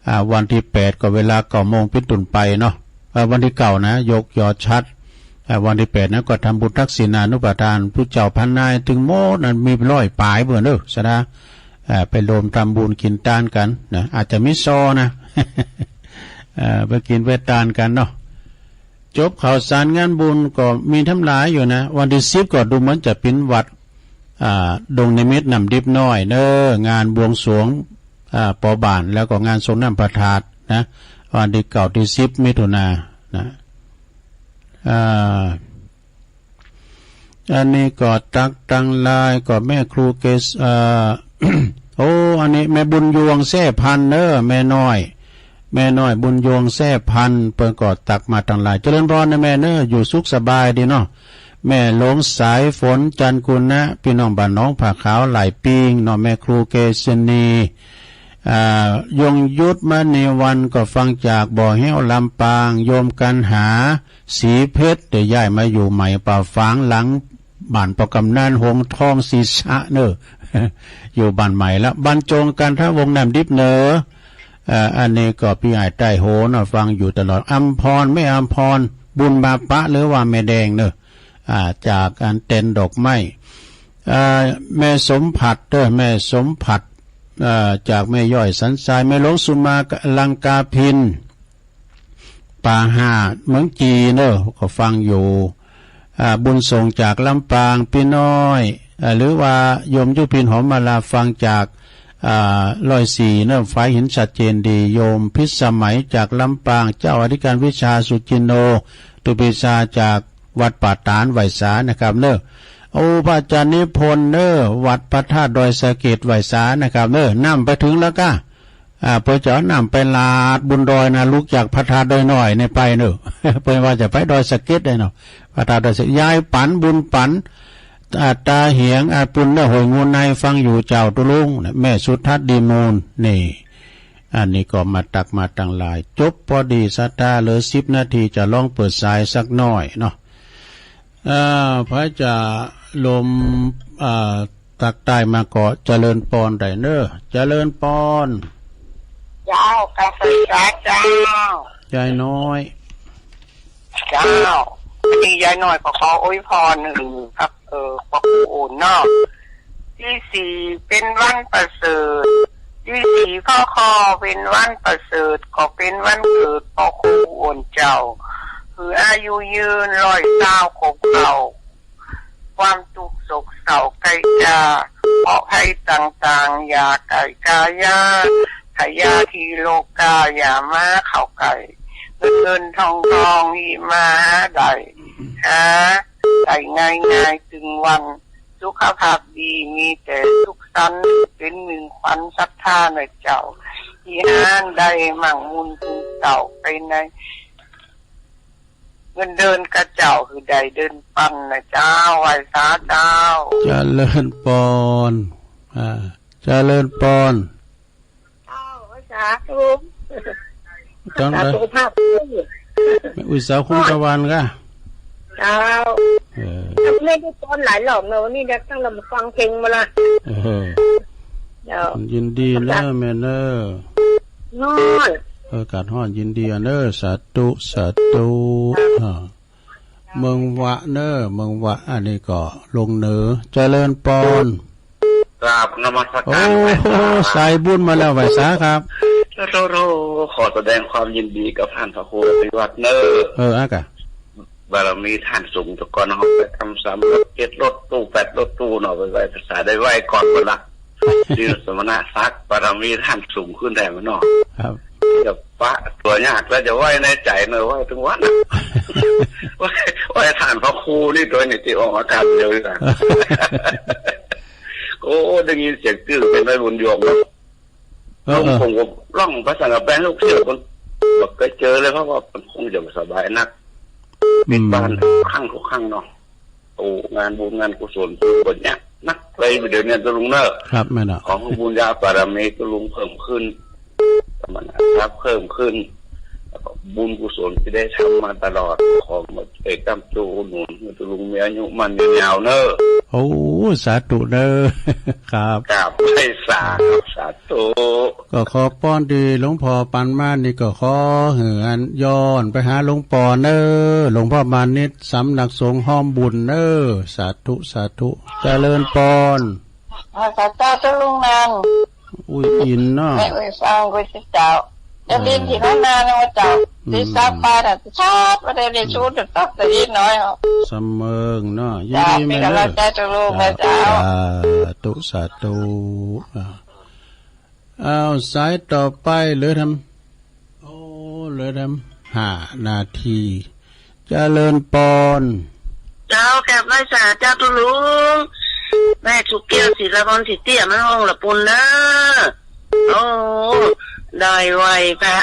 อ่า วันที่แปดก็เวลาเก้าโมงเป็นต้นไปเนาะ เอ่อ วันที่เก้านะ ยกยอดชัด อ่า วันที่แปดนะก็ทำบุญทักษิณานุปทาน ผู้เจ้าพันนาย ตึงหมดนั้นมีร้อยปลายเปื่อนเด้อ ศรัทธา อ่า ไปรวมทำบุญกินตานกันนะ อาจจะมีซอนะ อ่า ไปกินไปตานกันเนาะ จบข่าวสารงานบุญก็มีทั้งหลายอยู่นะ วันที่สิบก็ดูเหมือนจะเป็นวัด อ่า ดงนิมิตรน้ำดิบน้อยเนอะ งานบวงสรวง อ่า ปอบ้าน แล้วก็งานสรงน้ำพระธาตุนะ วันที่เก้าที่สิบมิถุนายนนะ อ่า อันนี้ก็ตักตังลายก็แม่ครูเกษ- เอ่อ โอ้ อันนี้แม่บุญยวงแซ่พันเนอะ แม่น้อย แม่น้อยบุญยวงแซ่พัน เปิ้นก็ตักมาตังลาย เจริญพรนะแม่เนอะ อยู่สุขสบายดีเนาะ แม่หลวงสายฝนจันทร์กุณะ พี่น้องบ้านหนองผาขาวหลายปิงเนาะ แม่ครูเกษณี อ่า ยงยุทธมณีวันก็ฟังจากบ่อแห้วลำปาง โยมกันหา สีเพชร ได้ย้ายมาอยู่ใหม่ป่าฝางหลังบ้านปอกำนันหงทองศรีษะเนอะ อยู่บ้านใหม่แล้ว บรรจงกันทะวงน้ำดิบเนอะ อ่า อันนี้ก็พี่อ้ายใต้โหเนาะ ฟังอยู่ตลอด อำพร แม่อำพร บุญมาปะ หรือว่าแม่แดงเนอะ อ่า จากอันเต็นดอกไม้ อ่า แม่สมผัดเด้อ แม่สมผัด อ่า จากแม่ย่อยสันทราย แม่หลวงสุมาลังกาพิน ป่าหาดเมืองจีนเนอะ ก็ฟังอยู่ อ่า บุญส่งจากลำปาง พี่น้อย อ่า หรือว่าโยมยุพินหอมมาลา ฟังจาก อ่า ร้อยสี่เนอะ ฝ่ายหินชัดเจนดี โยมพิสมัยจากลำปาง เจ้าอธิการวิชาสุจินโน ตุปิชาจากวัดป่าตานไหวสานะครับเนอะ โอ้ พระอาจารย์นิพนธ์เนอะ วัดพระธาตุดอยสะเก็ดไหวสานะครับเนอะ น้ำไปถึงแล้วก้า อ่า เปิ้นจะเอาน้ำไปหลาดบุญดอยนะ ลุกจากพระธาตุดอยน้อยนี่ไปเนอะ เปิ้นว่าจะไปดอยสะเก็ดได้เนาะ พระธาตุดอยสะ- ยายปัน บุญปัน อ่า ตาเหยง อ่า ปุณเนอะ ห้วยงูใน ฟังอยู่เจ้าตุลุงนะ แม่สุทัศน์ดีมูล นี่ อันนี้ก็มาตักมาตังหลาย จบพอดีศรัทธาเหลือสิบนาที จะลองเปิดสายสักหน่อยเนาะ อ่า พระจะลม อ่า ตักใต้มาก็เจริญปอนได้เนอะ เจริญปอน เจ้า กาแฟเจ้า ยายน้อย เจ้า นี่ยายน้อยก็ขออวยพรหนึ่งครับ เออ พระครูโอนเนาะ ที่สี่เป็นวันประเสริฐ ที่สี่ข้อข้อเป็นวันประเสริฐ ก็เป็นวันเกิดพระครูโอนเจ้า คืออายุยืนร้อยซาวขวบเก่า ความทุกข์โศกเศร้าไก่กา เคราะห์ภัยต่างๆ อย่าไก่กายา พยาธิโรคาอย่ามาเข้าใกล้ เงินเงินทองทองที่มาหาได้ หาได้ง่ายๆ ถึงวัน สุขภาพดีมีแต่สุขสันต์ เป็นหนึ่งขวัญศรัทธานะเจ้า ที่หาได้มั่งมูลถึงเจ้าไปใน เงินเดือนกระเจ้าคือได้เดือนปันนะเจ้า ไหว้สาเจ้า เจริญปอน อ่า เจริญปอน เจ้า ไหว้สาธุ จัง รักษา เลย สุขภาพด้วย แม่อุ้ยสาวคุ้มตะวันกะ เจ้า เออ ไม่ได้ปอนหลายรอบเลย วันนี้เดี๋ยวต้องลำฟังเพลงมาละ เออ เจ้า ยินดีเนอะ แม่เนอะ นอน เออ อากาศฮ้อน ยินดีอะเนอะ สาธุ สาธุ อ่า เมืองวะเนอะ เมืองวะ อันนี้ก็ลงเหนือ เจริญปอน กราบนมัสการ โอ้โห ไหว้สา สายบุญมาแล้ว ไหว้สาครับ โธ่โธ่โธ่ ขอแสดงความยินดีกับท่านพระครูอภิวัตรเนอะ เออ อากะ บารมีท่านสูง แต่ก่อนเฮาไปทำสามรถเจ็ดรถตู้แปดรถตู้เนาะ ไปไหว้พระสาได้ไหว้ก่อนหมดละ ที่สมณศักดิ์ บารมีท่านสูงขึ้นแท้มันเนาะ ครับ จะปะตัวยากแล้ว จะไหว้ในใจเนอะ ไหว้ถึงวันอะ ไหว้ ไหว้ท่านพระครูนี่ตัวนี้ที่ออกอาการเดียวกัน โอ้ ได้ยินเสียงตื้อเป็นไม้บุญยวงเนาะ เออ เออ ผมก็ล่องภาษากับแป้งลูกเสือคน บอกเคยเจอเลย เพราะว่ามันคงจะไม่สบายนัก อืม ปิดบ้านทุกครั้งทุกครั้งเนาะ โอ้ งานบุญงานกุศลทุกคนเนี่ยนักเลยเดี๋ยวนี้ ตะลุงเนอะ ครับ แม่นอะ ของบุญญาบารมีตะลุงเพิ่มขึ้น สมณศักดิ์เพิ่มขึ้น แล้วก็บุญกุศลที่ได้ทำมาตลอด ขอมาช่วยค้ำจุนอุดหนุนให้ตะลุงมีอายุมั่นยืนยาวเนอะ โอ้ สาธุเนอะ ครับ กราบไหว้สาครับ สาธุ ก็ขอปอนที่หลวงพ่อปันมานี่ก็ขอให้อันย้อนไปหาหลวงปอเนอะ หลวงพ่อมานิตย์ สำนักสงฆ์ฮ้อมบุญเนอะ สาธุ สาธุ เจริญปอน อ่า สาธุ เจ้าลุงนาง อุ้ยอินเนาะ แม่อุ้ยฟังก็จะเจ้า จะบินที่นั่นนานนะว่าเจ้า อืม ที่ซาปาน่ะ ชาติประเดี๋ยวนี้ชูจะตัดแต่นิดหน่อยเหรอ สำเมิงเนาะ ยินดีแม่เนอะ เจ้า เป็นกำลังใจเจ้าลุงนะเจ้า สาธุ สาธุ อ่า เอาสายต่อไปเหลือทำ โอ้ เหลือทำห้านาที เจริญปอน เจ้ากราบไหว้สาเจ้าตุลุง แม่สุกแก้วศิลาพรสิทธิ์เตี้ย มันห้องละปุนเนอะ โอ้ ได้ไหว้พระ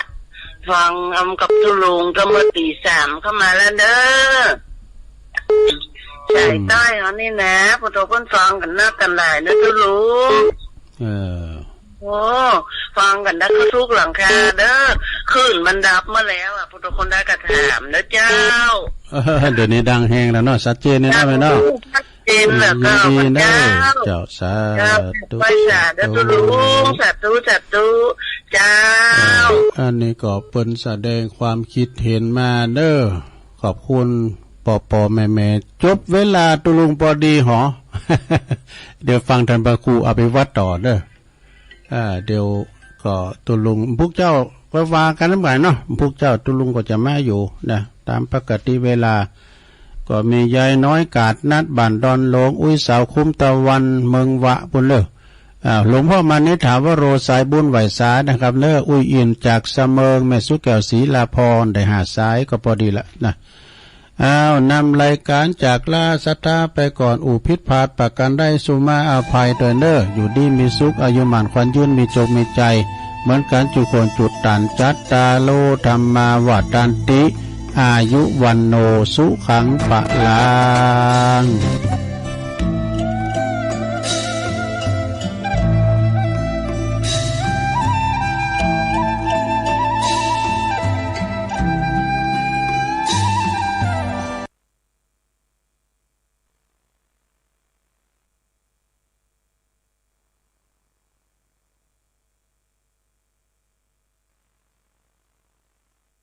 ฟังอำกับตุลุงก็เมื่อตีสามเข้ามาแล้วเนอะ สายใต้เขานี่นะ พุทโธเพิ่นฟังกันนักกันหลายเนอะตุลุง เออ โอ้ ฟังกันได้ทุกหลังคาเด้อ คลื่นมันดับมาแล้วอ่ะ พุทธคนได้กระถามนะเจ้า เดี๋ยวนี้ดังแฮงแล้วเนาะ ชัดเจนเลยนะแม่เนาะ ชัดเจนแล้วก็ ยินดีนะ พระเจ้า เจ้า สาธุ เจ้า ไหว้สาธุ สาธุ ลุง สาธุ สาธุ เจ้า เอ่อ อันนี้ก็เปิ้นแสดงความคิดเห็นมาเด้อ ขอบคุณปอปอแม่แม่ จบเวลาตุลุงปอดีหอ เดี๋ยวฟังท่านพระครูอภิวัตรต่อเด้อ อ่า เดี๋ยวก็ตุลุง พวกเจ้าก็ว่ากันไปเนาะ พวกเจ้าตุลุงก็จะมาอยู่นะ ตามปกติเวลา ก็มียายน้อยกาดนัดบ้านดอนหลวง อุ้ยสาวคุ้มตะวัน เมืองวะปุ้นเลอ อ่า หลวงพ่อมานิษฐาวโร สายบุญไหว้สานะครับเนอะ อุ้ยอินจากสะเมิง แม่สุแก้วศรีลาพร ได้ห้าสายก็พอดีละนะ อ้าว นำรายการจากลาศรัทธาไปก่อน อู้ผิดพลาดประการใด สุมาอภัยด้วยเนอะ อยู่ดีมีสุข อายุหมานขวัญยืน มีโชคมีชัย เหมือนกันจุคนจุดตัน จัตตาโร ธัมมา วัฑฒันติ อายุ วัณโณ สุขัง พลัง